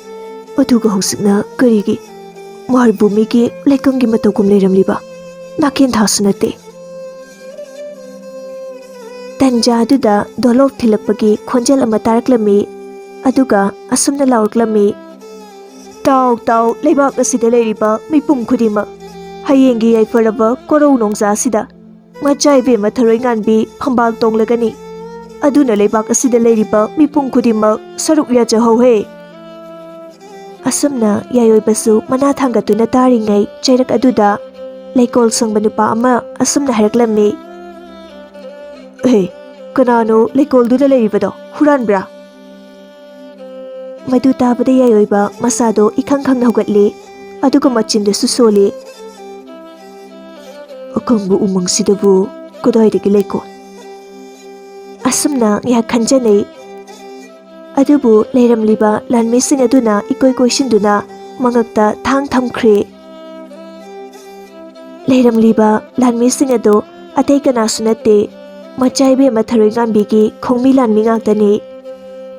ꯑꯗꯨꯒ ꯍꯧꯖꯤꯛꯅ ꯀꯔꯤꯒꯤ ꯃꯔꯨꯚꯨꯃꯤꯒꯤ ꯂꯩꯀꯪꯒꯤ ꯃꯇꯧꯒꯨꯝ ꯂꯩꯔꯝꯂꯤꯕ? ꯅꯥꯀꯦꯟ ꯊꯥꯁꯨ ꯅꯠꯇꯦ꯫ ꯇꯟꯖꯥ ꯑꯗꯨꯗ ꯗꯣꯂꯣꯞ ꯊꯤꯜꯂꯛꯄꯒꯤ ꯈꯣꯟꯖꯦꯜ ꯑꯃ ꯇꯥꯔꯛꯂꯝꯃꯤ꯫ ꯑꯗꯨꯒ ꯑꯁꯨꯝꯅ ꯂꯥꯎꯔꯛꯂꯝꯃꯤ, "ꯇꯥꯎ, ꯇꯥꯎ, ꯂꯩꯕꯥꯛ ꯑꯁꯤꯗ ꯂꯩꯔꯤꯕ ꯃꯤꯄꯨꯝ ꯈꯨꯗꯤꯡꯃꯛ, ꯍꯌꯦꯡꯒꯤ ꯌꯥꯏꯐꯔꯕ ꯀꯣꯔꯧ ꯅꯣꯡꯖꯥ ꯑꯁꯤꯗ ꯃꯆꯥ ꯏꯕꯦꯝꯃ ꯊꯔꯣꯏ ꯉꯥꯟꯕꯤ ꯐꯝꯕꯥꯜ ꯇꯣꯡꯂꯒꯅꯤ꯫ ꯑꯗꯨꯅ ꯂꯩꯕꯥꯛ ꯑꯁꯤꯗ ꯂꯩꯔꯤꯕ ꯃꯤꯄꯨꯝ ꯈꯨꯗꯤꯡꯃꯛ ꯁꯔꯨꯛ ꯌꯥꯖꯍꯧꯍꯦ!" ꯑꯁꯨꯝꯅ ꯌꯥꯏꯑꯣꯏꯕꯁꯨ ꯃꯅꯥ ꯊꯥꯡꯒꯠꯇꯨꯅ ꯇꯥꯔꯤꯉꯩ ꯆꯩꯔꯛ ꯑꯗꯨꯗ ꯂꯩꯀꯣꯜ ꯁꯪꯕ ꯅꯨꯄꯥ ꯑꯃ ꯑꯁꯨꯝꯅ ꯍꯥꯏꯔꯛꯂꯝꯃꯤ, "ꯍꯦ, ꯀꯅꯥꯅꯣ ꯂꯩꯀꯣꯜꯗꯨꯗ ꯂꯩꯔꯤꯕꯗꯣ? ꯍꯨꯔꯥꯟꯕ꯭ꯔꯥ?" ꯃꯗꯨ ꯇꯥꯕꯗ ꯌꯥꯏꯑꯣꯏꯕ ꯃꯁꯥꯗꯣ ꯏꯈꯪ ꯈꯪꯅ ꯍꯧꯒꯠꯂꯤ, ꯑꯗꯨꯒ ꯃꯆꯤꯟꯗꯨꯁꯨ ꯁꯣꯜꯂꯤ꯫ "ꯑꯀꯪꯕ ꯎꯃꯪꯁꯤꯗꯕꯨ ꯀꯗꯥꯏꯗꯒꯤ ꯂꯩꯀꯣꯜ?" ꯑꯁꯨꯝꯅ ꯉꯥꯏꯍꯥꯛ ꯈꯟꯖꯅꯩ꯫ ꯑꯗꯨꯕꯨ ꯂꯩꯔꯝꯂꯤꯕ ꯂꯥꯟꯃꯤꯁꯤꯡ ꯑꯗꯨꯅ ꯏꯀꯣꯏ ꯀꯣꯏꯁꯤꯟꯗꯨꯅ ꯃꯉꯛꯇ ꯊꯥꯡ ꯊꯝꯈ꯭ꯔꯦ꯫ ꯂꯩꯔꯝꯂꯤꯕ ꯂꯥꯟꯃꯤꯁꯤꯡ ꯑꯗꯨ ꯑꯇꯩ ꯀꯅꯥꯁꯨ ꯅꯠꯇꯦ, ꯃꯆꯥ ꯏꯕꯦꯝꯃ ꯊꯔꯣꯏ ꯉꯥꯟꯕꯤꯒꯤ ꯈꯣꯡꯃꯤ ꯂꯥꯟꯃꯤ ꯉꯥꯛꯇꯅꯤ꯫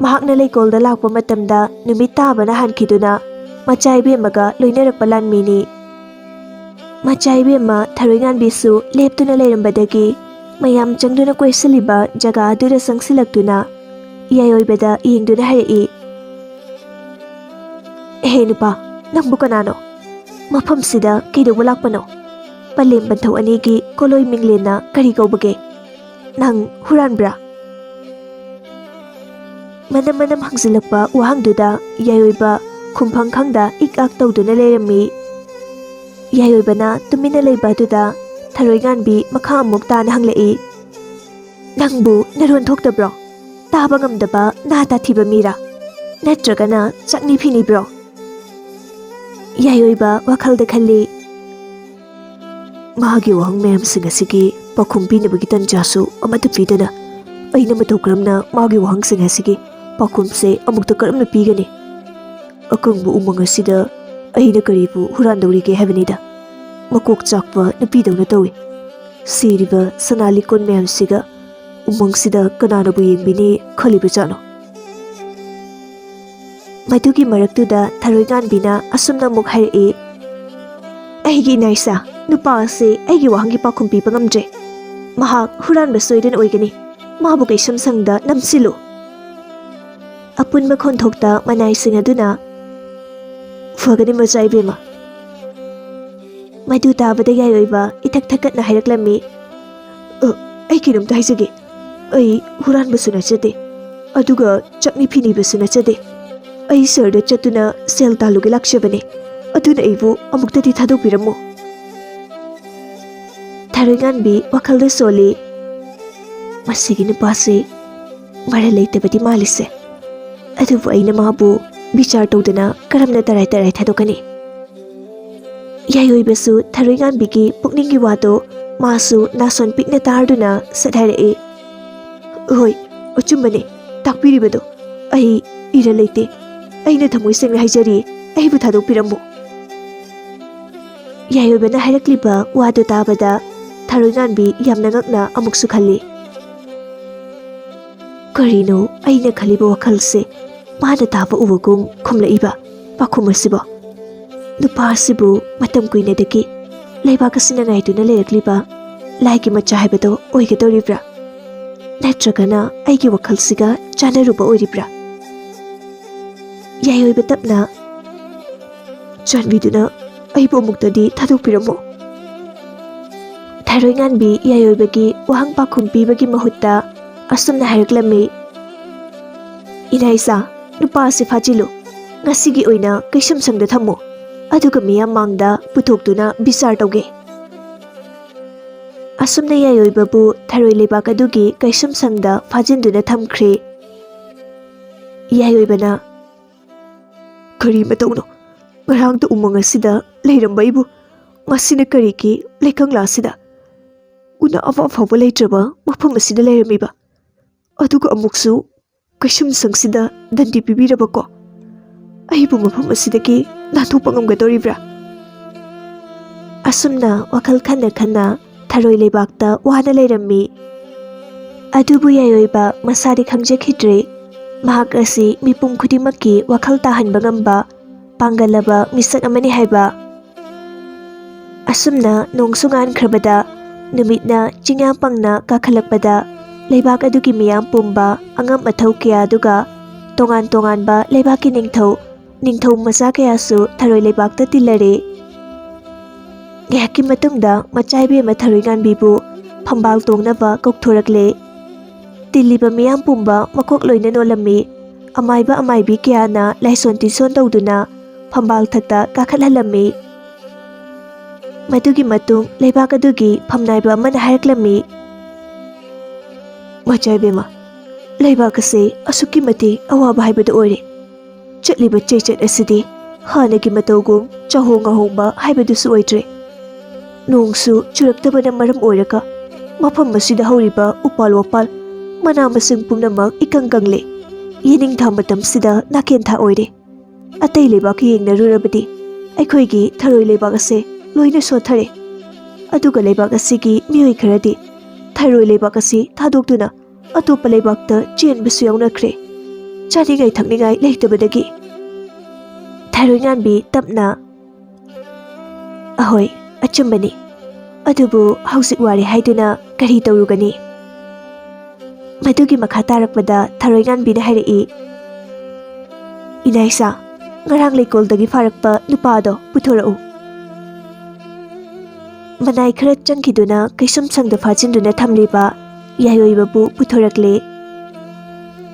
ꯃꯍꯥꯛꯅ ꯂꯩꯀꯣꯜꯗ ꯂꯥꯛꯄ ꯃꯇꯝꯗ ꯅꯨꯃꯤꯠ ꯇꯥꯕꯅ ꯍꯥꯟꯈꯤꯗꯨꯅ ꯃꯆꯥ ꯏꯕꯦꯝꯃꯒ ꯂꯣꯏꯅꯔꯛꯄ ꯂꯥꯟꯃꯤꯅꯤ꯫ ꯃꯆꯥ ꯏꯕꯦꯝꯃ ꯊꯔꯣꯏ ꯉꯥꯟꯕꯤꯁꯨ ꯂꯦꯞꯇꯨꯅ ꯂꯩꯔꯝꯕꯗꯒꯤ ꯃꯌꯥꯝ ꯆꯪꯗꯨꯅ ꯀꯣꯏꯁꯤꯜꯂꯤꯕ ꯖꯒꯥ ꯑꯗꯨꯗ ꯆꯪꯁꯤꯜꯂꯛꯇꯨꯅ ꯌꯥꯏꯑꯣꯏꯕꯗ ꯌꯦꯡꯗꯨꯅ ꯍꯥꯏꯔꯛꯏ, "ꯑꯦꯍꯦ ꯅꯨꯄꯥ, ꯅꯪꯕꯨ ꯀꯅꯥꯅꯣ? ꯃꯐꯝꯁꯤꯗ ꯀꯩꯗꯧꯕ ꯂꯥꯛꯄꯅꯣ? ꯄꯂꯦꯝ ꯄꯟꯊꯧ ꯑꯅꯤꯒꯤ ꯀꯣꯂꯣꯏ ꯃꯤꯡꯂꯦꯟꯅ ꯀꯔꯤ ꯀꯧꯕꯒꯦ? ꯅꯪ ꯍꯨꯔꯥꯟꯕ꯭ꯔꯥ?" ꯃꯅꯝ ꯃꯅꯝ ꯍꯪꯖꯤꯜꯂꯛꯄ ꯋꯥꯍꯪꯗꯨꯗ ꯌꯥꯏꯑꯣꯏꯕ ꯈꯨꯝꯐꯝ ꯈꯪꯗ ꯏꯛ ꯑꯥꯛ ꯇꯧꯗꯨꯅ ꯂꯩꯔꯝꯃꯤ꯫ ꯌꯥꯏꯑꯣꯏꯕꯅ ꯇꯨꯃꯤꯟꯅ ꯂꯩꯕ ꯑꯗꯨꯗ ꯊꯔꯣꯏ ꯉꯥꯟꯕꯤ ꯃꯈꯥ ꯑꯃꯨꯛ ꯇꯥꯅ ꯍꯪꯂꯛꯏ, "ꯅꯪꯕꯨ ꯅꯔꯣꯟ ꯊꯣꯛꯇꯕ꯭ꯔꯣ? ꯇꯥꯕ ꯉꯝꯗꯕ ꯅꯥ ꯇꯥꯊꯤꯕ ꯃꯤꯔꯥ? ꯅꯠꯇ꯭ꯔꯒꯅ ꯆꯥꯛꯅꯤ ꯐꯤꯅꯤꯕ꯭ꯔꯣ?" ꯌꯥꯏꯑꯣꯏꯕ ꯋꯥꯈꯜꯗ ꯈꯜꯂꯤ, "ꯃꯥꯒꯤ ꯋꯥꯍꯪ ꯃꯌꯥꯝꯁꯤꯡ ꯑꯁꯤꯒꯤ ꯄꯥꯎꯈꯨꯝ ꯄꯤꯅꯕꯒꯤ ꯇꯟꯖꯥꯁꯨ ꯑꯃꯠꯇ ꯄꯤꯗꯅ ꯑꯩꯅ ꯃꯇꯧ ꯀꯔꯝꯅ ꯃꯥꯒꯤ ꯋꯥꯍꯪꯁꯤꯡ ꯑꯁꯤꯒꯤ ꯄꯥꯎꯈꯨꯝꯁꯦ ꯑꯃꯨꯛꯇ ꯀꯔꯝꯅ ꯄꯤꯒꯅꯤ? ꯑꯀꯪꯕ ꯎꯃꯪ ꯑꯁꯤꯗ ꯑꯩꯅ ꯀꯔꯤꯕꯨ ꯍꯨꯔꯥꯟꯗꯧꯔꯤꯒꯦ ꯍꯥꯏꯕꯅꯤꯗ꯫ ꯃꯀꯣꯛ ꯆꯥꯛꯄ ꯅꯨꯄꯤꯗꯧꯅ ꯇꯧꯏ꯫ ꯁꯤꯔꯤꯕ ꯁꯅꯥ ꯂꯤꯛꯀꯣꯟ ꯃꯌꯥꯝꯁꯤꯒ ꯎꯃꯪꯁꯤꯗ ꯀꯅꯥꯅꯕꯨ ꯌꯦꯡꯕꯤꯅꯤ ꯈꯜꯂꯤꯕꯖꯥꯠꯅꯣ? ꯃꯗꯨꯒꯤ ꯃꯔꯛꯇꯨꯗ ꯊꯔꯣꯏꯉꯥꯟꯕꯤꯅ ꯑꯁꯨꯝꯅ ꯑꯃꯨꯛ ꯍꯥꯏꯔꯛꯏ, "ꯑꯩꯒꯤ ꯏꯅꯥꯏꯁꯥ, ꯅꯨꯄꯥ ꯑꯁꯤ ꯑꯩꯒꯤ ꯋꯥꯍꯪꯒꯤ ꯄꯥꯎꯈꯨꯝ ꯄꯤꯕ ꯉꯝꯗ꯭ꯔꯦ꯫ ꯃꯍꯥꯛ ꯍꯨꯔꯥꯟꯕ ꯁꯣꯏꯗꯅ ꯑꯣꯏꯒꯅꯤ꯫ ꯃꯥꯕꯨ ꯀꯩꯁꯨꯝꯁꯪꯗ ꯅꯝꯁꯤꯜꯂꯨ꯫" ꯑꯄꯨꯟꯕ ꯈꯣꯟꯊꯣꯛꯇ ꯃꯅꯥꯏꯁꯤꯡ ꯑꯗꯨꯅ, "ꯐꯒꯅꯤ ꯃꯆꯥ ꯏꯕꯦꯝꯃ꯫" ꯃꯗꯨ ꯇꯥꯕꯗ ꯌꯥꯏꯑꯣꯏꯕ ꯏꯊꯛ ꯊꯛꯀꯠꯅ ꯍꯥꯏꯔꯛꯂꯝꯃꯤ, "ꯑ, ꯑꯩ ꯀꯩꯅꯣꯝꯇ ꯍꯥꯏꯖꯒꯦ꯫ ꯑꯩ ꯍꯨꯔꯥꯟꯕꯁꯨ ꯅꯠꯆꯗꯦ, ꯑꯗꯨꯒ ꯆꯥꯛꯅꯤ ꯐꯤꯅꯤꯕꯁꯨ ꯅꯠꯆꯗꯦ꯫ ꯑꯩ ꯁꯍꯔꯗ ꯆꯠꯇꯨꯅ ꯁꯦꯜ ꯇꯥꯜꯂꯨꯒꯦ ꯂꯥꯛꯆꯕꯅꯦ꯫ ꯑꯗꯨꯅ ꯑꯩꯕꯨ ꯑꯃꯨꯛꯇꯗꯤ ꯊꯥꯗꯣꯛꯄꯤꯔꯝꯃꯨ꯫" ꯊꯔꯣꯏꯉꯥꯟꯕꯤ ꯋꯥꯈꯜꯗ ꯁꯣꯜꯂꯤ, "ꯃꯁꯤꯒꯤ ꯅꯨꯄꯥꯁꯤ ꯃꯔꯜ ꯂꯩꯇꯕꯗꯤ ꯃꯥꯜꯂꯤꯁꯦ꯫ ꯑꯗꯨꯕꯨ ꯑꯩꯅ ꯃꯥꯕꯨ ꯕꯤꯆꯥꯔ ꯇꯧꯗꯅ ꯀꯔꯝꯅ ꯇꯔꯥꯏ ꯇꯔꯥꯏ ꯊꯥꯗꯣꯛꯀꯅꯤ?" ꯌꯥꯏꯑꯣꯏꯕꯁꯨ ꯊꯔꯣꯏꯉꯥꯟꯕꯤꯒꯤ ꯄꯨꯛꯅꯤꯡꯒꯤ ꯋꯥꯗꯣ ꯃꯥꯁꯨ ꯅꯥꯁꯣꯟ ꯄꯤꯛꯅ ꯇꯥꯔꯗꯨꯅ ꯁꯠ ꯍꯥꯏꯔꯛꯏ, "ꯍꯣꯏ, ꯑꯆꯨꯝꯕꯅꯦ꯫ ꯇꯥꯛꯄꯤꯔꯤꯕꯗꯣ ꯑꯩ ꯏꯔ ꯂꯩꯇꯦ꯫ ꯑꯩꯅ ꯊꯃꯣꯏ ꯁꯦꯡꯅ ꯍꯥꯏꯖꯔꯤ, ꯑꯩꯕꯨ ꯊꯥꯗꯣꯛꯄꯤꯔꯝꯃꯨ꯫" ꯌꯥꯏꯑꯣꯏꯕꯅ ꯍꯥꯏꯔꯛꯂꯤꯕ ꯋꯥꯗꯨ ꯇꯥꯕꯗ ꯊꯔꯣꯏꯉꯥꯟꯕꯤ ꯌꯥꯝꯅ ꯉꯛꯅ ꯑꯃꯨꯛꯁꯨ ꯈꯜꯂꯤ, "ꯀꯔꯤꯅꯣ ꯑꯩꯅ ꯈꯜꯂꯤꯕ ꯋꯥꯈꯜꯁꯦ ꯃꯥꯅ ꯇꯥꯕ ꯎꯕꯒꯨꯝ ꯈꯨꯝꯂꯛꯏꯕ ꯄꯥꯎꯈꯨꯝ ꯑꯁꯤꯕꯣ? ꯅꯨꯄꯥ ꯑꯁꯤꯕꯨ ꯃꯇꯝ ꯀꯨꯏꯅꯗꯒꯤ ꯂꯩꯕꯥꯛ ꯑꯁꯤꯅ ꯉꯥꯏꯗꯨꯅ ꯂꯩꯔꯛꯂꯤꯕ ꯂꯥꯏꯒꯤ ꯃꯆꯥ ꯍꯥꯏꯕꯗꯣ ꯑꯣꯏꯒꯗꯧꯔꯤꯕ꯭ꯔꯥ? ꯅꯠꯇ꯭ꯔꯒꯅ ꯑꯩꯒꯤ ꯋꯥꯈꯜꯁꯤꯒ ꯆꯥꯟꯅꯔꯨꯕ ꯑꯣꯏꯔꯤꯕ꯭ꯔꯥ?" ꯌꯥꯏꯑꯣꯏꯕ ꯇꯞꯅ, "ꯆꯥꯟꯕꯤꯗꯨꯅ ꯑꯩꯕꯨ ꯑꯃꯨꯛꯇꯗꯤ ꯊꯥꯗꯣꯛꯄꯤꯔꯝꯃꯣ꯫" ꯊꯔꯣꯏꯉꯥꯟꯕꯤ ꯌꯥꯏꯑꯣꯏꯕꯒꯤ ꯋꯥꯍꯪ ꯄꯥꯎꯈꯨꯝ ꯄꯤꯕꯒꯤ ꯃꯍꯨꯠꯇ ꯑꯁꯨꯝꯅ ꯍꯥꯏꯔꯛꯂꯝꯃꯤ, "ꯏꯅꯥꯏꯁꯥ, ꯅꯨꯄꯥ ꯑꯁꯤ ꯐꯥꯖꯤꯜꯂꯨ꯫ ꯉꯁꯤꯒꯤ ꯑꯣꯏꯅ ꯀꯩꯁꯨꯝꯁꯪꯗ ꯊꯝꯃꯨ꯫ ꯑꯗꯨꯒ ꯃꯤꯌꯥꯝ ꯃꯥꯡꯗ ꯄꯨꯊꯣꯛꯇꯨꯅ ꯕꯤꯆꯥꯔ ꯇꯧꯒꯦ꯫" ꯑꯁꯨꯝꯅ ꯌꯥꯏꯑꯣꯏꯕꯕꯨ ꯊꯔꯣꯏ ꯂꯩꯕꯥꯛ ꯑꯗꯨꯒꯤ ꯀꯩꯁꯨꯝꯁꯪꯗ ꯐꯥꯖꯤꯟꯗꯨꯅ ꯊꯝꯈ꯭ꯔꯦ꯫ ꯌꯥꯏꯑꯣꯏꯕꯅ, "ꯀꯔꯤ ꯃꯇꯧꯅꯣ? ꯉꯔꯥꯡꯗ ꯎꯃꯪ ꯑꯁꯤꯗ ꯂꯩꯔꯝꯕ ꯑꯩꯕꯨ ꯉꯁꯤꯅ ꯀꯔꯤꯒꯤ ꯂꯩꯀꯪꯂꯥ ꯑꯁꯤꯗ? ꯎꯅ ꯑꯐ ꯑꯐꯕ ꯂꯩꯇ꯭ꯔꯕ ꯃꯐꯝ ꯑꯁꯤꯗ ꯂꯩꯔꯝꯃꯤꯕ? ꯑꯗꯨꯒ ꯑꯃꯨꯛꯁꯨ ꯀꯩꯁꯨꯝꯁꯪꯁꯤꯗ ꯗꯟꯗꯤ ꯄꯤꯕꯤꯔꯕꯀꯣ? ꯑꯩꯕꯨ ꯃꯐꯝ ꯑꯁꯤꯗꯒꯤ ꯅꯥꯟꯊꯣꯛꯄ ꯉꯝꯒꯗꯧꯔꯤꯕ꯭ꯔꯥ? ꯑꯁꯨꯝꯅ ꯋꯥꯈꯜ ꯈꯟꯅ ꯈꯟꯅ ꯊꯔꯣꯏ ꯂꯩꯕꯥꯛꯇ ꯋꯥꯅ ꯂꯩꯔꯝꯃꯤ꯫ ꯑꯗꯨꯕꯨ ꯌꯥꯏꯑꯣꯏꯕ ꯃꯁꯥꯗꯤ ꯈꯪꯖꯈꯤꯗ꯭ꯔꯦ꯫ ꯃꯍꯥꯛ ꯑꯁꯤ ꯃꯤꯄꯨꯝ ꯈꯨꯗꯤꯡꯃꯛꯀꯤ ꯋꯥꯈꯜ ꯇꯥꯍꯟꯕ ꯉꯝꯕ ꯄꯥꯡꯒꯜꯂꯕ ꯃꯤꯁꯛ ꯑꯃꯅꯤ ꯍꯥꯏꯕ꯫ ꯑꯁꯨꯝꯅ ꯅꯣꯡꯁꯨ ꯉꯥꯟꯈ꯭ꯔꯕꯗ, ꯅꯨꯃꯤꯠꯅ ꯆꯤꯡꯌꯥ ꯄꯪꯅ ꯀꯥꯈꯠꯂꯛꯄꯗ, ꯂꯩꯕꯥꯛ ꯑꯗꯨꯒꯤ ꯃꯤꯌꯥꯝ ꯄꯨꯝꯕ, ꯑꯉꯝ ꯑꯊꯧ ꯀꯌꯥ ꯑꯗꯨꯒ ꯇꯣꯉꯥꯟ ꯇꯣꯉꯥꯟꯕ ꯂꯩꯕꯥꯛꯀꯤ ꯅꯤꯡꯊꯧ, ꯅꯤꯡꯊꯧ ꯃꯆꯥ ꯀꯌꯥꯁꯨ ꯊꯔꯣꯏ ꯂꯩꯕꯥꯛꯇ ꯇꯤꯜꯂꯔꯦ꯫ ꯉꯥꯏꯍꯥꯛꯀꯤ ꯃꯇꯨꯡꯗ ꯃꯆꯥ ꯏꯕꯦꯝꯃ ꯊꯔꯣꯏ ꯉꯥꯟꯕꯤꯕꯨ ꯐꯝꯕꯥꯜ ꯇꯣꯡꯅꯕ ꯀꯧꯊꯣꯔꯛꯂꯦ꯫ ꯇꯤꯜꯂꯤꯕ ꯃꯤꯌꯥꯝ ꯄꯨꯝꯕ ꯃꯀꯣꯛ ꯂꯣꯏꯅ ꯅꯣꯜꯂꯝꯃꯤ꯫ ꯑꯃꯥꯏꯕ ꯑꯃꯥꯏꯕꯤ ꯀꯌꯥꯅ ꯂꯥꯏꯁꯣꯟ ꯇꯤꯟꯁꯣꯟ ꯇꯧꯗꯨꯅ ꯐꯝꯕꯥꯜ ꯊꯛꯇ ꯀꯥꯈꯠꯍꯜꯂꯝꯃꯤ꯫ ꯃꯗꯨꯒꯤ ꯃꯇꯨꯡ ꯂꯩꯕꯥꯛ ꯑꯗꯨꯒꯤ ꯐꯝꯅꯥꯏꯕ ꯑꯃꯅ ꯍꯥꯏꯔꯛꯂꯝꯃꯤ, "ꯃꯆꯥ ꯏꯕꯦꯝꯃ, ꯂꯩꯕꯥꯛ ꯑꯁꯤ ꯑꯁꯨꯛꯀꯤ ꯃꯇꯤꯛ ꯑꯋꯥꯕ ꯍꯥꯏꯕꯗꯨ ꯑꯣꯏꯔꯦ꯫ ꯆꯠꯂꯤꯕ ꯆꯩꯆꯠ ꯑꯁꯤꯗꯤ ꯍꯥꯟꯅꯒꯤ ꯃꯇꯧꯒꯨꯝ ꯆꯥꯍꯣꯡ ꯉꯥꯍꯣꯡꯕ ꯍꯥꯏꯕꯗꯨꯁꯨ ꯑꯣꯏꯗ꯭ꯔꯦ꯫ ꯅꯣꯡꯁꯨ ꯆꯨꯔꯛꯇꯕꯅ ꯃꯔꯝ ꯑꯣꯏꯔꯒ ꯃꯐꯝ ꯑꯁꯤꯗ ꯍꯧꯔꯤꯕ ꯎꯄꯥꯜ ꯋꯥꯄꯥꯜ, ꯃꯅꯥ ꯃꯁꯤꯡ ꯄꯨꯝꯅꯃꯛ ꯏꯀꯪ ꯀꯪꯂꯦ꯫ ꯌꯦꯅꯤꯡꯊꯥ ꯃꯇꯝꯁꯤꯗ ꯅꯥꯀꯦꯟꯊꯥ ꯑꯣꯏꯔꯦ꯫ ꯑꯇꯩ ꯂꯩꯕꯥꯛꯀ ꯌꯦꯡꯅꯔꯨꯔꯕꯗꯤ ꯑꯩꯈꯣꯏꯒꯤ ꯊꯔꯣꯏ ꯂꯩꯕꯥꯛ ꯑꯁꯦ ꯂꯣꯏꯅ ꯁꯣꯠꯊꯔꯦ꯫ ꯑꯗꯨꯒ ꯂꯩꯕꯥꯛ ꯑꯁꯤꯒꯤ ꯃꯤꯑꯣꯏ ꯈꯔꯗꯤ ꯊꯔꯣꯏ ꯂꯩꯕꯥꯛ ꯑꯁꯤ ꯊꯥꯗꯣꯛꯇꯨꯅ ꯑꯇꯣꯞꯄ ꯂꯩꯕꯥꯛꯇ ꯆꯦꯟꯕꯁꯨ ꯌꯥꯎꯅꯈ꯭ꯔꯦ, ꯆꯥꯅꯤꯡꯉꯥꯏ ꯊꯛꯅꯤꯡꯉꯥꯏ ꯂꯩꯇꯕꯗꯒꯤ꯫" ꯊꯔꯣꯏ ꯉꯥꯟꯕꯤ ꯇꯞꯅ, "ꯑꯍꯣꯏ, ꯑꯆꯨꯝꯕꯅꯤ꯫ ꯑꯗꯨꯕꯨ ꯍꯧꯖꯤꯛ ꯋꯥꯔꯦ ꯍꯥꯏꯗꯨꯅ ꯀꯔꯤ ꯇꯧꯔꯨꯒꯅꯤ?" ꯃꯗꯨꯒꯤ ꯃꯈꯥ ꯇꯥꯔꯛꯄꯗ ꯊꯔꯣꯏ ꯉꯥꯟꯕꯤꯅ ꯍꯥꯏꯔꯛꯏ, "ꯏꯅꯥꯏꯁꯥ, ꯉꯔꯥꯡ ꯂꯩꯀꯣꯜꯗꯒꯤ ꯐꯥꯔꯛꯄ ꯅꯨꯄꯥꯗꯣ ꯄꯨꯊꯣꯔꯛꯎ꯫" ꯃꯅꯥꯏ ꯈꯔ ꯆꯪꯈꯤꯗꯨꯅ ꯀꯩꯁꯨꯝ ꯁꯪꯗ ꯐꯥꯖꯤꯟꯗꯨꯅ ꯊꯝꯂꯤꯕ ꯌꯥꯏꯑꯣꯏꯕꯕꯨ ꯄꯨꯊꯣꯔꯛꯂꯦ꯫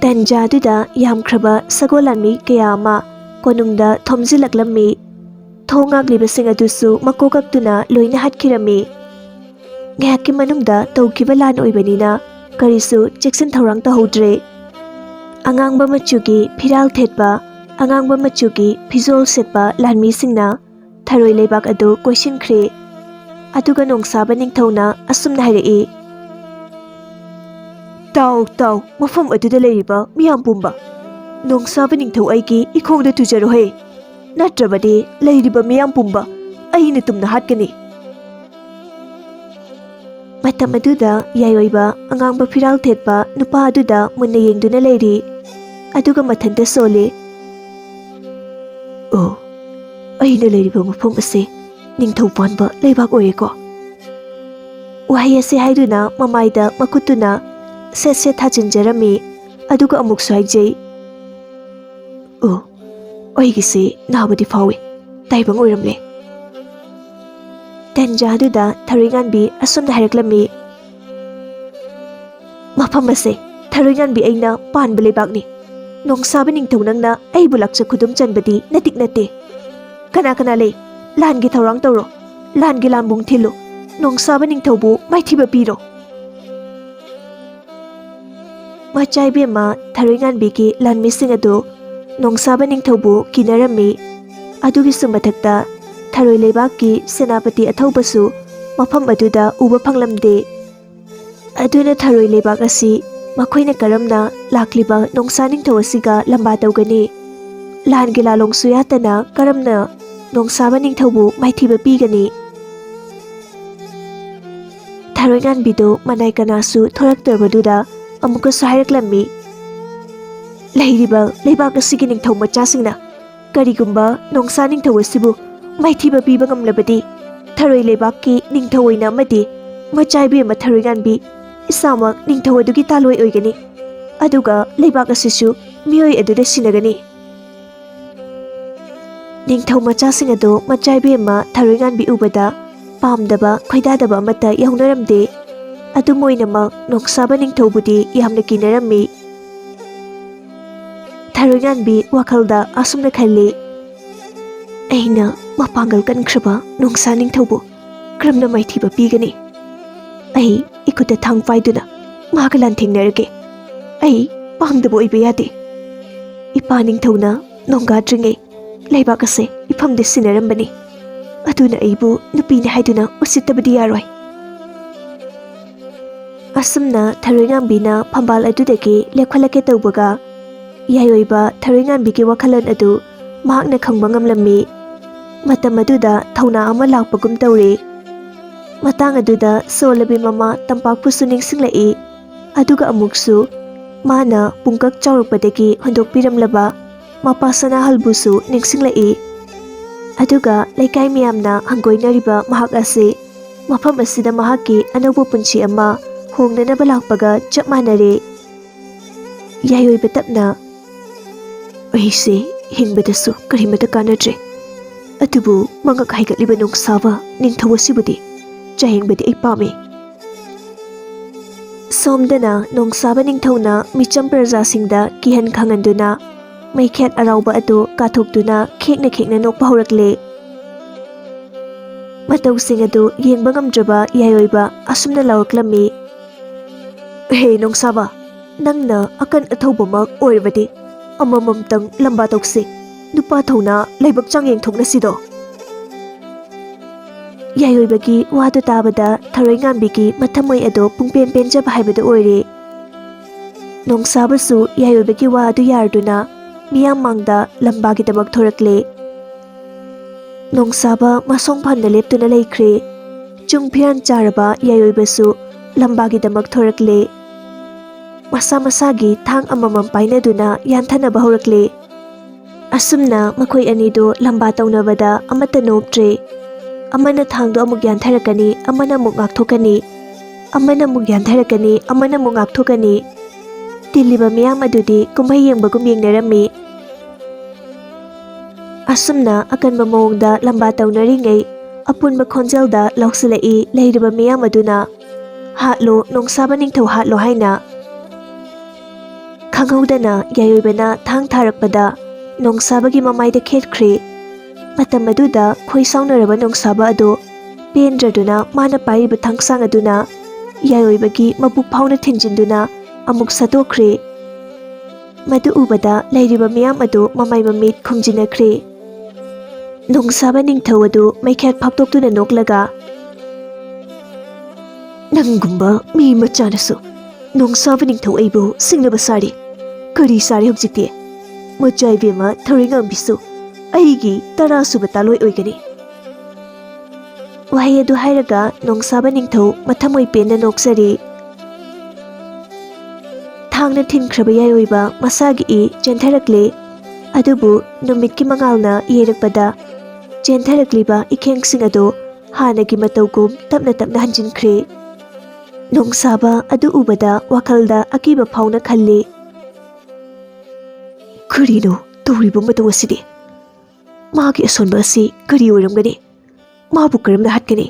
ꯇꯟꯖꯥꯗꯨꯗ ꯌꯥꯝꯈ꯭ꯔꯕ ꯁꯒꯣꯜ ꯂꯥꯟꯃꯤ ꯀꯌꯥ ꯑꯃ ꯀꯣꯅꯨꯡꯗ ꯊꯣꯝꯖꯤꯜꯂꯛꯂꯝꯃꯤ꯫ ꯊꯣꯡ ꯉꯥꯛꯂꯤꯕꯁꯤꯡ ꯑꯗꯨꯁꯨ ꯃꯀꯣꯛ ꯀꯛꯇꯨꯅ ꯂꯣꯏꯅ ꯍꯥꯠꯈꯤꯔꯝꯃꯤ꯫ ꯉꯥꯏꯍꯥꯛꯀꯤ ꯃꯅꯨꯡꯗ ꯇꯧꯈꯤꯕ ꯂꯥꯟ ꯑꯣꯏꯕꯅꯤꯅ ꯀꯔꯤꯁꯨ ꯆꯦꯛꯁꯤꯟ ꯊꯧꯔꯥꯡ ꯇꯧꯍꯧꯗ꯭ꯔꯦ꯫ ꯑꯉꯥꯡꯕ ꯃꯆꯨꯒꯤ ꯐꯤꯔꯥꯜ ꯊꯦꯠꯄ, ꯑꯉꯥꯡꯕ ꯃꯆꯨꯒꯤ ꯐꯤꯖꯣꯜ ꯁꯦꯠꯄ ꯂꯥꯟꯃꯤꯁꯤꯡꯅ ꯊꯔꯣꯏ ꯂꯩꯕꯥꯛ ꯑꯗꯨ ꯀꯣꯏꯁꯤꯟꯈ꯭ꯔꯦ꯫ ꯑꯗꯨꯒ ꯅꯣꯡꯁꯥꯕ ꯅꯤꯡꯊꯧꯅ ꯑꯁꯨꯝꯅ ꯍꯥꯏꯔꯛꯏ, "ꯇꯥꯎ, ꯇꯥꯎ, ꯃꯐꯝ ꯑꯗꯨꯗ ꯂꯩꯔꯤꯕ ꯃꯤꯌꯥꯝ ꯄꯨꯝꯕ, ꯅꯣꯡꯁꯥꯕ ꯅꯤꯡꯊꯧ ꯑꯩꯒꯤ ꯏꯈꯣꯡꯗ ꯇꯨꯖꯔꯣꯍꯦ, ꯅꯠꯇ꯭ꯔꯕꯗꯤ ꯂꯩꯔꯤꯕ ꯃꯤꯌꯥꯝ ꯄꯨꯝꯕ ꯑꯩꯅ ꯇꯨꯝꯅ ꯍꯥꯠꯀꯅꯤ!" ꯃꯇꯝ ꯑꯗꯨꯗ ꯌꯥꯏꯑꯣꯏꯕ ꯑꯉꯥꯡꯕ ꯐꯤꯔꯥꯜ ꯊꯦꯠꯄ ꯅꯨꯄꯥ ꯑꯗꯨꯗ ꯃꯨꯟꯅ ꯌꯦꯡꯗꯨꯅ ꯂꯩꯔꯤ꯫ ꯑꯗꯨꯒ ꯃꯊꯟꯇ ꯁꯣꯜꯂꯤ꯫ "ꯑꯣ, ꯑꯩꯅ ꯂꯩꯔꯤꯕ ꯃꯐꯝ ꯑꯁꯤ ꯅꯤꯡꯊꯧ ꯄꯥꯟꯕ ꯂꯩꯕꯥꯛ ꯑꯣꯏꯔꯦꯀꯣ?" ꯋꯥꯍꯩ ꯑꯁꯤ ꯍꯥꯏꯗꯨꯅ ꯃꯃꯥꯏꯗ ꯃꯈꯨꯠꯇꯨꯅ ꯁꯦꯠ ꯁꯦꯠ ꯊꯥꯖꯤꯟꯖꯔꯝꯃꯤ꯫ ꯑꯗꯨꯒ ꯑꯃꯨꯛꯁꯨ ꯍꯥꯏꯖꯩ, "ꯑꯣ, ꯑꯩꯒꯤꯁꯤ ꯅꯥꯕꯗꯤ ꯐꯥꯎꯏ, ꯇꯥꯏꯕꯪ ꯑꯣꯏꯔꯝꯂꯦ!" ꯇꯟꯖꯥ ꯑꯗꯨꯗ ꯊꯔꯣꯏꯉꯥꯟꯕꯤ ꯑꯁꯨꯝꯅ ꯍꯥꯏꯔꯛꯂꯝꯃꯤ, "ꯃꯐꯝ ꯑꯁꯦ ꯊꯔꯣꯏꯉꯥꯟꯕꯤ ꯑꯩꯅ ꯄꯥꯟꯕ ꯂꯩꯕꯥꯛꯅꯤ꯫ ꯅꯣꯡꯁꯥꯕ ꯅꯤꯡꯊꯧ ꯅꯪꯅ ꯑꯩꯕꯨ ꯂꯥꯛꯆ ꯈꯨꯗꯨꯝ ꯆꯟꯕꯗꯤ ꯅꯇꯤꯛ ꯅꯠꯇꯦ꯫ ꯀꯅꯥ ꯀꯅꯥ ꯂꯩ? ꯂꯥꯟꯒꯤ ꯊꯧꯔꯥꯡ ꯇꯧꯔꯣ꯫ ꯂꯥꯟꯒꯤ ꯂꯥꯟꯕꯨꯡ ꯊꯤꯜꯂꯨ꯫ ꯅꯣꯡꯁꯥꯕ ꯅꯤꯡꯊꯧꯕꯨ ꯃꯥꯏꯊꯤꯕ ꯄꯤꯔꯣ!" ꯃꯆꯥ ꯏꯕꯦꯝꯃ ꯊꯔꯣꯏꯉꯥꯟꯕꯤꯒꯤ ꯂꯥꯟꯃꯤꯁꯤꯡ ꯑꯗꯨ ꯅꯣꯡꯁꯥꯕ ꯅꯤꯡꯊꯧꯕꯨ ꯀꯤꯅꯔꯝꯃꯤ꯫ ꯑꯗꯨꯒꯤꯁꯨ ꯃꯊꯛꯇ ꯊꯔꯣꯏ ꯂꯩꯕꯥꯛꯀꯤ ꯁꯦꯅꯥꯄꯇꯤ ꯑꯊꯧꯕꯁꯨ ꯃꯐꯝ ꯑꯗꯨꯗ ꯎꯕ ꯐꯪꯂꯝꯗꯦ꯫ ꯑꯗꯨꯅ ꯊꯔꯣꯏ ꯂꯩꯕꯥꯛ ꯑꯁꯤ ꯃꯈꯣꯏꯅ ꯀꯔꯝꯅ ꯂꯥꯛꯂꯤꯕ ꯅꯣꯡꯁꯥ ꯅꯤꯡꯊꯧ ꯑꯁꯤꯒ ꯂꯝꯕꯥ ꯇꯧꯒꯅꯤ? ꯂꯥꯟꯒꯤ ꯂꯥꯂꯣꯡꯁꯨ ꯌꯥꯠꯇꯅ ꯀꯔꯝꯅ ꯅꯣꯡꯁꯥꯕ ꯅꯤꯡꯊꯧꯕꯨ ꯃꯥꯏꯊꯤꯕ ꯄꯤꯒꯅꯤ? ꯊꯔꯣꯏꯉꯥꯟꯕꯤꯗꯨ ꯃꯅꯥꯏ ꯀꯅꯥꯁꯨ ꯊꯣꯔꯛꯇ꯭ꯔꯕꯗꯨꯗ ꯑꯃꯨꯛꯀꯁꯨ ꯍꯥꯏꯔꯛꯂꯝꯃꯤ, "ꯂꯩꯔꯤꯕ ꯂꯩꯕꯥꯛ ꯑꯁꯤꯒꯤ ꯅꯤꯡꯊꯧ ꯃꯆꯥꯁꯤꯡꯅ ꯀꯔꯤꯒꯨꯝꯕ ꯅꯣꯡꯁꯥ ꯅꯤꯡꯊꯧ ꯑꯁꯤꯕꯨ ꯃꯥꯏꯊꯤꯕ ꯄꯤꯕ ꯉꯝꯂꯕꯗꯤ, ꯊꯔꯣꯏ ꯂꯩꯕꯥꯛꯀꯤ ꯅꯤꯡꯊꯧ ꯑꯣꯏꯅ ꯑꯃꯗꯤ ꯃꯆꯥ ꯏꯕꯦꯝꯃ ꯊꯔꯣꯏꯉꯥꯟꯕꯤ ꯏꯁꯥꯃꯛ ꯅꯤꯡꯊꯧ ꯑꯗꯨꯒꯤ ꯇꯥꯂꯣꯏ ꯑꯣꯏꯒꯅꯤ꯫ ꯑꯗꯨꯒ ꯂꯩꯕꯥꯛ ꯑꯁꯤꯁꯨ ꯃꯤꯑꯣꯏ ꯑꯗꯨꯗ ꯁꯤꯟꯅꯒꯅꯤ꯫" ꯅꯤꯡꯊꯧ ꯃꯆꯥꯁꯤꯡ ꯑꯗꯨ ꯃꯆꯥ ꯏꯕꯦꯝꯃ ꯊꯔꯣꯏꯉꯥꯟꯕꯤ ꯎꯕꯗ ꯄꯥꯝꯗꯕ, ꯈꯣꯏꯗꯥꯗꯕ ꯑꯃꯠꯇ ꯌꯥꯎꯅꯔꯝꯗꯦ꯫ ꯑꯗꯨꯝ ꯑꯣꯏꯅꯃꯛ, ꯅꯣꯡꯁꯥꯕ ꯅꯤꯡꯊꯧꯕꯨꯗꯤ ꯌꯥꯝꯅ ꯀꯤꯅꯔꯝꯃꯤ꯫ ꯊꯔꯣꯏꯉꯥꯟꯕꯤ ꯋꯥꯈꯜꯗ ꯑꯁꯨꯝꯅ ꯈꯜꯂꯤ, "ꯑꯩꯅ ꯃꯄꯥꯡꯒꯜ ꯀꯟꯈ꯭ꯔꯕ ꯅꯣꯡꯁꯥ ꯅꯤꯡꯊꯧꯕꯨ ꯀꯔꯝꯅ ꯃꯥꯏꯊꯤꯕ ꯄꯤꯒꯅꯤ? ꯑꯩ ꯏꯈꯨꯠꯇ ꯊꯥꯡ ꯄꯥꯏꯗꯨꯅ ꯃꯥꯒ ꯂꯥꯟꯊꯦꯡꯅꯔꯒꯦ꯫ ꯑꯩ ꯄꯥꯡꯗꯕ ꯑꯣꯏꯕ ꯌꯥꯗꯦ꯫ ꯏꯄꯥ ꯅꯤꯡꯊꯧꯅ ꯅꯣꯡꯒꯥꯗ꯭ꯔꯤꯉꯩ ꯂꯩꯕꯥꯛ ꯑꯁꯦ ꯏꯐꯝꯗ ꯁꯤꯟꯅꯔꯝꯕꯅꯤ꯫ ꯑꯗꯨꯅ ꯑꯩꯕꯨ ꯅꯨꯄꯤꯅꯤ ꯍꯥꯏꯗꯨꯅ ꯎꯁꯤꯠꯇꯕꯗꯤ ꯌꯥꯔꯣꯏ꯫" ꯑꯁꯨꯝꯅ ꯊꯔꯣꯏꯉꯥꯟꯕꯤꯅ ꯐꯝꯕꯥꯜ ꯑꯗꯨꯗꯒꯤ ꯂꯦꯞꯈꯠꯂꯛꯀꯦ ꯇꯧꯕꯒ, ꯌꯥꯏꯑꯣꯏꯕ ꯊꯔꯣꯏꯉꯥꯟꯕꯤꯒꯤ ꯋꯥꯈꯜꯂꯣꯟ ꯑꯗꯨ ꯃꯍꯥꯛꯅ ꯈꯪꯕ ꯉꯝꯂꯝꯃꯤ꯫ ꯃꯇꯝ ꯑꯗꯨꯗ ꯊꯧꯅꯥ ꯑꯃ ꯂꯥꯛꯄꯒꯨꯝ ꯇꯧꯔꯦ꯫ ꯃꯇꯥꯡ ꯑꯗꯨꯗ ꯁꯣꯜꯂꯕꯤ ꯃꯃꯥ ꯇꯝꯄꯥꯛꯄꯨꯁꯨ ꯅꯤꯡꯁꯤꯡꯂꯛꯏ꯫ ꯑꯗꯨꯒ ꯑꯃꯨꯛꯁꯨ ꯃꯥꯅ ꯄꯨꯡꯀꯛ ꯆꯥꯎꯔꯛꯄꯗꯒꯤ ꯍꯨꯟꯗꯣꯛꯄꯤꯔꯝꯂꯕ ꯃꯄꯥ ꯁꯅꯥꯍꯜꯕꯨꯁꯨ ꯅꯤꯡꯁꯤꯡꯂꯛꯏ꯫ ꯑꯗꯨꯒ ꯂꯩꯀꯥꯏ ꯃꯤꯌꯥꯝꯅ ꯍꯪꯒꯣꯏꯅꯔꯤꯕ ꯃꯍꯥꯛ ꯑꯁꯤ ꯃꯐꯝ ꯑꯁꯤꯗ ꯃꯍꯥꯛꯀꯤ ꯑꯅꯧꯕ ꯄꯨꯟꯁꯤ ꯑꯃ ꯍꯣꯡꯅꯅꯕ ꯂꯥꯛꯄꯒ ꯆꯞ ꯃꯥꯟꯅꯔꯦ꯫ ꯌꯥꯏꯑꯣꯏꯕ ꯇꯞꯅ, "ꯑꯩꯁꯦ ꯍꯤꯡꯕꯗꯁꯨ ꯀꯔꯤꯃꯠꯇ ꯀꯥꯟꯅꯗ꯭ꯔꯦ, ꯑꯗꯨꯕꯨ ꯃꯉꯛ ꯍꯥꯏꯒꯠꯂꯤꯕ ꯅꯣꯡꯁꯥꯕ ꯅꯤꯡꯊꯧ ꯑꯁꯤꯕꯨꯗꯤ ꯆꯥꯌꯦꯡꯕꯗꯤ ꯑꯩ ꯄꯥꯝꯃꯤ꯫" ꯁꯣꯝꯗꯅ ꯅꯣꯡꯁꯥꯕ ꯅꯤꯡꯊꯧꯅ ꯃꯤꯆꯝ ꯄ꯭ꯔꯖꯥꯁꯤꯡꯗ ꯀꯤꯍꯟ ꯈꯪꯍꯟꯗꯨꯅ ꯃꯩꯈꯦꯠ ꯑꯔꯥꯎꯕ ꯑꯗꯨ ꯀꯥꯊꯣꯛꯇꯨꯅ ꯈꯦꯛꯅ ꯈꯦꯛꯅ ꯅꯣꯛꯄ ꯍꯧꯔꯛꯂꯦ꯫ ꯃꯇꯧꯁꯤꯡ ꯑꯗꯨ ꯌꯦꯡꯕ ꯉꯝꯗ꯭ꯔꯕ ꯌꯥꯏꯑꯣꯏꯕ ꯑꯁꯨꯝꯅ ꯂꯥꯎꯔꯛꯂꯝꯃꯤ, "ꯍꯦ ꯅꯣꯡꯁꯥꯕ, ꯅꯪꯅ ꯑꯀꯟ ꯑꯊꯧꯕꯃꯛ ꯑꯣꯏꯔꯕꯗꯤ ꯑꯃꯃꯝꯇꯪ ꯂꯝꯕꯥ ꯇꯧꯁꯤ꯫ ꯅꯨꯄꯥ ꯊꯧꯅ ꯂꯥꯏꯕꯛ ꯆꯥꯡꯌꯦꯡ ꯊꯣꯛꯅꯁꯤꯗꯣ꯫" ꯌꯥꯏꯑꯣꯏꯕꯒꯤ ꯋꯥꯗꯨ ꯇꯥꯕꯗ ꯊꯔꯣꯏꯉꯥꯟꯕꯤꯒꯤ ꯃꯊꯃꯣꯏ ꯑꯗꯣ ꯄꯨꯡꯄꯦꯟ ꯄꯦꯟꯖꯕ ꯍꯥꯏꯕꯗꯨ ꯑꯣꯏꯔꯦ꯫ ꯅꯣꯡꯁꯥꯕꯁꯨ ꯌꯥꯏꯑꯣꯏꯕꯒꯤ ꯋꯥ ꯑꯗꯨ ꯌꯥꯔꯗꯨꯅ ꯃꯤꯌꯥꯝ ꯃꯥꯡꯗ ꯂꯝꯕꯥꯒꯤꯗꯃꯛ ꯊꯣꯔꯛꯂꯦ꯫ ꯅꯣꯡꯁꯥꯕ ꯃꯁꯣꯡ ꯐꯟꯅ ꯂꯦꯞꯇꯨꯅ ꯂꯩꯈ꯭ꯔꯦ꯫ ꯆꯨꯡ ꯐꯤꯔꯥꯟ ꯆꯥꯔꯕ ꯌꯥꯏꯑꯣꯏꯕꯁꯨ ꯂꯝꯕꯥꯒꯤꯗꯃꯛ ꯊꯣꯔꯛꯂꯦ꯫ ꯃꯁꯥ ꯃꯁꯥꯒꯤ ꯊꯥꯡ ꯑꯃꯃꯝ ꯄꯥꯏꯅꯗꯨꯅ ꯌꯥꯟꯊꯅꯕ ꯍꯧꯔꯛꯂꯦ꯫ ꯑꯁꯨꯝꯅ ꯃꯈꯣꯏ ꯑꯅꯤꯗꯨ ꯂꯝꯕꯥ ꯇꯧꯅꯕꯗ ꯑꯃꯠꯇ ꯅꯣꯞꯇ꯭ꯔꯦ꯫ ꯑꯃꯅ ꯊꯥꯡꯗꯨ ꯑꯃꯨꯛ ꯌꯥꯟꯊꯔꯛꯀꯅꯤ, ꯑꯃꯅ ꯑꯃꯨꯛ ꯉꯥꯛꯊꯣꯛꯀꯅꯤ, ꯑꯃꯅ ꯑꯃꯨꯛ ꯌꯥꯟꯊꯔꯛꯀꯅꯤ, ꯑꯃꯅ ꯑꯃꯨꯛ ꯉꯥꯛꯊꯣꯛꯀꯅꯤ꯫ ꯇꯤꯜꯂꯤꯕ ꯃꯤꯌꯥꯝ ꯑꯗꯨꯗꯤ ꯀꯨꯝꯍꯩ ꯌꯦꯡꯕꯒꯨꯝ ꯌꯦꯡꯅꯔꯝꯃꯤ꯫ ꯑꯁꯨꯝꯅ ꯑꯀꯟꯕ ꯃꯑꯣꯡꯗ ꯂꯝꯕꯥ ꯇꯧꯅꯔꯤꯉꯩ, ꯑꯄꯨꯟꯕ ꯈꯣꯟꯖꯦꯜꯗ ꯂꯥꯎꯁꯤꯜꯂꯛꯏ ꯂꯩꯔꯤꯕ ꯃꯤꯌꯥꯝ ꯑꯗꯨꯅ, "ꯍꯥꯠꯂꯣ, ꯅꯣꯡꯁꯥꯕ ꯅꯤꯡꯊꯧ ꯍꯥꯠꯂꯣ" ꯍꯥꯏꯅ꯫ ꯈꯪꯍꯧꯗꯅ ꯌꯥꯏꯑꯣꯏꯕꯅ ꯊꯥꯡ ꯊꯥꯔꯛꯄꯗ ꯅꯣꯡꯁꯥꯕꯒꯤ ꯃꯃꯥꯏꯗ ꯈꯦꯠꯈ꯭ꯔꯦ꯫ ꯃꯇꯝ ꯑꯗꯨꯗ ꯈꯣꯏ ꯁꯥꯎꯅꯔꯕ ꯅꯣꯡꯁꯥꯕ ꯑꯗꯨ ꯄꯦꯟꯗ꯭ꯔꯗꯨꯅ ꯃꯥꯅ ꯄꯥꯏꯔꯤꯕ ꯊꯥꯡꯁꯥꯡ ꯑꯗꯨꯅ ꯌꯥꯏꯑꯣꯏꯕꯒꯤ ꯃꯕꯨꯛ ꯐꯥꯎꯅ ꯊꯤꯟꯖꯤꯟꯗꯨꯅ ꯑꯃꯨꯛ ꯁꯠꯇꯣꯛꯈ꯭ꯔꯦ꯫ ꯃꯗꯨ ꯎꯕꯗ ꯂꯩꯔꯤꯕ ꯃꯤꯌꯥꯝ ꯑꯗꯨ ꯃꯃꯥꯏ ꯃꯃꯤꯠ ꯈꯨꯝꯖꯤꯟꯅꯈ꯭ꯔꯦ꯫ ꯅꯣꯡꯁꯥꯕ ꯅꯤꯡꯊꯧ ꯑꯗꯨ ꯃꯩꯈꯦꯠ ꯐꯥꯛꯇꯣꯛꯇꯨꯅ ꯅꯣꯛꯂꯒ, ꯅꯪꯒꯨꯝꯕ ꯃꯤ ꯃꯆꯥꯅꯁꯨ ꯅꯣꯡꯁꯥꯕ ꯅꯤꯡꯊꯧ ꯑꯩꯕꯨ ꯁꯤꯡꯅꯕ ꯁꯥꯔꯤ꯫ ꯀꯔꯤ ꯁꯥꯔꯤ ꯍꯧꯖꯤꯛꯇꯤ? ꯃꯆꯥ ꯏꯕꯦꯝꯃ ꯊꯧꯔꯤꯉꯥꯝꯕꯤꯁꯨ ꯑꯩꯒꯤ ꯇꯔꯥꯁꯨꯕ ꯇꯥꯂꯣꯏ ꯑꯣꯏꯒꯅꯤ꯫ ꯋꯥꯍꯩ ꯑꯗꯨ ꯍꯥꯏꯔꯒ ꯅꯣꯡꯁꯥꯕ ꯅꯤꯡꯊꯧ ꯃꯊꯃꯣꯏ ꯄꯦꯟꯅ ꯅꯣꯛꯆꯔꯤ꯫ ꯊꯥꯡꯅ ꯊꯤꯟꯈ꯭ꯔꯕ ꯌꯥꯏꯑꯣꯏꯕ ꯃꯁꯥꯒꯤ ꯏ ꯆꯦꯟꯊꯔꯛꯂꯦ꯫ ꯑꯗꯨꯕꯨ ꯅꯨꯃꯤꯠꯀꯤ ꯃꯉꯥꯜꯅ ꯌꯩꯔꯛꯄꯗ ꯆꯦꯟꯊꯔꯛꯂꯤꯕ ꯏꯈꯦꯡꯁꯤꯡ ꯑꯗꯨ ꯍꯥꯟꯅꯒꯤ ꯃꯇꯧꯒꯨꯝ ꯇꯞꯅ ꯇꯞꯅ ꯍꯟꯖꯤꯟꯈ꯭ꯔꯦ꯫ ꯅꯣꯡꯁꯥꯕ ꯑꯗꯨ ꯎꯕꯗ ꯋꯥꯈꯜꯗ ꯑꯀꯤꯕ ꯐꯥꯎꯅ ꯈꯜꯂꯤ꯫ ꯀꯔꯤꯅꯣ ꯇꯧꯔꯤꯕ ꯃꯇꯧ ꯑꯁꯤꯗꯤ? ꯃꯥꯒꯤ ꯑꯁꯣꯟꯕ ꯑꯁꯤ ꯀꯔꯤ ꯑꯣꯏꯔꯝꯒꯅꯤ? ꯃꯥꯕꯨ ꯀꯔꯝꯅ ꯍꯥꯠꯀꯅꯤ?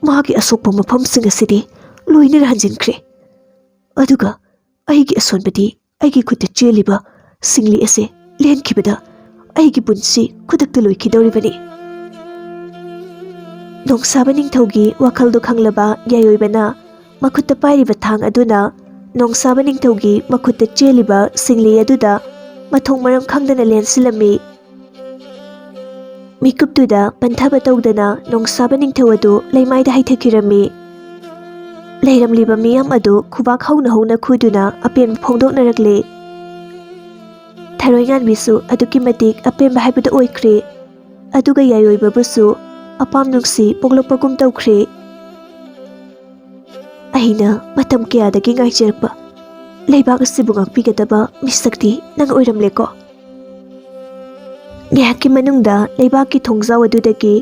ꯃꯥꯒꯤ ꯑꯁꯣꯛꯄ ꯃꯐꯝꯁꯤꯡ ꯑꯁꯤꯗꯤ ꯂꯣꯏꯅꯅ ꯍꯟꯖꯤꯟꯈ꯭ꯔꯦ꯫ ꯑꯗꯨꯒ ꯑꯩꯒꯤ ꯑꯁꯣꯟꯕꯗꯤ ꯑꯩꯒꯤ ꯈꯨꯠꯇ ꯆꯦꯜꯂꯤꯕ ꯁꯤꯡꯂꯤ ꯑꯁꯦ ꯂꯦꯟꯈꯤꯕꯗ ꯑꯩꯒꯤ ꯄꯨꯟꯁꯤ ꯈꯨꯗꯛꯇ ꯂꯣꯏꯈꯤꯗꯧꯔꯤꯕꯅꯤ꯫ ꯅꯣꯡꯁꯥꯕ ꯅꯤꯡꯊꯧꯒꯤ ꯋꯥꯈꯜꯗꯨ ꯈꯪꯂꯕ ꯌꯥꯏꯑꯣꯏꯕꯅ ꯃꯈꯨꯠꯇ ꯄꯥꯏꯔꯤꯕ ꯊꯥꯡ ꯑꯗꯨꯅ ꯅꯣꯡꯁꯥꯕ ꯅꯤꯡꯊꯧꯒꯤ ꯃꯈꯨꯠꯇ ꯆꯦꯜꯂꯤꯕ ꯁꯤꯡꯂꯤ ꯑꯗꯨꯗ ꯃꯊꯣꯡ ꯃꯔꯝ ꯈꯪꯗꯅ ꯂꯦꯟꯁꯤꯜꯂꯝꯃꯤ꯫ ꯃꯤꯀꯨꯞꯇꯨꯗ ꯄꯟꯊꯕ ꯇꯧꯗꯅ ꯅꯣꯡꯁꯥꯕ ꯅꯤꯡꯊꯧ ꯑꯗꯨ ꯂꯩꯃꯥꯏꯗ ꯍꯩꯊꯈꯤꯔꯝꯃꯤ꯫ ꯂꯩꯔꯝꯂꯤꯕ ꯃꯤꯌꯥꯝ ꯑꯗꯨ ꯈꯨꯕꯥꯛ ꯍꯧꯅ ꯍꯧꯅ ꯈꯨꯗꯨꯅ ꯑꯄꯦꯟꯕ ꯐꯣꯡꯗꯣꯛꯅꯔꯛꯂꯦ꯫ ꯊꯔꯣꯏꯉꯥꯟꯕꯤꯁꯨ ꯑꯗꯨꯛꯀꯤ ꯃꯇꯤꯛ ꯑꯄꯦꯟꯕ ꯍꯥꯏꯕꯗꯨ ꯑꯣꯏꯈ꯭ꯔꯦ꯫ ꯑꯗꯨꯒ ꯌꯥꯏꯑꯣꯏꯕꯕꯨꯁꯨ ꯑꯄꯥꯝ ꯅꯨꯡꯁꯤ ꯄꯣꯛꯂꯛꯄꯒꯨꯝ ꯇꯧꯈ꯭ꯔꯦ꯫ ꯑꯩꯅ ꯃꯇꯝ ꯀꯌꯥꯗꯒꯤ ꯉꯥꯏꯖꯔꯛꯄ ꯂꯩꯕꯥꯛ ꯑꯁꯤꯕꯨ ꯉꯥꯛꯄꯤꯒꯗꯕ ꯃꯤꯁꯛꯇꯤ ꯅꯪ ꯑꯣꯏꯔꯝꯂꯦꯀꯣ꯫ ꯉꯥꯏꯍꯥꯛꯀꯤ ꯃꯅꯨꯡꯗ ꯂꯩꯕꯥꯛꯀꯤ ꯊꯣꯡꯖꯥꯎ ꯑꯗꯨꯗꯒꯤ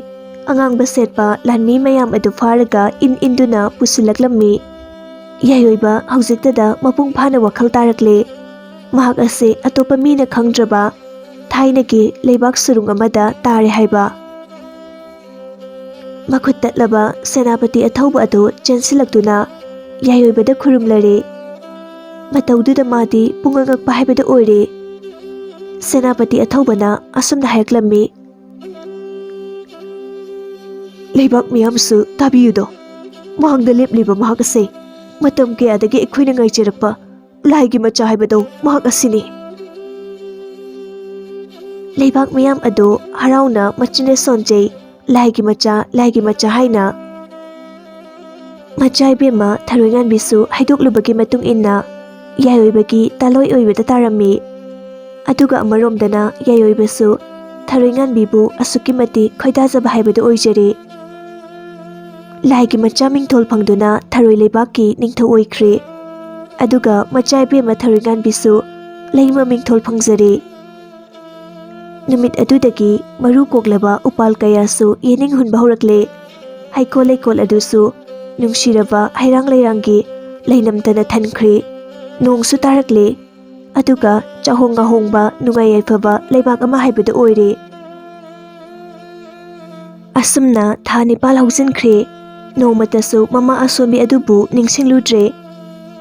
ꯑꯉꯥꯡꯕ ꯁꯦꯠꯄ ꯂꯥꯟꯃꯤ ꯃꯌꯥꯝ ꯑꯗꯨ ꯐꯥꯔꯒ ꯏꯟ ꯏꯟꯗꯨꯅ ꯄꯨꯁꯤꯜꯂꯛꯂꯝꯃꯤ꯫ ꯌꯥꯏꯑꯣꯏꯕ ꯍꯧꯖꯤꯛꯇꯗ ꯃꯄꯨꯡ ꯐꯥꯅ ꯋꯥꯈꯜ ꯇꯥꯔꯛꯂꯦ꯫ ꯃꯍꯥꯛ ꯑꯁꯤ ꯑꯇꯣꯞꯄ ꯃꯤꯅ ꯈꯪꯗ꯭ꯔꯕ ꯊꯥꯏꯅꯒꯤ ꯂꯩꯕꯥꯛ ꯁꯨꯔꯨꯡ ꯑꯃꯗ ꯇꯥꯔꯦ ꯍꯥꯏꯕ꯫ ꯃꯈꯨꯠ ꯇꯠꯂꯕ ꯁꯦꯅꯥꯄꯇꯤ ꯑꯊꯧꯕ ꯑꯗꯨ ꯆꯦꯟꯁꯤꯜꯂꯛꯇꯨꯅ ꯌꯥꯏꯑꯣꯏꯕꯗ ꯈꯨꯔꯨꯝꯂꯔꯦ꯫ ꯃꯇꯧꯗꯨꯗ ꯃꯥꯗꯤ ꯄꯨꯡꯉꯛ ꯉꯛꯄ ꯍꯥꯏꯕꯗꯨ ꯑꯣꯏꯔꯦ꯫ ꯁꯦꯅꯥꯄꯇꯤ ꯑꯊꯧꯕꯅ ꯑꯁꯨꯝꯅ ꯍꯥꯏꯔꯛꯂꯝꯃꯤ, "ꯂꯩꯕꯥꯛ ꯃꯤꯌꯥꯝꯁꯨ ꯇꯥꯕꯤꯌꯨꯗꯣ꯫ ꯃꯥꯡꯗ ꯂꯦꯞꯂꯤꯕ ꯃꯍꯥꯛ ꯑꯁꯦ ꯃꯇꯝ ꯀꯌꯥꯗꯒꯤ ꯑꯩꯈꯣꯏꯅ ꯉꯥꯏꯖꯔꯛꯄ ꯂꯥꯏꯒꯤ ꯃꯆꯥ ꯍꯥꯏꯕꯗꯣ ꯃꯍꯥꯛ ꯑꯁꯤꯅꯤ"꯫ ꯂꯩꯕꯥꯛ ꯃꯤꯌꯥꯝ ꯑꯗꯨ ꯍꯔꯥꯎꯅ ꯃꯆꯤꯟꯅ ꯁꯣꯟꯖꯩ꯫ "ꯂꯥꯏꯒꯤ ꯃꯆꯥ, ꯂꯥꯏꯒꯤ ꯃꯆꯥ" ꯍꯥꯏꯅ꯫ ꯃꯆꯥ ꯏꯕꯦꯝꯃ ꯊꯔꯣꯏꯉꯥꯟꯕꯤꯁꯨ ꯍꯥꯏꯗꯣꯛꯂꯨꯕꯒꯤ ꯃꯇꯨꯡ ꯏꯟꯅ ꯌꯥꯏꯑꯣꯏꯕꯒꯤ ꯇꯥꯂꯣꯏ ꯑꯣꯏꯕꯗ ꯇꯥꯔꯝꯃꯤ꯫ ꯑꯗꯨꯒ ꯑꯃꯔꯣꯝꯗꯅ ꯌꯥꯏꯑꯣꯏꯕꯁꯨ ꯊꯔꯣꯏꯉꯥꯟꯕꯤꯕꯨ ꯑꯁꯨꯛꯀꯤ ꯃꯇꯤꯛ ꯈꯣꯏꯗꯥꯖꯕ ꯍꯥꯏꯕꯗꯨ ꯑꯣꯏꯖꯔꯦ꯫ ꯂꯥꯏꯒꯤ ꯃꯆꯥ ꯃꯤꯡꯊꯣꯜ ꯐꯪꯗꯨꯅ ꯊꯔꯣꯏ ꯂꯩꯕꯥꯛꯀꯤ ꯅꯤꯡꯊꯧ ꯑꯣꯏꯈ꯭ꯔꯦ꯫ ꯑꯗꯨꯒ ꯃꯆꯥ ꯏꯕꯦꯝꯃ ꯊꯔꯣꯏꯉꯥꯟꯕꯤꯁꯨ ꯂꯩꯃ ꯃꯤꯡꯊꯣꯜ ꯐꯪꯖꯔꯦ꯫ ꯅꯨꯃꯤꯠ ꯑꯗꯨꯗꯒꯤ ꯃꯔꯨ ꯀꯣꯛꯂꯕ ꯎꯄꯥꯜ ꯀꯌꯥꯁꯨ ꯌꯦꯅꯤꯡ ꯍꯨꯟꯕ ꯍꯧꯔꯛꯂꯦ꯫ ꯍꯩꯀꯣꯜ ꯂꯩꯀꯣꯜ ꯑꯗꯨꯁꯨ ꯅꯨꯡꯁꯤꯔꯕ ꯍꯩꯔꯥꯡ ꯂꯩꯔꯥꯡꯒꯤ ꯂꯩꯅꯝꯇꯅ ꯊꯟꯈ꯭ꯔꯦ꯫ ꯅꯣꯡꯁꯨ ꯇꯥꯔꯛꯂꯦ꯫ ꯑꯗꯨꯒ ꯆꯥꯍꯣꯡ ꯉꯥꯍꯣꯡꯕ ꯅꯨꯡꯉꯥꯏ ꯌꯥꯏꯐꯕ ꯂꯩꯕꯥꯛ ꯑꯃ ꯍꯥꯏꯕꯗꯨ ꯑꯣꯏꯔꯦ꯫ ꯑꯁꯨꯝꯅ ꯊꯥ ꯅꯤꯄꯥꯜ ꯍꯧꯖꯤꯟꯈ꯭ꯔꯦ꯫ ꯅꯣꯡꯃꯇꯁꯨ ꯃꯃꯥ ꯑꯁꯣꯝꯕꯤ ꯑꯗꯨꯕꯨ ꯅꯤꯡꯁꯤꯡꯂꯨꯗ꯭ꯔꯦ꯫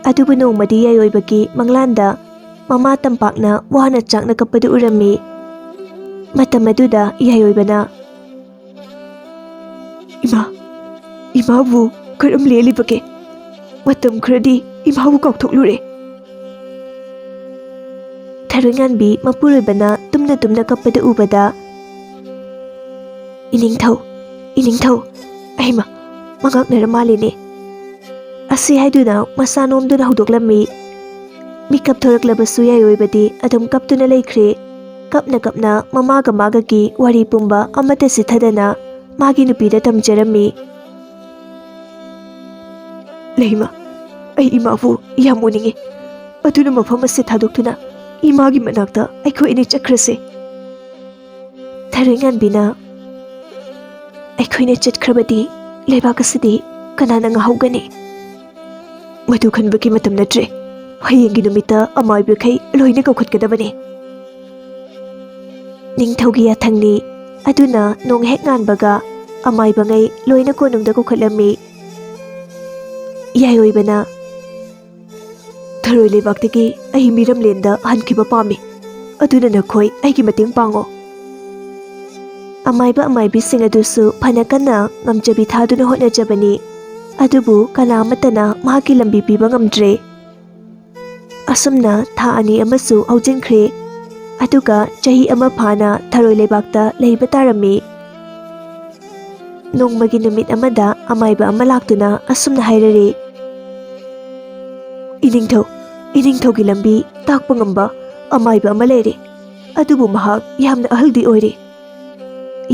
ꯑꯗꯨꯕꯨ ꯅꯣꯡꯃꯗꯤ ꯌꯥꯏꯑꯣꯏꯕꯒꯤ ꯃꯪꯂꯥꯟꯗ ꯃꯃꯥ ꯇꯝꯄꯥꯛꯅ ꯋꯥꯅ ꯆꯥꯛꯅ ꯀꯞꯄꯗꯨ ꯎꯔꯝꯃꯤ꯫ ꯃꯇꯝ ꯑꯗꯨꯗ ꯌꯥꯏꯑꯣꯏꯕꯅ, "ꯏꯃꯥ, ꯏꯃꯥꯕꯨ ꯀꯔꯝ ꯂꯦꯜꯂꯤꯕꯒꯦ? ꯃꯇꯝ ꯈꯔꯗꯤ ꯏꯃꯥꯕꯨ ꯀꯥꯎꯊꯣꯛꯂꯨꯔꯦ꯫" ꯊꯔꯣꯏꯉꯥꯟꯕꯤ ꯃꯄꯨꯔꯣꯏꯕꯅ ꯇꯨꯝꯅ ꯇꯨꯝꯅ ꯀꯞꯄꯗ ꯎꯕꯗ, "ꯏꯅꯤꯡꯊꯧ, ꯏꯅꯤꯡꯊꯧ, ꯑꯩꯃ, ꯃꯉꯥꯛꯅꯔ ꯃꯥꯜꯂꯤꯅꯦ꯫" ꯑꯁꯤ ꯍꯥꯏꯗꯨꯅ ꯃꯁꯥ ꯅꯣꯝꯗꯨꯅ ꯍꯧꯗꯣꯛꯂꯝꯃꯤ꯫ ꯃꯤꯀꯞ ꯊꯣꯔꯛꯂꯕꯁꯨ ꯌꯥꯏꯑꯣꯏꯕꯗꯤ ꯑꯗꯨꯝ ꯀꯞꯇꯨꯅ ꯂꯩꯈ꯭ꯔꯦ꯫ ꯀꯞꯅ ꯀꯞꯅ ꯃꯃꯥꯒ ꯃꯥꯒꯒꯤ ꯋꯥꯔꯤ ꯄꯨꯝꯕ ꯑꯃꯠꯇ ꯆꯤꯊꯗꯅ ꯃꯥꯒꯤ ꯅꯨꯄꯤꯗ ꯇꯝꯖꯔꯝꯃꯤ꯫ "ꯂꯩꯃ, ꯑꯩ ꯏꯃꯥꯕꯨ ꯌꯥꯝ ꯎꯅꯤꯡꯉꯤ꯫ ꯑꯗꯨꯅ ꯃꯐꯝ ꯑꯁꯤ ꯊꯥꯗꯣꯛꯇꯨꯅ ꯏꯃꯥꯒꯤ ꯃꯅꯥꯛꯇ ꯑꯩꯈꯣꯏ ꯑꯅꯤ ꯆꯠꯈ꯭ꯔꯁꯦ꯫" ꯊꯔꯣꯏꯉꯥꯟꯕꯤꯅ, "ꯑꯩꯈꯣꯏꯅ ꯆꯠꯈ꯭ꯔꯕꯗꯤ ꯂꯩꯕꯥꯛ ꯑꯁꯤꯗꯤ ꯀꯅꯥꯅ ꯉꯥꯍꯧꯒꯅꯤ? ꯃꯗꯨ ꯈꯟꯕꯒꯤ ꯃꯇꯝ ꯅꯠꯇ꯭ꯔꯦ꯫ ꯍꯌꯦꯡꯒꯤ ꯅꯨꯃꯤꯠꯇ ꯑꯃꯥꯏꯕꯈꯩ ꯂꯣꯏꯅ ꯀꯧꯈꯠꯀꯗꯕꯅꯤ꯫" ꯅꯤꯡꯊꯧꯒꯤ ꯌꯥꯊꯪꯅꯤ꯫ ꯑꯗꯨꯅ ꯅꯣꯡ ꯍꯦꯛ ꯉꯥꯟꯕꯒ ꯑꯃꯥꯏꯕꯉꯩ ꯂꯣꯏꯅ ꯀꯣꯅꯨꯡꯗ ꯀꯧꯈꯠꯂꯝꯃꯤ꯫ ꯌꯥꯏꯑꯣꯏꯕꯅ, "ꯊꯔꯣꯏ ꯂꯩꯕꯥꯛꯇꯒꯤ ꯑꯩ ꯃꯤꯔꯝꯂꯦꯟꯗ ꯍꯟꯈꯤꯕ ꯄꯥꯝꯃꯤ꯫ ꯑꯗꯨꯅ ꯅꯈꯣꯏ ꯑꯩꯒꯤ ꯃꯇꯦꯡ ꯄꯥꯡꯉꯣ꯫" ꯑꯃꯥꯏꯕ ꯑꯃꯥꯏꯕꯤꯁꯤꯡ ꯑꯗꯨꯁꯨ ꯐꯅ ꯀꯟꯅ ꯉꯝꯖꯕꯤ ꯊꯥꯗꯨꯅ ꯍꯣꯠꯅꯖꯕꯅꯤ꯫ ꯑꯗꯨꯕꯨ ꯀꯅꯥ ꯑꯃꯠꯇꯅ ꯃꯍꯥꯛꯀꯤ ꯂꯝꯕꯤ ꯄꯤꯕ ꯉꯝꯗ꯭ꯔꯦ꯫ ꯑꯁꯨꯝꯅ ꯊꯥ ꯑꯅꯤ ꯑꯃꯁꯨ ꯍꯧꯖꯤꯟꯈ꯭ꯔꯦ꯫ ꯑꯗꯨꯒ ꯆꯍꯤ ꯑꯃ ꯐꯥꯅ ꯊꯔꯣꯏ ꯂꯩꯕꯥꯛꯇ ꯂꯩꯕ ꯇꯥꯔꯝꯃꯤ꯫ ꯅꯣꯡꯃꯒꯤ ꯅꯨꯃꯤꯠ ꯑꯃꯗ ꯑꯃꯥꯏꯕ ꯑꯃ ꯂꯥꯛꯇꯨꯅ ꯑꯁꯨꯝꯅ ꯍꯥꯏꯔꯔꯦ, "ꯏꯅꯤꯡꯊꯧ, ꯏꯅꯤꯡꯊꯧꯒꯤ ꯂꯝꯕꯤ ꯇꯥꯛꯄ ꯉꯝꯕ ꯑꯃꯥꯏꯕ ꯑꯃ ꯂꯩꯔꯦ꯫ ꯑꯗꯨꯕꯨ ꯃꯍꯥꯛ ꯌꯥꯝꯅ ꯑꯍꯜꯗꯤ ꯑꯣꯏꯔꯦ꯫"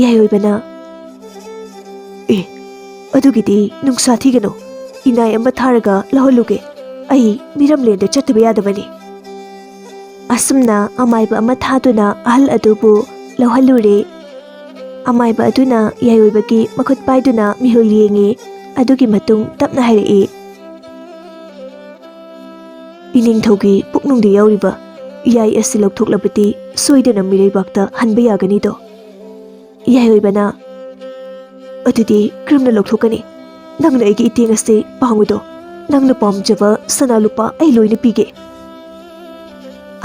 ꯌꯥꯏꯑꯣꯏꯕꯅ, "ꯑꯦ, ꯑꯗꯨꯒꯤꯗꯤ ꯅꯨꯡꯁꯥ ꯊꯤꯒꯅꯨ, ꯏꯅꯥꯏ ꯑꯃ ꯊꯥꯔꯒ ꯂꯧꯍꯜꯂꯨꯒꯦ꯫ ꯑꯩ ꯃꯤꯔꯝꯂꯦꯟꯗ ꯆꯠꯇꯕ ꯌꯥꯗꯕꯅꯤ꯫" ꯑꯁꯨꯝꯅ ꯑꯃꯥꯏꯕ ꯑꯃ ꯊꯥꯗꯨꯅ ꯑꯍꯜ ꯑꯗꯨꯕꯨ ꯂꯧꯍꯜꯂꯨꯔꯦ꯫ ꯑꯃꯥꯏꯕ ꯑꯗꯨꯅ ꯌꯥꯏꯑꯣꯏꯕꯒꯤ ꯃꯈꯨꯠ ꯄꯥꯏꯗꯨꯅ ꯃꯤꯍꯨꯜ ꯌꯦꯡꯉꯤ꯫ ꯑꯗꯨꯒꯤ ꯃꯇꯨꯡ ꯇꯞꯅ ꯍꯥꯏꯔꯛꯏ, "ꯏꯅꯤꯡꯊꯧꯒꯤ ꯄꯨꯛꯅꯨꯡꯗ ꯌꯥꯎꯔꯤꯕ ꯏꯌꯥꯏ ꯑꯁꯤ ꯂꯧꯊꯣꯛꯂꯕꯗꯤ ꯁꯣꯏꯗꯅ ꯃꯤꯔꯩꯕꯥꯛꯇ ꯍꯟꯕ ꯌꯥꯒꯅꯤꯗꯣ꯫" ꯌꯥꯏꯑꯣꯏꯕꯅ, "ꯑꯗꯨꯗꯤ ꯀꯔꯝꯅ ꯂꯧꯊꯣꯛꯀꯅꯤ? ꯅꯪꯅ ꯑꯩꯒꯤ ꯏꯇꯦꯡ ꯑꯁꯤ ꯄꯥꯡꯉꯨꯗꯣ꯫ ꯅꯪꯅ ꯄꯥꯝꯖꯕ ꯁꯅꯥ ꯂꯨꯄꯥ ꯑꯩ ꯂꯣꯏꯅ ꯄꯤꯒꯦ꯫"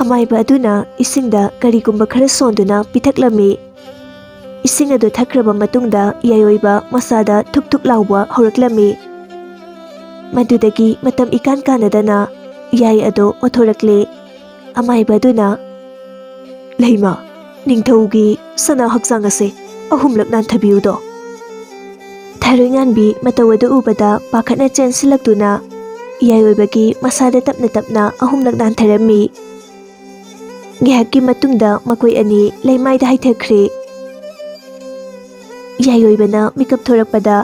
ꯑꯃꯥꯏꯕ ꯑꯗꯨꯅ ꯏꯁꯤꯡꯗ ꯀꯔꯤꯒꯨꯝꯕ ꯈꯔ ꯁꯣꯟꯗꯨꯅ ꯄꯤꯊꯛꯂꯝꯃꯤ꯫ ꯏꯁꯤꯡ ꯑꯗꯨ ꯊꯛꯈ꯭ꯔꯕ ꯃꯇꯨꯡꯗ ꯌꯥꯏꯑꯣꯏꯕ ꯃꯁꯥꯗ ꯊꯨꯛ ꯊꯨꯛ ꯂꯥꯎꯕ ꯍꯧꯔꯛꯂꯝꯃꯤ꯫ ꯃꯗꯨꯗꯒꯤ ꯃꯇꯝ ꯏꯀꯥꯟ ꯀꯥꯟꯅꯗꯅ ꯌꯥꯏ ꯑꯗꯨ ꯑꯣꯊꯣꯔꯛꯂꯦ꯫ ꯑꯃꯥꯏꯕ ꯑꯗꯨꯅ, "ꯂꯩꯃ, ꯅꯤꯡꯊꯧꯒꯤ ꯁꯅꯥ ꯍꯛꯆꯥꯡ ꯑꯁꯦ ꯑꯍꯨꯝꯂꯛ ꯅꯥꯟꯊꯕꯤꯌꯨꯗꯣ꯫" ꯊꯔꯣꯏꯉꯥꯟꯕꯤ ꯃꯇꯧ ꯑꯗꯨ ꯎꯕꯗ ꯄꯥꯈꯠꯅ ꯆꯦꯟꯁꯤꯜꯂꯛꯇꯨꯅ ꯌꯥꯏꯑꯣꯏꯕꯒꯤ ꯃꯁꯥꯗ ꯇꯞꯅ ꯇꯞꯅ ꯑꯍꯨꯝꯂꯛ ꯅꯥꯟꯊꯔꯝꯃꯤ꯫ ꯉꯥꯏꯍꯥꯛꯀꯤ ꯃꯇꯨꯡꯗ ꯃꯈꯣꯏ ꯑꯅꯤ ꯂꯩꯃꯥꯏꯗ ꯍꯥꯏꯊꯈ꯭ꯔꯦ꯫ ꯌꯥꯏꯑꯣꯏꯕꯅ ꯃꯤꯀꯞ ꯊꯣꯔꯛꯄꯗ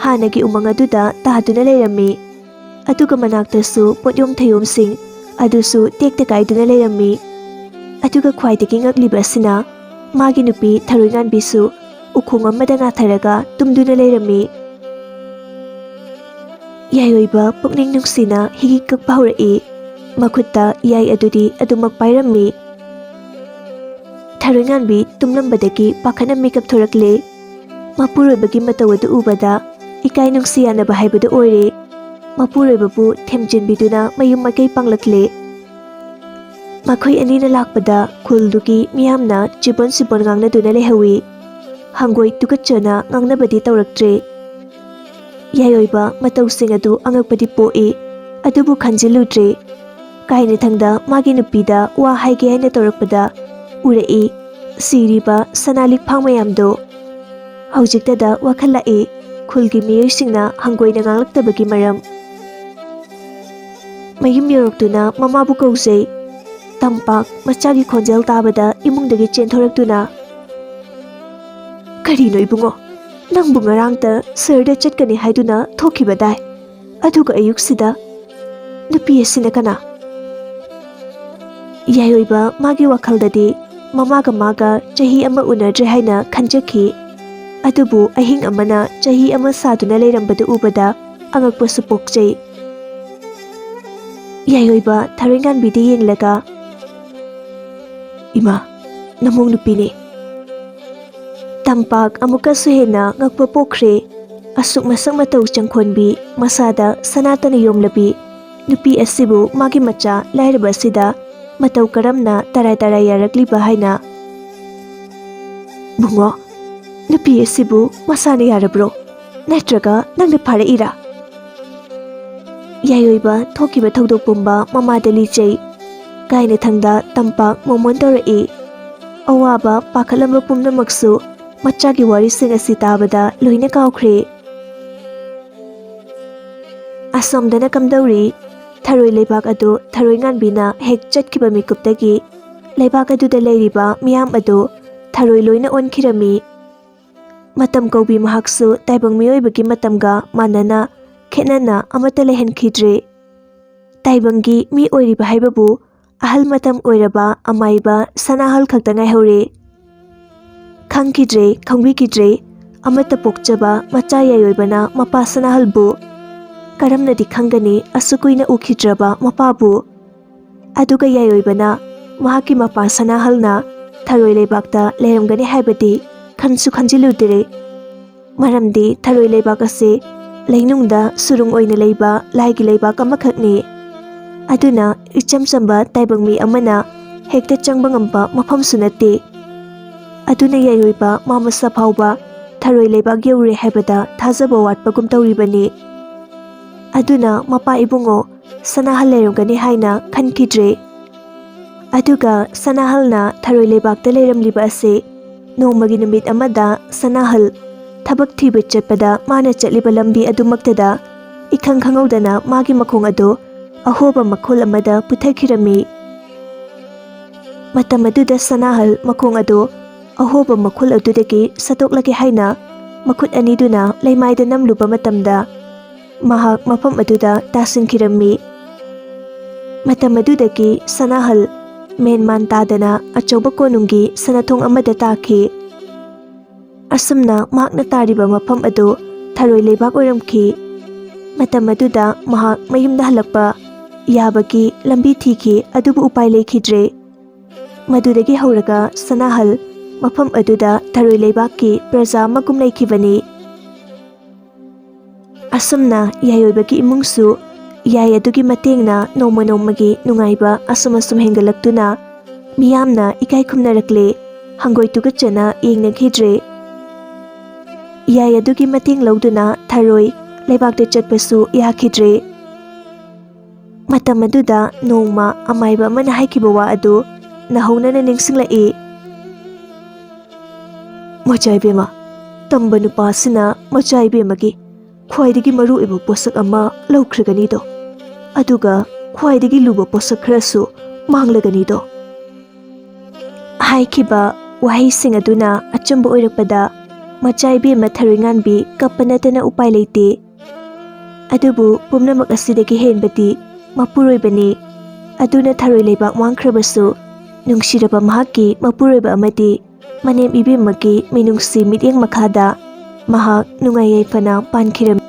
ꯍꯥꯟꯅꯒꯤ ꯎꯃꯪ ꯑꯗꯨꯗ ꯇꯥꯗꯨꯅ ꯂꯩꯔꯝꯃꯤ꯫ ꯑꯗꯨꯒ ꯃꯅꯥꯛꯇꯁꯨ ꯄꯣꯠꯌꯣꯝ ꯊꯌꯣꯝꯁꯤꯡ ꯑꯗꯨꯁꯨ ꯇꯦꯛꯇ ꯀꯥꯏꯗꯨꯅ ꯂꯩꯔꯝꯃꯤ꯫ ꯑꯗꯨꯒ ꯈ꯭ꯋꯥꯏꯗꯒꯤ ꯉꯛꯂꯤꯕ ꯑꯁꯤꯅ ꯃꯥꯒꯤ ꯅꯨꯄꯤ ꯊꯔꯣꯏꯉꯥꯟꯕꯤꯁꯨ ꯎꯈꯣꯡ ꯑꯃꯗ ꯉꯥꯊꯔꯒ ꯇꯨꯝꯗꯨꯅ ꯂꯩꯔꯝꯃꯤ꯫ ꯌꯥꯏꯑꯣꯏꯕ ꯄꯨꯛꯅꯤꯡ ꯅꯨꯡꯁꯤꯅ ꯍꯤꯒꯤ ꯀꯛꯄ ꯍꯧꯔꯛꯏ꯫ ꯃꯈꯨꯠꯇ ꯌꯥꯏ ꯑꯗꯨꯗꯤ ꯑꯗꯨꯃꯛ ꯄꯥꯏꯔꯝꯃꯤ꯫ ꯊꯔꯣꯏꯉꯥꯟꯕꯤ ꯇꯨꯝꯂꯝꯕꯗꯒꯤ ꯄꯥꯈꯠꯅ ꯃꯤꯀꯞ ꯊꯣꯔꯛꯂꯦ꯫ ꯃꯄꯨꯔꯣꯏꯕꯒꯤ ꯃꯇꯧ ꯑꯗꯨ ꯎꯕꯗ ꯏꯀꯥꯏ ꯅꯨꯡꯁꯤ ꯌꯥꯅꯕ ꯍꯥꯏꯕꯗꯨ ꯑꯣꯏꯔꯦ꯫ ꯃꯄꯨꯔꯣꯏꯕꯕꯨ ꯊꯦꯝꯖꯤꯟꯕꯤꯗꯨꯅ ꯃꯌꯨꯝ ꯃꯥꯏꯀꯩ ꯄꯥꯡꯂꯛꯂꯦ꯫ ꯃꯈꯣꯏ ꯑꯅꯤꯅ ꯂꯥꯛꯄꯗ ꯈꯨꯜꯗꯨꯒꯤ ꯃꯤꯌꯥꯝꯅ ꯆꯤꯕꯣꯟ ꯆꯤꯕꯣꯟ ꯉꯥꯡꯅꯗꯨꯅ ꯂꯩꯍꯧꯏ꯫ ꯍꯪꯒꯣꯏ ꯇꯨꯀꯠꯆꯅ ꯉꯥꯡꯅꯕꯗꯤ ꯇꯧꯔꯛꯇ꯭ꯔꯦ꯫ ꯌꯥꯏꯑꯣꯏꯕ ꯃꯇꯧꯁꯤꯡ ꯑꯗꯨ ꯑꯉꯛꯄꯗꯤ ꯄꯣꯛꯏ, ꯑꯗꯨꯕꯨ ꯈꯟꯖꯤꯜꯂꯨꯗ꯭ꯔꯦ꯫ ꯀꯥꯏꯅꯊꯪꯗ ꯃꯥꯒꯤ ꯅꯨꯄꯤꯗ ꯋꯥ ꯍꯥꯏꯒꯦ ꯍꯥꯏꯅ ꯇꯧꯔꯛꯄꯗ ꯎꯔꯛꯏ ꯁꯤꯔꯤꯕ ꯁꯅꯥ ꯂꯤꯛꯐꯥꯡ ꯃꯌꯥꯝꯗꯣ꯫ ꯍꯧꯖꯤꯛꯇꯗ ꯋꯥꯈꯜ ꯂꯥꯛꯏ, ꯈꯨꯜꯒꯤ ꯃꯤꯑꯣꯏꯁꯤꯡꯅ ꯍꯪꯒꯣꯏꯅ ꯉꯥꯡꯂꯛꯇꯕꯒꯤ ꯃꯔꯝ꯫ ꯃꯌꯨꯝ ꯌꯧꯔꯛꯇꯨꯅ ꯃꯃꯥꯕꯨ ꯀꯧꯖꯩ꯫ ꯇꯝꯄꯥꯛ ꯃꯆꯥꯒꯤ ꯈꯣꯟꯖꯦꯜ ꯇꯥꯕꯗ ꯏꯃꯨꯡꯗꯒꯤ ꯆꯦꯟꯊꯣꯔꯛꯇꯨꯅ, "ꯀꯔꯤꯅꯣ ꯏꯕꯨꯡꯉꯣ? ꯅꯪꯕꯨ ꯉꯔꯥꯡꯇ ꯁꯍꯔꯗ ꯆꯠꯀꯅꯤ ꯍꯥꯏꯗꯨꯅ ꯊꯣꯛꯈꯤꯕꯗꯥꯏ? ꯑꯗꯨꯒ ꯑꯌꯨꯛꯁꯤꯗ ꯅꯨꯄꯤ ꯑꯁꯤꯅ ꯀꯅꯥ?" ꯌꯥꯏꯑꯣꯏꯕ ꯃꯥꯒꯤ ꯋꯥꯈꯜꯗꯗꯤ ꯃꯃꯥꯒ ꯃꯥꯒ ꯆꯍꯤ ꯑꯃ ꯎꯅꯗ꯭ꯔꯦ ꯍꯥꯏꯅ ꯈꯟꯖꯈꯤ꯫ ꯑꯗꯨꯕꯨ ꯑꯍꯤꯡ ꯑꯃꯅ ꯆꯍꯤ ꯑꯃ ꯁꯥꯗꯨꯅ ꯂꯩꯔꯝꯕꯗꯨ ꯎꯕꯗ ꯑꯉꯛꯄꯁꯨ ꯄꯣꯛꯆꯩ꯫ ꯌꯥꯏꯑꯣꯏꯕ ꯊꯔꯣꯏꯉꯥꯟꯕꯤꯗ ꯌꯦꯡꯂꯒ, "ꯏꯃꯥ, ꯅꯃꯧ ꯅꯨꯄꯤꯅꯤ꯫" ꯇꯝꯄꯥꯛ ꯑꯃꯨꯛꯀꯁꯨ ꯍꯦꯟꯅ ꯉꯛꯄ ꯄꯣꯛꯈ꯭ꯔꯦ꯫ ꯑꯁꯨꯛ ꯃꯁꯛ ꯃꯇꯧ ꯆꯪꯈꯣꯟꯕꯤ, ꯃꯁꯥꯗ ꯁꯅꯥꯇꯅ ꯌꯣꯝꯂꯕꯤ ꯅꯨꯄꯤ ꯑꯁꯤꯕꯨ ꯃꯥꯒꯤ ꯃꯆꯥ ꯂꯥꯏꯔꯕ ꯑꯁꯤꯗ ꯃꯇꯧ ꯀꯔꯝꯅ ꯇꯔꯥꯏ ꯇꯔꯥꯏ ꯌꯥꯔꯛꯂꯤꯕ ꯍꯥꯏꯅ꯫ "ꯕꯨꯡꯉꯣ, ꯅꯨꯄꯤ ꯑꯁꯤꯕꯨ ꯃꯁꯥꯅ ꯌꯥꯔꯕ꯭ꯔꯣ? ꯅꯠꯇ꯭ꯔꯒ ꯅꯪꯅ ꯐꯥꯔꯛꯏꯔꯥ?" ꯌꯥꯏꯑꯣꯏꯕ ꯊꯣꯛꯈꯤꯕ ꯊꯧꯗꯣꯛ ꯄꯨꯝꯕ ꯃꯃꯥꯗ ꯂꯤꯆꯩ꯫ ꯀꯥꯏꯅꯊꯪꯗ ꯇꯝꯄꯥꯛ ꯃꯣꯃꯣꯟ ꯇꯧꯔꯛꯏ꯫ ꯑꯋꯥꯕ ꯄꯥꯈꯠꯂꯝꯕ ꯄꯨꯝꯅꯃꯛꯁꯨ ꯃꯆꯥꯒꯤ ꯋꯥꯔꯤꯁꯤꯡ ꯑꯁꯤ ꯇꯥꯕꯗ ꯂꯣꯏꯅ ꯀꯥꯎꯈ꯭ꯔꯦ꯫ ꯑꯁꯣꯝꯗꯅ ꯀꯝꯗꯧꯔꯤ? ꯊꯔꯣꯏ ꯂꯩꯕꯥꯛ ꯑꯗꯨ ꯊꯔꯣꯏ ꯉꯥꯟꯕꯤꯅ ꯍꯦꯛ ꯆꯠꯈꯤꯕ ꯃꯤꯀꯨꯞꯇꯒꯤ ꯂꯩꯕꯥꯛ ꯑꯗꯨꯗ ꯂꯩꯔꯤꯕ ꯃꯤꯌꯥꯝ ꯑꯗꯨ ꯊꯔꯣꯏ ꯂꯣꯏꯅ ꯑꯣꯟꯈꯤꯔꯝꯃꯤ꯫ ꯃꯇꯝ ꯀꯧꯕꯤ ꯃꯍꯥꯛꯁꯨ ꯇꯥꯏꯕꯪ ꯃꯤꯑꯣꯏꯕꯒꯤ ꯃꯇꯝꯒ ꯃꯥꯟꯅꯅ ꯈꯦꯠꯅꯅ ꯑꯃꯠꯇ ꯂꯩꯍꯟꯈꯤꯗ꯭ꯔꯦ꯫ ꯇꯥꯏꯕꯪꯒꯤ ꯃꯤ ꯑꯣꯏꯔꯤꯕ ꯍꯥꯏꯕꯕꯨ ꯑꯍꯜ ꯃꯇꯝ ꯑꯣꯏꯔꯕ ꯑꯃꯥꯏꯕ ꯁꯅꯥꯍꯜ ꯈꯛꯇ ꯉꯥꯏꯍꯧꯔꯦ꯫ ꯈꯪꯈꯤꯗ꯭ꯔꯦ, ꯈꯪꯕꯤꯈꯤꯗ꯭ꯔꯦ꯫ ꯑꯃꯠꯇ ꯄꯣꯛꯆꯕ ꯃꯆꯥ ꯌꯥꯏꯑꯣꯏꯕꯅ ꯃꯄꯥ ꯁꯅꯥꯍꯜꯕꯨ ꯀꯔꯝꯅꯗꯤ ꯈꯪꯒꯅꯤ, ꯑꯁꯨꯛ ꯀꯨꯏꯅ ꯎꯈꯤꯗ꯭ꯔꯕ ꯃꯄꯥꯕꯨ? ꯑꯗꯨꯒ ꯌꯥꯏꯑꯣꯏꯕꯅ ꯃꯍꯥꯛꯀꯤ ꯃꯄꯥ ꯁꯅꯥꯍꯜꯅ ꯊꯔꯣꯏ ꯂꯩꯕꯥꯛꯇ ꯂꯩꯔꯝꯒꯅꯤ ꯍꯥꯏꯕꯗꯤ ꯈꯟꯁꯨ ꯈꯟꯖꯤꯜꯂꯨꯗ꯭ꯔꯦ꯫ ꯃꯔꯝꯗꯤ ꯊꯔꯣꯏ ꯂꯩꯕꯥꯛ ꯑꯁꯤ ꯂꯩꯅꯨꯡꯗ ꯁꯨꯔꯨꯡ ꯑꯣꯏꯅ ꯂꯩꯕ ꯂꯥꯏꯒꯤ ꯂꯩꯕꯥꯛ ꯑꯃꯈꯛꯅꯤ꯫ ꯑꯗꯨꯅ ꯏꯆꯝ ꯆꯝꯕ ꯇꯥꯏꯕꯪ ꯃꯤ ꯑꯃꯅ ꯍꯦꯛꯇ ꯆꯪꯕ ꯉꯝꯕ ꯃꯐꯝꯁꯨ ꯅꯠꯇꯦ꯫ ꯑꯗꯨꯅ ꯌꯥꯏꯑꯣꯏꯕ ꯃꯥ ꯃꯁꯥ ꯐꯥꯎꯕ ꯊꯔꯣꯏ ꯂꯩꯕꯥꯛ ꯌꯧꯔꯦ ꯍꯥꯏꯕꯗ ꯊꯥꯖꯕ ꯋꯥꯠꯄꯒꯨꯝ ꯇꯧꯔꯤꯕꯅꯤ꯫ ꯑꯗꯨꯅ ꯃꯄꯥ ꯏꯕꯨꯡꯉꯣ ꯁꯅꯥꯍꯜ ꯂꯩꯔꯝꯒꯅꯤ ꯍꯥꯏꯅ ꯈꯟꯈꯤꯗ꯭ꯔꯦ꯫ ꯑꯗꯨꯒ ꯁꯅꯥꯍꯜꯅ ꯊꯔꯣꯏ ꯂꯩꯕꯥꯛꯇ ꯂꯩꯔꯝꯂꯤꯕ ꯑꯁꯤ ꯅꯣꯡꯃꯒꯤ ꯅꯨꯃꯤꯠ ꯑꯃꯗ ꯁꯅꯥꯍꯜ ꯊꯕꯛ ꯊꯤꯕ ꯆꯠꯄꯗ ꯃꯥꯅ ꯆꯠꯂꯤꯕ ꯂꯝꯕꯤ ꯑꯗꯨꯃꯛꯇꯗ ꯏꯈꯪ ꯈꯪꯍꯧꯗꯅ ꯃꯥꯒꯤ ꯃꯈꯣꯡ ꯑꯗꯨ ꯑꯍꯣꯕ ꯃꯈꯣꯜ ꯑꯃꯗ ꯄꯨꯊꯈꯤꯔꯝꯃꯤ꯫ ꯃꯇꯝ ꯑꯗꯨꯗ ꯁꯅꯥꯍꯜ ꯃꯈꯣꯡ ꯑꯗꯨ ꯑꯍꯣꯕ ꯃꯈꯣꯜ ꯑꯗꯨꯗꯒꯤ ꯁꯠꯇꯣꯛꯂꯒꯦ ꯍꯥꯏꯅ ꯃꯈꯨꯠ ꯑꯅꯤꯗꯨꯅ ꯂꯩꯃꯥꯏꯗ ꯅꯝꯂꯨꯕ ꯃꯇꯝꯗ ꯃꯍꯥꯛ ꯃꯐꯝ ꯑꯗꯨꯗ ꯇꯥꯁꯤꯟꯈꯤꯔꯝꯃꯤ꯫ ꯃꯇꯝ ꯑꯗꯨꯗꯒꯤ ꯁꯅꯥꯍꯜ ꯃꯦꯟꯃꯥꯟ ꯇꯥꯗꯅ ꯑꯆꯧꯕ ꯀꯣꯅꯨꯡꯒꯤ ꯁꯅꯥꯊꯣꯡ ꯑꯃꯗ ꯇꯥꯈꯤ꯫ ꯑꯁꯨꯝꯅ ꯃꯍꯥꯛꯅ ꯇꯥꯔꯤꯕ ꯃꯐꯝ ꯑꯗꯨ ꯊꯔꯣꯏ ꯂꯩꯕꯥꯛ ꯑꯣꯏꯔꯝꯈꯤ꯫ ꯃꯇꯝ ꯑꯗꯨꯗ ꯃꯍꯥꯛ ꯃꯌꯨꯝꯗ ꯍꯜꯂꯛꯄ ꯌꯥꯕꯒꯤ ꯂꯝꯕꯤ ꯊꯤꯈꯤ, ꯑꯗꯨꯕꯨ ꯎꯄꯥꯏ ꯂꯩꯈꯤꯗ꯭ꯔꯦ꯫ ꯃꯗꯨꯗꯒꯤ ꯍꯧꯔꯒ ꯁꯅꯥꯍꯜ ꯃꯐꯝ ꯑꯗꯨꯗ ꯊꯔꯣꯏ ꯂꯩꯕꯥꯛꯀꯤ ꯄ꯭ꯔꯖꯥ ꯑꯃꯒꯨꯝ ꯂꯩꯈꯤꯕꯅꯤ꯫ ꯑꯁꯨꯝꯅ ꯌꯥꯏꯑꯣꯏꯕꯒꯤ ꯏꯃꯨꯡꯁꯨ ꯌꯥꯏ ꯑꯗꯨꯒꯤ ꯃꯇꯦꯡꯅ ꯅꯣꯡꯃ ꯅꯣꯡꯃꯒꯤ ꯅꯨꯡꯉꯥꯏꯕ ꯑꯁꯨꯝ ꯑꯁꯨꯝ ꯍꯦꯟꯒꯠꯂꯛꯇꯨꯅ ꯃꯤꯌꯥꯝꯅ ꯏꯀꯥꯏ ꯈꯨꯝꯅꯔꯛꯂꯦ, ꯍꯪꯒꯣꯏ ꯇꯨꯀꯠꯆꯅ ꯌꯦꯡꯅꯈꯤꯗ꯭ꯔꯦ꯫ ꯌꯥꯏ ꯑꯗꯨꯒꯤ ꯃꯇꯦꯡ ꯂꯧꯗꯨꯅ ꯊꯔꯣꯏ ꯂꯩꯕꯥꯛꯇ ꯆꯠꯄꯁꯨ ꯌꯥꯈꯤꯗ꯭ꯔꯦ꯫ ꯃꯇꯝ ꯑꯗꯨꯗ ꯅꯣꯡꯃ ꯑꯃꯥꯏꯕ ꯑꯃꯅ ꯍꯥꯏꯈꯤꯕ ꯋꯥ ꯑꯗꯨ ꯅꯧꯍꯧꯅꯅ ꯅꯤꯡꯁꯤꯡꯂꯛꯏ꯫ ꯃꯆꯥ ꯏꯕꯦꯝꯃ, ꯇꯝꯕ ꯅꯨꯄꯥꯁꯤꯅ ꯃꯆꯥ ꯏꯕꯦꯝꯃꯒꯤ ꯈ꯭ꯋꯥꯏꯗꯒꯤ ꯃꯔꯨ ꯑꯣꯏꯕ ꯄꯣꯠꯁꯛ ꯑꯃ ꯂꯧꯈ꯭ꯔꯒꯅꯤꯗꯣ, ꯑꯗꯨꯒ ꯈ꯭ꯋꯥꯏꯗꯒꯤ ꯂꯨꯕ ꯄꯣꯠꯁꯛ ꯈꯔꯁꯨ ꯃꯥꯡꯂꯒꯅꯤꯗꯣ꯫ ꯍꯥꯏꯈꯤꯕ ꯋꯥꯍꯩꯁꯤꯡ ꯑꯗꯨꯅ ꯑꯆꯨꯝꯕ ꯑꯣꯏꯔꯛꯄꯗ ꯃꯆꯥ ꯏꯕꯦꯝꯃ ꯊꯔꯣꯏꯉꯥꯟꯕꯤ ꯀꯞꯄ ꯅꯠꯇꯅ ꯎꯄꯥꯏ ꯂꯩꯇꯦ꯫ ꯑꯗꯨꯕꯨ ꯄꯨꯝꯅꯃꯛ ꯑꯁꯤꯗꯒꯤ ꯍꯦꯟꯕꯗꯤ ꯃꯄꯨꯔꯣꯏꯕꯅꯤ꯫ ꯑꯗꯨꯅ ꯊꯔꯣꯏ ꯂꯩꯕꯥꯛ ꯃꯥꯡꯈ꯭ꯔꯕꯁꯨ ꯅꯨꯡꯁꯤꯔꯕ ꯃꯍꯥꯛꯀꯤ ꯃꯄꯨꯔꯣꯏꯕ ꯑꯃꯗꯤ ꯃꯅꯦꯝ ꯏꯕꯦꯝꯃꯒꯤ ꯃꯤꯅꯨꯡꯁꯤ ꯃꯤꯠꯌꯦꯡ ꯃꯈꯥꯗ ꯃꯍꯥꯛ ꯅꯨꯡꯉꯥꯏ ꯌꯥꯏꯐꯅ ꯄꯥꯟꯈꯤꯔꯝꯃꯤ꯫